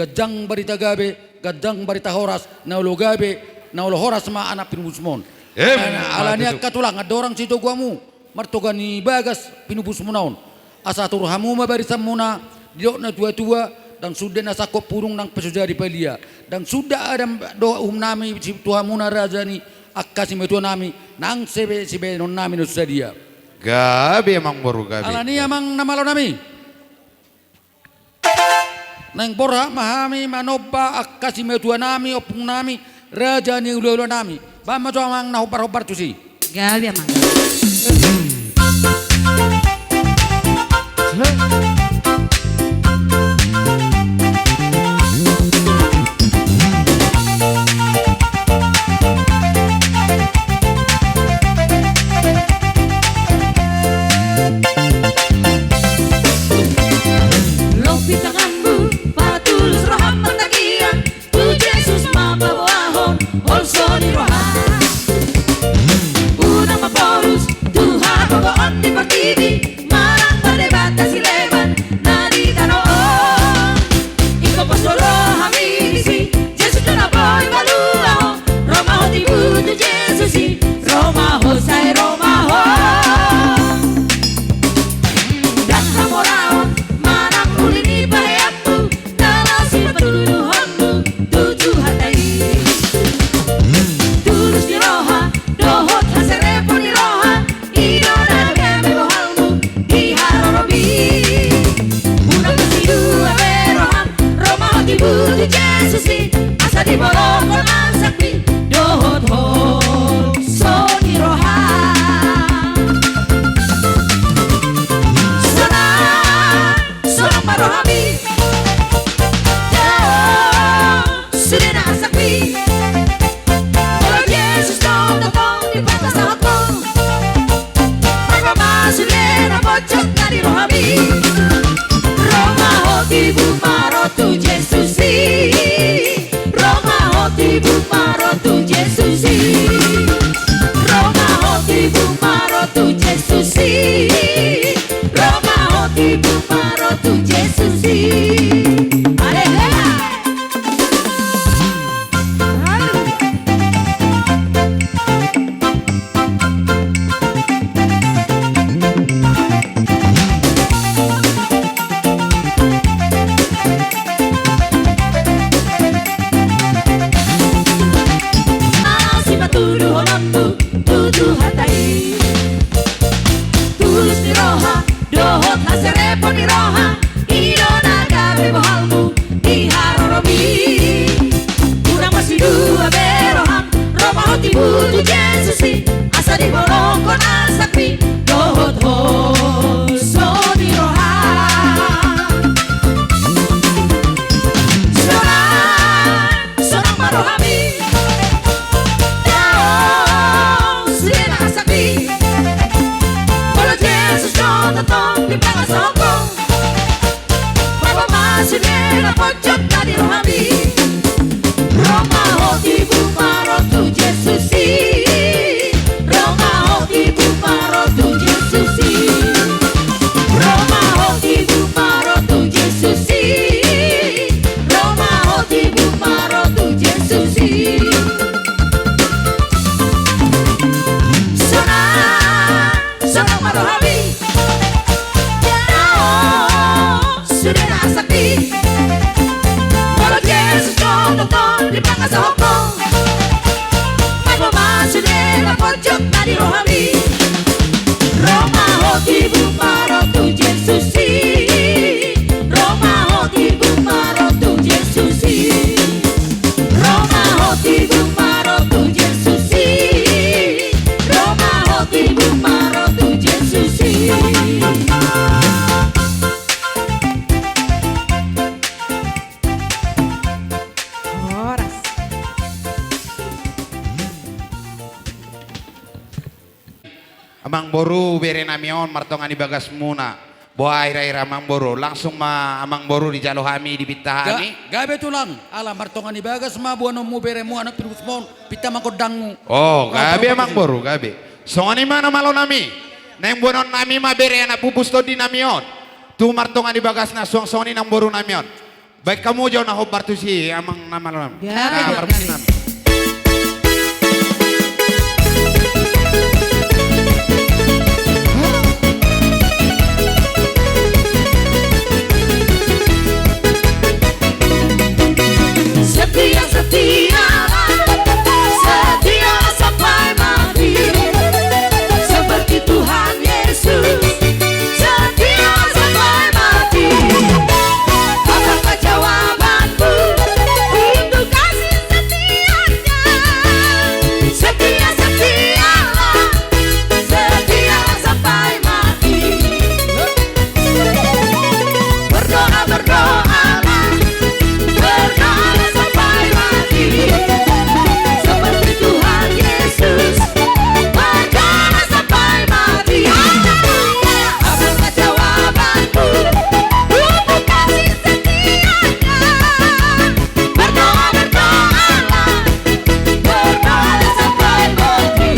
Ganjang barita gabe, ganjang barita horas, na olo gabe, na olo horas ma anak pinubusmon. Em, ala ni i, angka tulang, andorang sitogu hamu martonga ni bagas pinubusmuna on, asa atur hamu ma barisanmuna, didok na tuatua, ndang suda na sangkop pudung nang pe so jadi palia, ndang suda adam dohot uhum nami tu hamuna raja ni angka simatua nami, nang sibahenon nami na so sadia. Gabe amang boru, gabe. Ala ni i amang na malo nami, naeng borhat ma hami manomba angka simatua nami, ompung nami, raja ni hulahula nami. Bahen ma jo amang na hombar-hombar tusi. Gabe amang. Lobi tanganmu, patulus roham martangiang, tu Jesus ma paboahon holso ni roha. Unang ma porus tu hagogoon ni portibi, manang pardebatan sileban na di tano on. Ingkon pos do rohami disi, Jesus do na boi malua ho. Ro ma ho tibu tu Jesus i, ro ma ho, sai ro ma ho. Ndang hamoraon manang uli ni paheanmu, na laho sipatuduhonmu tu Tuhanta i. Tulus ni roha dohot haserepon ni roha, i do na gabe bohalmu di haroromi. Unang marsidua be roham, ro ma ho tibu tu Jesus i, asa dibolongkon ansakmi dohot holso ni roha. Sonang, sonang ma rohami. Dao, sude na ansakmi. Molo Jesus do tongtong dipasahat ho, marpamasuk do na pojok na di rohami. Ro ma ho tibu ma ro tu Jesus i. Ro ma ho tibu ma ro tu Jesus i. Ro ma ho tibu ma ro tu Jesus i. Ro ma ho tibu ma ro tu Jesus i. Aleluya. Sipatuduhononmu tu Tuhanta i. Tulus ni roha dohot haserepon ni roha, i do na gabe bohalmu di haroromi. Unang marsidua be roham, ro ma ho tibu tu Jesus i, asa dibolongkon ansakmi dohot holso ni roha. Sonang, sonang ma rohami. Dao, sude na ansakmi. Molo Jesus do tongtong dipasahat ho, marpamasuk do na pojok na di rohami. Ro ma ho tibu ma ro tu Jesus i. Ro ma ho tibu ma ro tu Jesus i. Ro ma ho tibu ma ro tu Jesus i. Ro ma ho tibu ma ro tu Jesus i. Sonang, sonang ma rohami. Dao, sude na ansakmi. Molo Jesus do tongtong dipasahat ho, marpamasuk do na pojok na di rohami. Ro ma ho tibu ma ro tu Jesus i. Ro ma ho tibu ma ro tu Jesus i. Ro ma ho tibu ma ro tu Jesus i. Ro ma ho tibu ma ro tu Jesus i. Horas. Amang boru, bere nami on martonga ni bagasmuna. Boha hira-hira amang boru, langsung ma amang boru dijalo hami, dipinta hami. Ga-, gabe tulang, ala martonga ni bagas ma boanonmu beremu, anak pinubusmon, pinta ma gondangmu. O, gabe amang boru, gabe. Songon i ma na malo nami. Naeng boanon nami ma bere anak pupus tondi nami on tu martonga ni bagasna, suang songon i nang boru nami on. Baen hamu jo na hombar tusi, amang na malo. Ya, na, betul. Parmusikan. Setia, setia, setia sampai mati. Seperti Tuhan Yesus, setia sampai mati. Apakah jawabanku untuk kasih setianya? Setia, setialah, setialah sampai mati. Berdoa, berdoalah, berdoalah sampai mati. Seperti Tuhan Yesus, berdoalah sampai mati. Apakah jawabanku untuk kasih setianya? Berdoa, berdoalah, berdoalah sampai mati.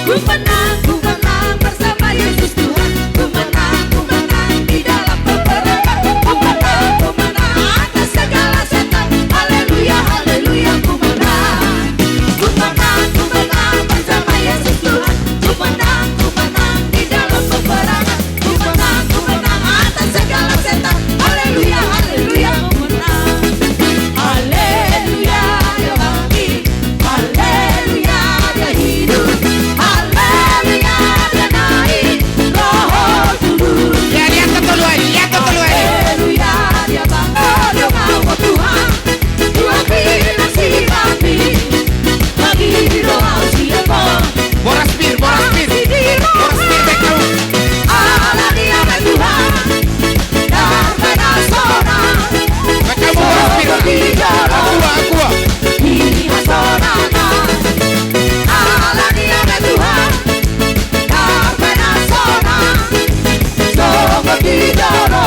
Ku menang, ku menang bersama Yesus Tuhan. Ku menang, ku menang di dalam peperangan. Ku menang, ku menang atas segala setan. Haleluya, haleluya, ku menang. Ku menang, ku menang bersama Yesus Tuhan. Ku menang, ku menang di dalam peperangan. Ku menang, ku menang atas segala setan. Haleluya, haleluya, ku menang. Haleluya, dia bangkit. Haleluya, dia hidup. Haleluya, dia naik. Roh kudus. Ya, dia ketuluan, dia ketuluan. Haleluya, dia bangkit. Dia mau Tuhan. Tuhan bilang si Bangkit. Bagi di roh au si Epon. Boras pir, boras pir. Boras pir, baen hamu. Ala ni ala Tuhan, darpa na sonang. Baen hamu boras pir. Aqua, aqua. Ini hasonangan. Ala ni ala Tuhan, darpa na sonang. Songon di jolo.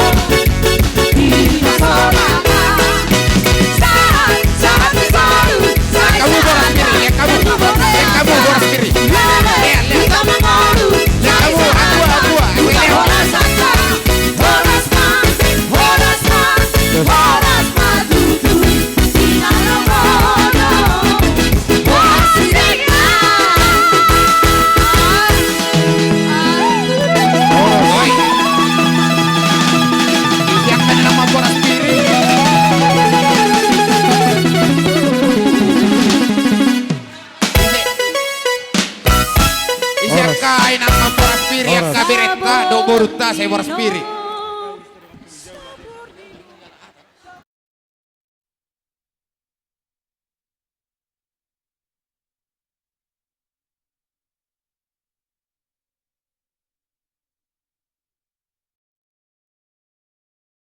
Kamu boras pir, ya, kamu. Ya, kamu boras pir. Ya, ya. Kamu, aqua, aqua. Oi. Isi angka nama boras pir i. Isi angka nama boras pir i, angka berenta dohot borunta sai boras pir i.